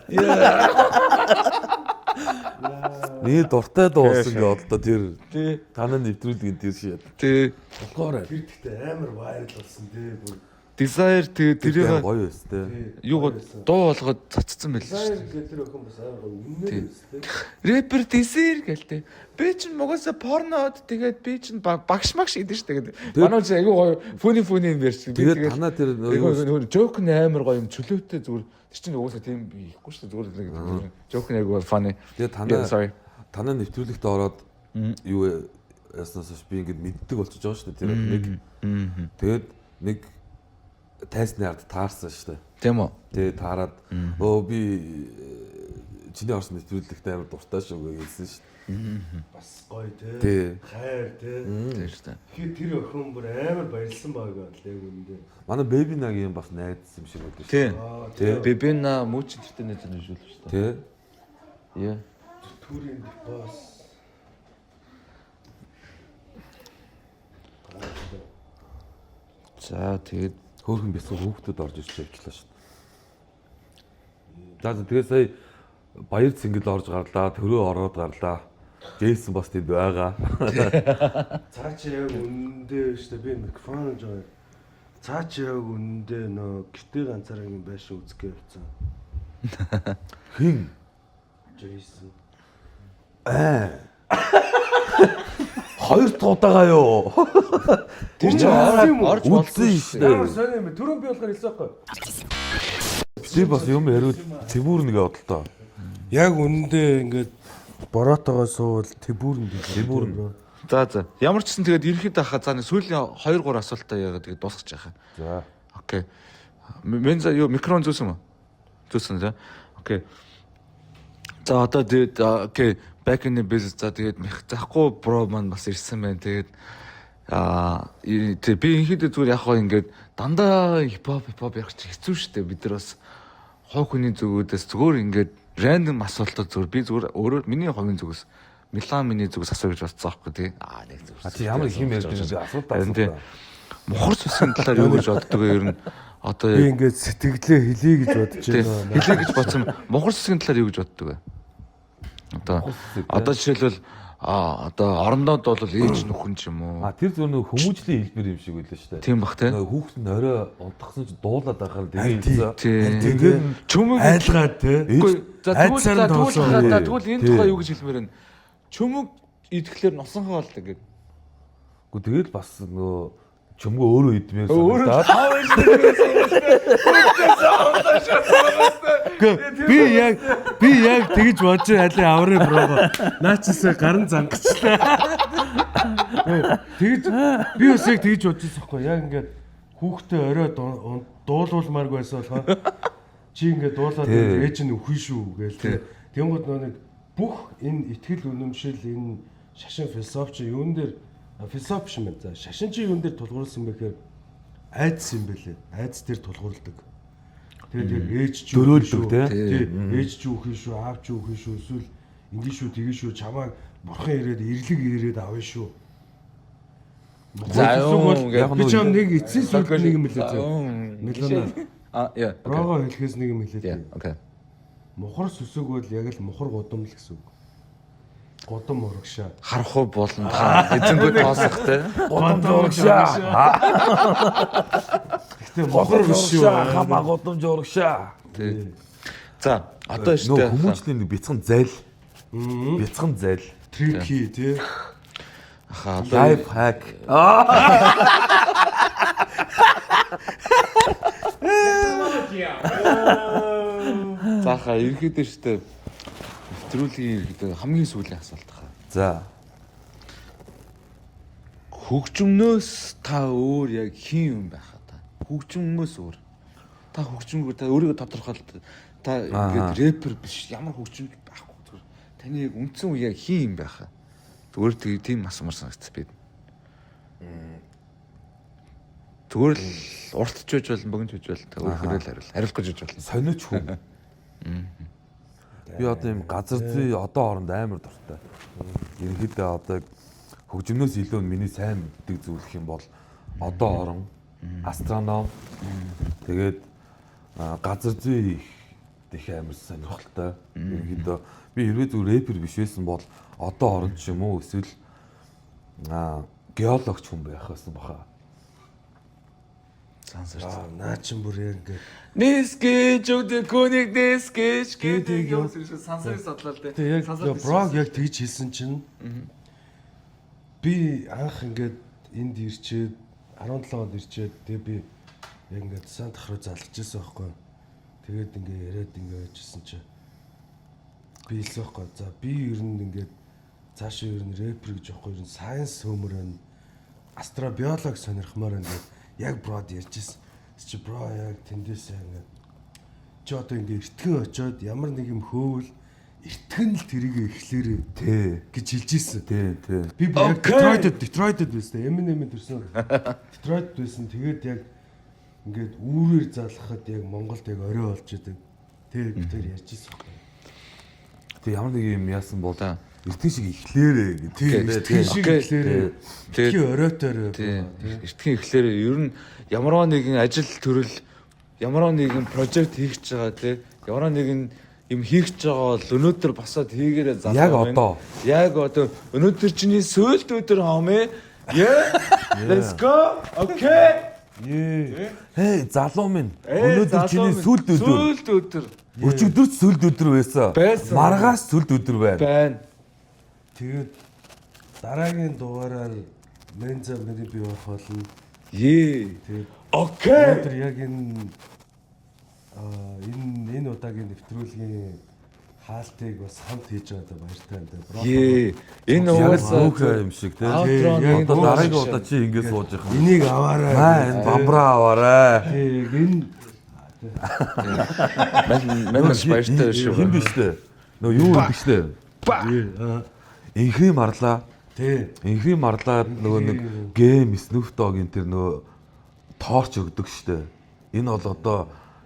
Миний дуртай дуу болсон гэж бодлоо тэр. Танаа нэвтрүүлгийн тэр шиг. Тэ Болохоор байна. Тэр гэхдээ амар вайрал болсон тий бүр. Desire тэгээ Тэр тэрийг гоё байсан те. юугаа дуу болгоод цацсан байл шүү. Desire гэх тэр охин бас амар гоё үнэн байсан тий. Рэпер Desire гэлтэй. Би чинь угаасаа порнод тэгээд би чинь багш магш идэв шүү тэгээд. Манай чинь айгүй гоё фүни фүни юм ярьчих. Би Тэгээд танаа тэр айгүй нөгөө жоок нь амар гоё юм чөлөөтэй зүгээр тэр чинь угаасаа тийм хийхгүй шүү дээ зүгээр нэг жоок нь айгүй funny. Тэгээд Yeah, sorry. танаа танаа нэвтрүүлэгт ороод юу яснаас хойш би ингээд мэддэг болчихж байгаа шүү дээ тэр нэг. Тэгээд нэг тайсны ард таарсан шүү дээ. Тийм үү? Тэгээ таарад өө би чиний орсон нэвтрүүлэгт амар дуртай шүү гэж хэлсэн шүү дээ. Бас гоё тий. Тий. Хайр тий. Тийм шүү дээ. Тэгэхээр тэр охин бүр амар баярлсан баг бодлоо яг үнэндээ. Манай Baby Нагийн бас найз юм шиг байдаг шүү. Тийм. Аа Тий. Бибина мөч тэртэй найз нь шүүлв шүү дээ. Тий. Yeah. Төрийн депос. За тэгээд Хөөхөн бяцхан хүүхдүүд орж ирж явчлаа шүү дээ. За за, тэгээ сая баяр цэнгэл орж гарлаа, төрөө ороод гарлаа. Джейсон бас тэнд байгаа. Цаа чи яг үнэндээ шүү дээ би микрофон жоо. Цаа чи яг үнэндээ нөө гэртээ ганцаараа юм байшин үзэх гэж явцсан. Хин Джейсон. хоёр дахь удаага юу? тэр чинь орж Үзсэн болдсон шүү Ямар дээ. сони юм бэ? Түрүүн би болохоор хэлсэн байхгүй. Би бас юм яриул тэбүүр нэг бодолтой. Яг үнэндээ ингээд бороотойгоо суувал тэбүүрн Тэбүүрн. За за. Ямар ч гэсэн тэгээд ерхэд ахаа за нэг сүүлийн 2 3 асуултаа яагаад тэгээд дуусгах яхаа. За. Окей. Менза юу микрофон зүүсэн мө? Зүүсэн за. Окей. За одоо тэгээд окей, back in the business за тэгээд мэх захгүй бро маань бас ирсэн байна. Тэгээд тэг би инхэд зүгээр яг хоо ингээд дандаа хипхоп хипхоп ярих чи хэцүү шттэ бид нар бас Хов хүний зүгүүдээс зүгээр ингээд рандом асуултууд зүгээр би зүгээр өөрөө миний хувийн зүгээс Милан миний зүгээс асуу гэж бодсон аахгүй тий. Аа нэг зүгээс. А чи ямар их юм ярьж байгаа юм бэ? Асуулт Харин тий. асуулт. Мухар сүсгийн талаар юу гэж боддог вэ ер нь одоо Би ингээд сэтгэлээ хэлье гэж бодож тий, байна. хэлье гэж бодсон. Мухар сүсгийн талаар юу гэж боддог вэ? Одоо одоо жишээлбэл одоо орондоод бол ээж нөхөн ч юм уу. А тэр зүгээр нөгөө хүмүүжлийн хэлбэр юм шиг үлээ шүү дээ. Тийм бах тий. Нөгөө хүүхд нь орой унтахсан чи дуулаад байхаар тэгээ хэлсэн. Тий. Тэгээд Чөмөг айлгаад те. Үгүй за тэгвэл Айдсаар за нь тэгвэл тоглосон. за тэгвэл энэ Тий. тухай юу гэж хэлмээр байна? Чөмөг идэхлээр нусанхаа болдог гэдэг. Гэхдээ тэгэл бас нөгөө чөмгөө өөрөө идмээр Өөрөө санагдаад. Би яг би яг тэгж бодож алин аврын bro го. Наачсаа гарын зангацлаа. Тэгж би бас яг тэгж бодож байсан хгүй. Яг ингээд хүүхдээ орой дуулуулмааргүй байсан болохоор чи ингээд дуулаад Тий. ээж нь үхэн шүү гээл тэ. Тэнгууд нөө нэг бүх энэ итгэл үнэмшил энэ шашин философи чи юун дээр философи биш юм байна. За шашин чи юун дээр тулгуурласан бэ гэхээр айдас юм бэлээ. Айдас дээр тулгуурладаг. Тэгээд яг ээж чи Дөрөөлдөг, тий? Тий. Ээж чи үхэн шүү, аав чи үхэн шүү, эсвэл ингэ шүү, тэгээ шүү, чамааг бурхан ирээд ирлэг ирээд авна шүү. За юу яг Би чам нэг эцсийн сүлд нэг юм хэлээ зөө. Милана. А яа. Рого хэлэхээс нэг юм хэлээ. Яа, окей. Мухар сүсэг бол яг л мухар гудам л гэсэн үг. Гудам урагшаа. Харахгүй болон та эзэнгүү тоосох те. Гудамж урагшаа. Гэтэ мухар биш шүү. Хамаа гудамж урагшаа. Тий. За, одоо Нөгөө штэ. хүмүүжлийн нэг бяцхан зал. Бяцхан зал. Трики тий. Аха, одоо Лайф хак. за хаа ерөөдөө штэ. Нэвтрүүлгийн ерөөдөө хамгийн сүүлийн асуулт хаа. За. Хөгжмнөөс та өөр яг хин юм байхаа та. Хөгжмөөс өөр. Та хөгжмөөр та өөрийгөө тодорхойлт. Та ингээд рэпер биш ямар хөгжим байхгүй зүгээр. Таны яг үндсэн үе яг хин юм байхаа. Зүгээр тэг тийм асуумар санагдсан би. Зүгээр л урт ч үж болно, богино ч үж болно. Та өөрөөр л хариул. Хариулах гэж үж болно. Сониуч хүн. Би одоо юм газар зүй одоо оронд амар дуртай. Ерөнхийдөө одоо хөгжмнөөс илүү миний сайн мэддэг зүйл гэх юм бол одоо орон, астроном тэгээд газар зүй их амар сонирхолтой. Ерөнхийдөө би хэрвээ зүгээр рэпер биш байсан бол одоо орон ч юм уу эсвэл геологч хүн байх байсан баха. Сансарч. Наа чин бүр яг ингээд Нискэж өгдө көнийг нискэж гэдэг юм сансрыг судлаа л Тэг яг брог яг тэгж хэлсэн чинь би анх ингээд энд ирчээд 17 онд ирчээд тэг би яг ингээд Сантах руу залгаж ирсэн байхгүй. Тэгээд ингээд яриад ингээд байжсэн чинь би хэлсэн байхгүй. За би ер нь ингээд цаашаа ер нь рэпер гэж байхгүй ер нь сайенс хөмөр байна. Астробиолог сонирхмоор байна гэд яг брод ярьж ирсэн. Чи бро яг тэндээсээ ингээд чи одоо ингээ эртгэн очиод ямар нэг юм хөөвэл эртгэн л тэрийг эхлээрээ Тий. гэж хэлж ирсэн. Тий, тий. Би бүр яг Детройтэд байсан. Eminem төрсөн. Детройт байсан. Тэгээд яг ингээд үүрээр залхахад яг Монголд яг орой болж идэг. Тэр би тэр ярьж ирсэн байхгүй. Тэг ямар нэг юм яасан бол эртний шиг эхлээрээ гэдэг. Тий, эртний шиг Окей. эхлээрээ. Тэгээд- Тэрхий оройтоор. Тий. Эртхэн эхлээр ер нь ямар нэгэн ажил төрөл ямар нэгэн прожект хийх гэж байгаа тий. Ямар нэгэн юм хийх гэж байгаа бол өнөөдөр босоод хийгээрээ залуу Яг байна. одоо. Яг одоо өнөөдөр чиний сүүлд өдөр homie. Yeah. Let's go. Okay. Хей, залуу минь. Э, Өнөөдөр залуу чиний минь, сүлд өдөр. Сүүлд өдөр Өчигдөр ч сүлд өдөр байсан. Байсан. Маргааш сүлд өдөр байна. байна. Тэгээд дараагийн дугаараар Менза миний бий байх болно. Ее. Тэгээд Окей. өнөөдөр яг энэ энэ энэ удаагийн нэвтрүүлгийн хаалтыг бас хамт хийж байгаадаа баяртай байна. Бро. Ее. Энэ Яг угаасаа өөхөө юм шиг тий. Outro нэг Одоо дуу дараагийн шиг. удаа чи ингэж сууж явах юм. Энийг аваарай. Аа, энэ бамбраа аваарай. Тий, яг энэ Мэн маш баяртай шүү. Хин биш үү? Нөө юу гэдэг штэ. Инхри марлаа. тий. Инхри марлаад нөгөө нэг гэм Snoop Dogg-ын тэр нөгөө торч өгдөг штэ. Энэ бол одоо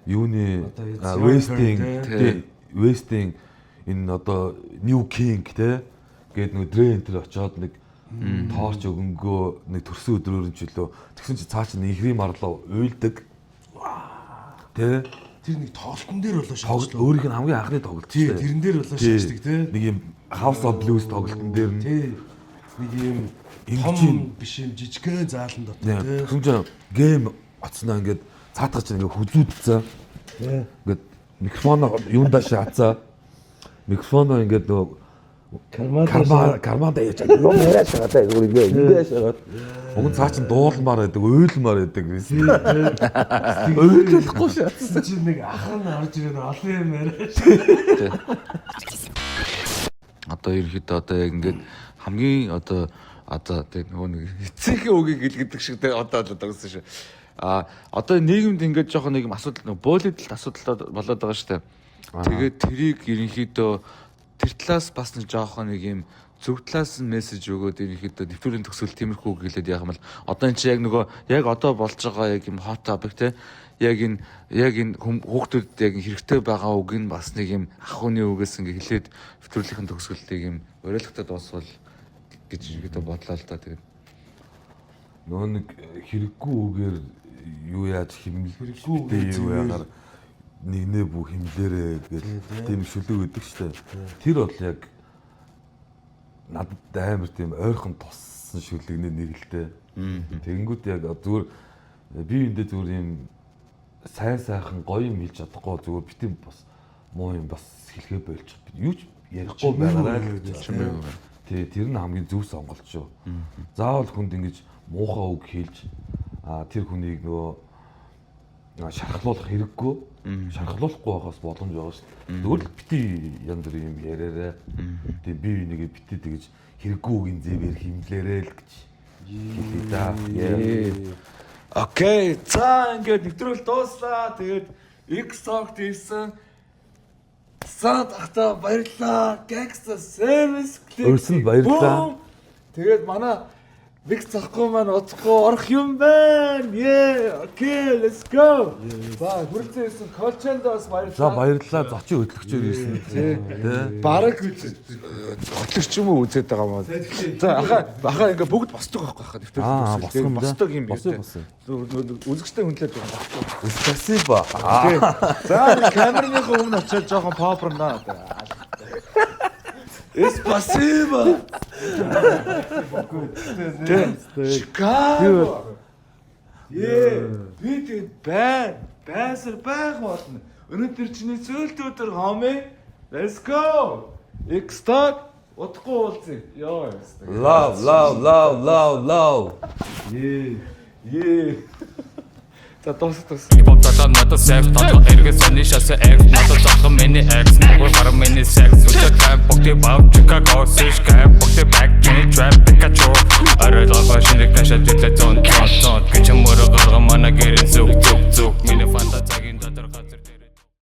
юуны Одоо West-ийн тий. тий West-ийн энэ одоо New King те гээд нөгөө Dre энэ төр очиод нэг тоорч өгөнгөө нэг төрсөн өдрөөр нь ч үлээ тэгсэн чи цаа чи инхрийн марлаа уйлдаг те Тэр нэг тоглолтын дээр болоо тоглолт шаашлаа. өөрийнх нь хамгийн анхны тоглолт Тий, шүү дээ. тэрэн дээр болоо Тий. шаашдаг тий. Нэг юм House of Blues тоглолтын дээр нь Тий. Нэг юм Ингэж том юм. биш юм жижигхэн заалан дотор тий. Тэгсэн чинь гейм оцсноо ингээд цаатах чинь ингээд хүзүүдсэн. Тий. Ингээд микрофоноо юундаа шаацаа. Микрофоноо ингээд нөгөө Карман карман даяж юм яриа шагаад зүгээр ингээд ингээд шагаад. Уг нь цаа чин дуулмаар байдаг, уйлмаар байдаг гэсэн. Уйлахгүй шаацсан. чи нэг ах нь орж ирээд олон юм яриа. Одоо ерөнхийдөө одоо яг ингээд хамгийн одоо одоо тэг нөгөө нэг эцсийнхээ үгийг хэлгэдэг шиг тэг одоо л одоо гэсэн шүү. А одоо нийгэмд ингээд жоохон нэг юм асуудал нэг бөөлөдөлт асуудал болоод байгаа шүү дээ. Тэгээд тэрийг ерөнхийдөө тэр талаас бас нэг жоохон нэг юм зөв талаас нь мессеж өгөөд ерөнхийдөө нэвтрүүлгийн төгсгөл тиймэрхүү үг хэлээд яах юм бол одоо энэ чи яг нөгөө яг одоо болж байгаа яг юм hot topic те яг энэ яг энэ хүүхдүүдэд яг энэ хэрэгтэй байгаа үг нь бас нэг юм ах хүний үгээс ингээ хэлээд нэвтрүүлгийн төгсгөлтийг юм уриалгатай дуусгал гэж ерөнхийдөө бодлоо л да тэгээд Нөгөө нэг хэрэггүй үгээр юу яаж химэл Хэрэггүй үгээр юу зүгээр. яагаар нэгнээ бүх химлээрээ гэл тийм шүлэг өгдөг штэ. Тэр бол яг надад амар тийм ойрхон туссан шүлэгний нэг л дээ. Тэгэнгүүт яг зүгээр би эндээ зүгээр юм сайн сайхан гоё юм хэлж чадахгүй зүгээр би тийм бас муу юм бас хэлхээ болчих. Юу ч ярихгүй байгаарай л гэж чимээгүй байна. Тий, тэр нь хамгийн зөв сонголт шүү. Заавал хүнд ингэж муухай үг хэлж тэр хүнийг нөгөө шархлуулах хэрэггүй. Шархлуулахгүй байхаас боломж байгаа шүү. Зүгээр л бити янз бүрийн юм яриарай. Тий, би энийгээ бити тэгэж хэрэггүй үгийн зэвээр химлээрэй л гэж хэлье да. Окей. За ингээд нэвтрүүл дууслаа. Тэгээд X Talk ирсэн. Санд ахта баярлаа. Gangsta Service Click. Урьсанд баярлалаа. Boom. Тэгээд манай Биг цахгүй маань удахгүй орох юм байна. Yeah. Okay, let's go. За хүрэлцэн ирсэн Колчонд бас баярлалаа. За баярлалаа. Зочин хөтлөгчөөр ирсэн. Тий. Бараг хөтлөгч юм уу үзээд байгаа юм. За аха аха ингээ бүгд босдог байхгүй хаа нэвтрүүлэг. Аа, босох юм да. Босдог юм Босё, би. босё. Үзэгчтэй хүндлээд байгаа босдог. Спасибо. Тий. За камерныхаа өмнө очиод жоохон попорно. Спасибо. Тий. Чикаго. Ее, би тэгээд бай, байсар байх болно. Өнөөдөр чиний цөөлт өдөр homie. Let's go. X-Talk удахгүй уулзъя. Йоо. Love, love, love, love, love. Ее. Ее. За дуус дуус. Хип-хоп талаа надад секс Толгой эргээ сони шасаа экс Надад зовлон миний экс Монгол гарan миний секс Сүлжээ кайф бүгдий бав Чикаго Сиш кайф бүгдий back Чиний trap Пикачу Арай лава шинэ кашаа тэтлээ зон зон зон Гэж мөрө гарган манай гэрэн зүг зүг зүг Миний фантаз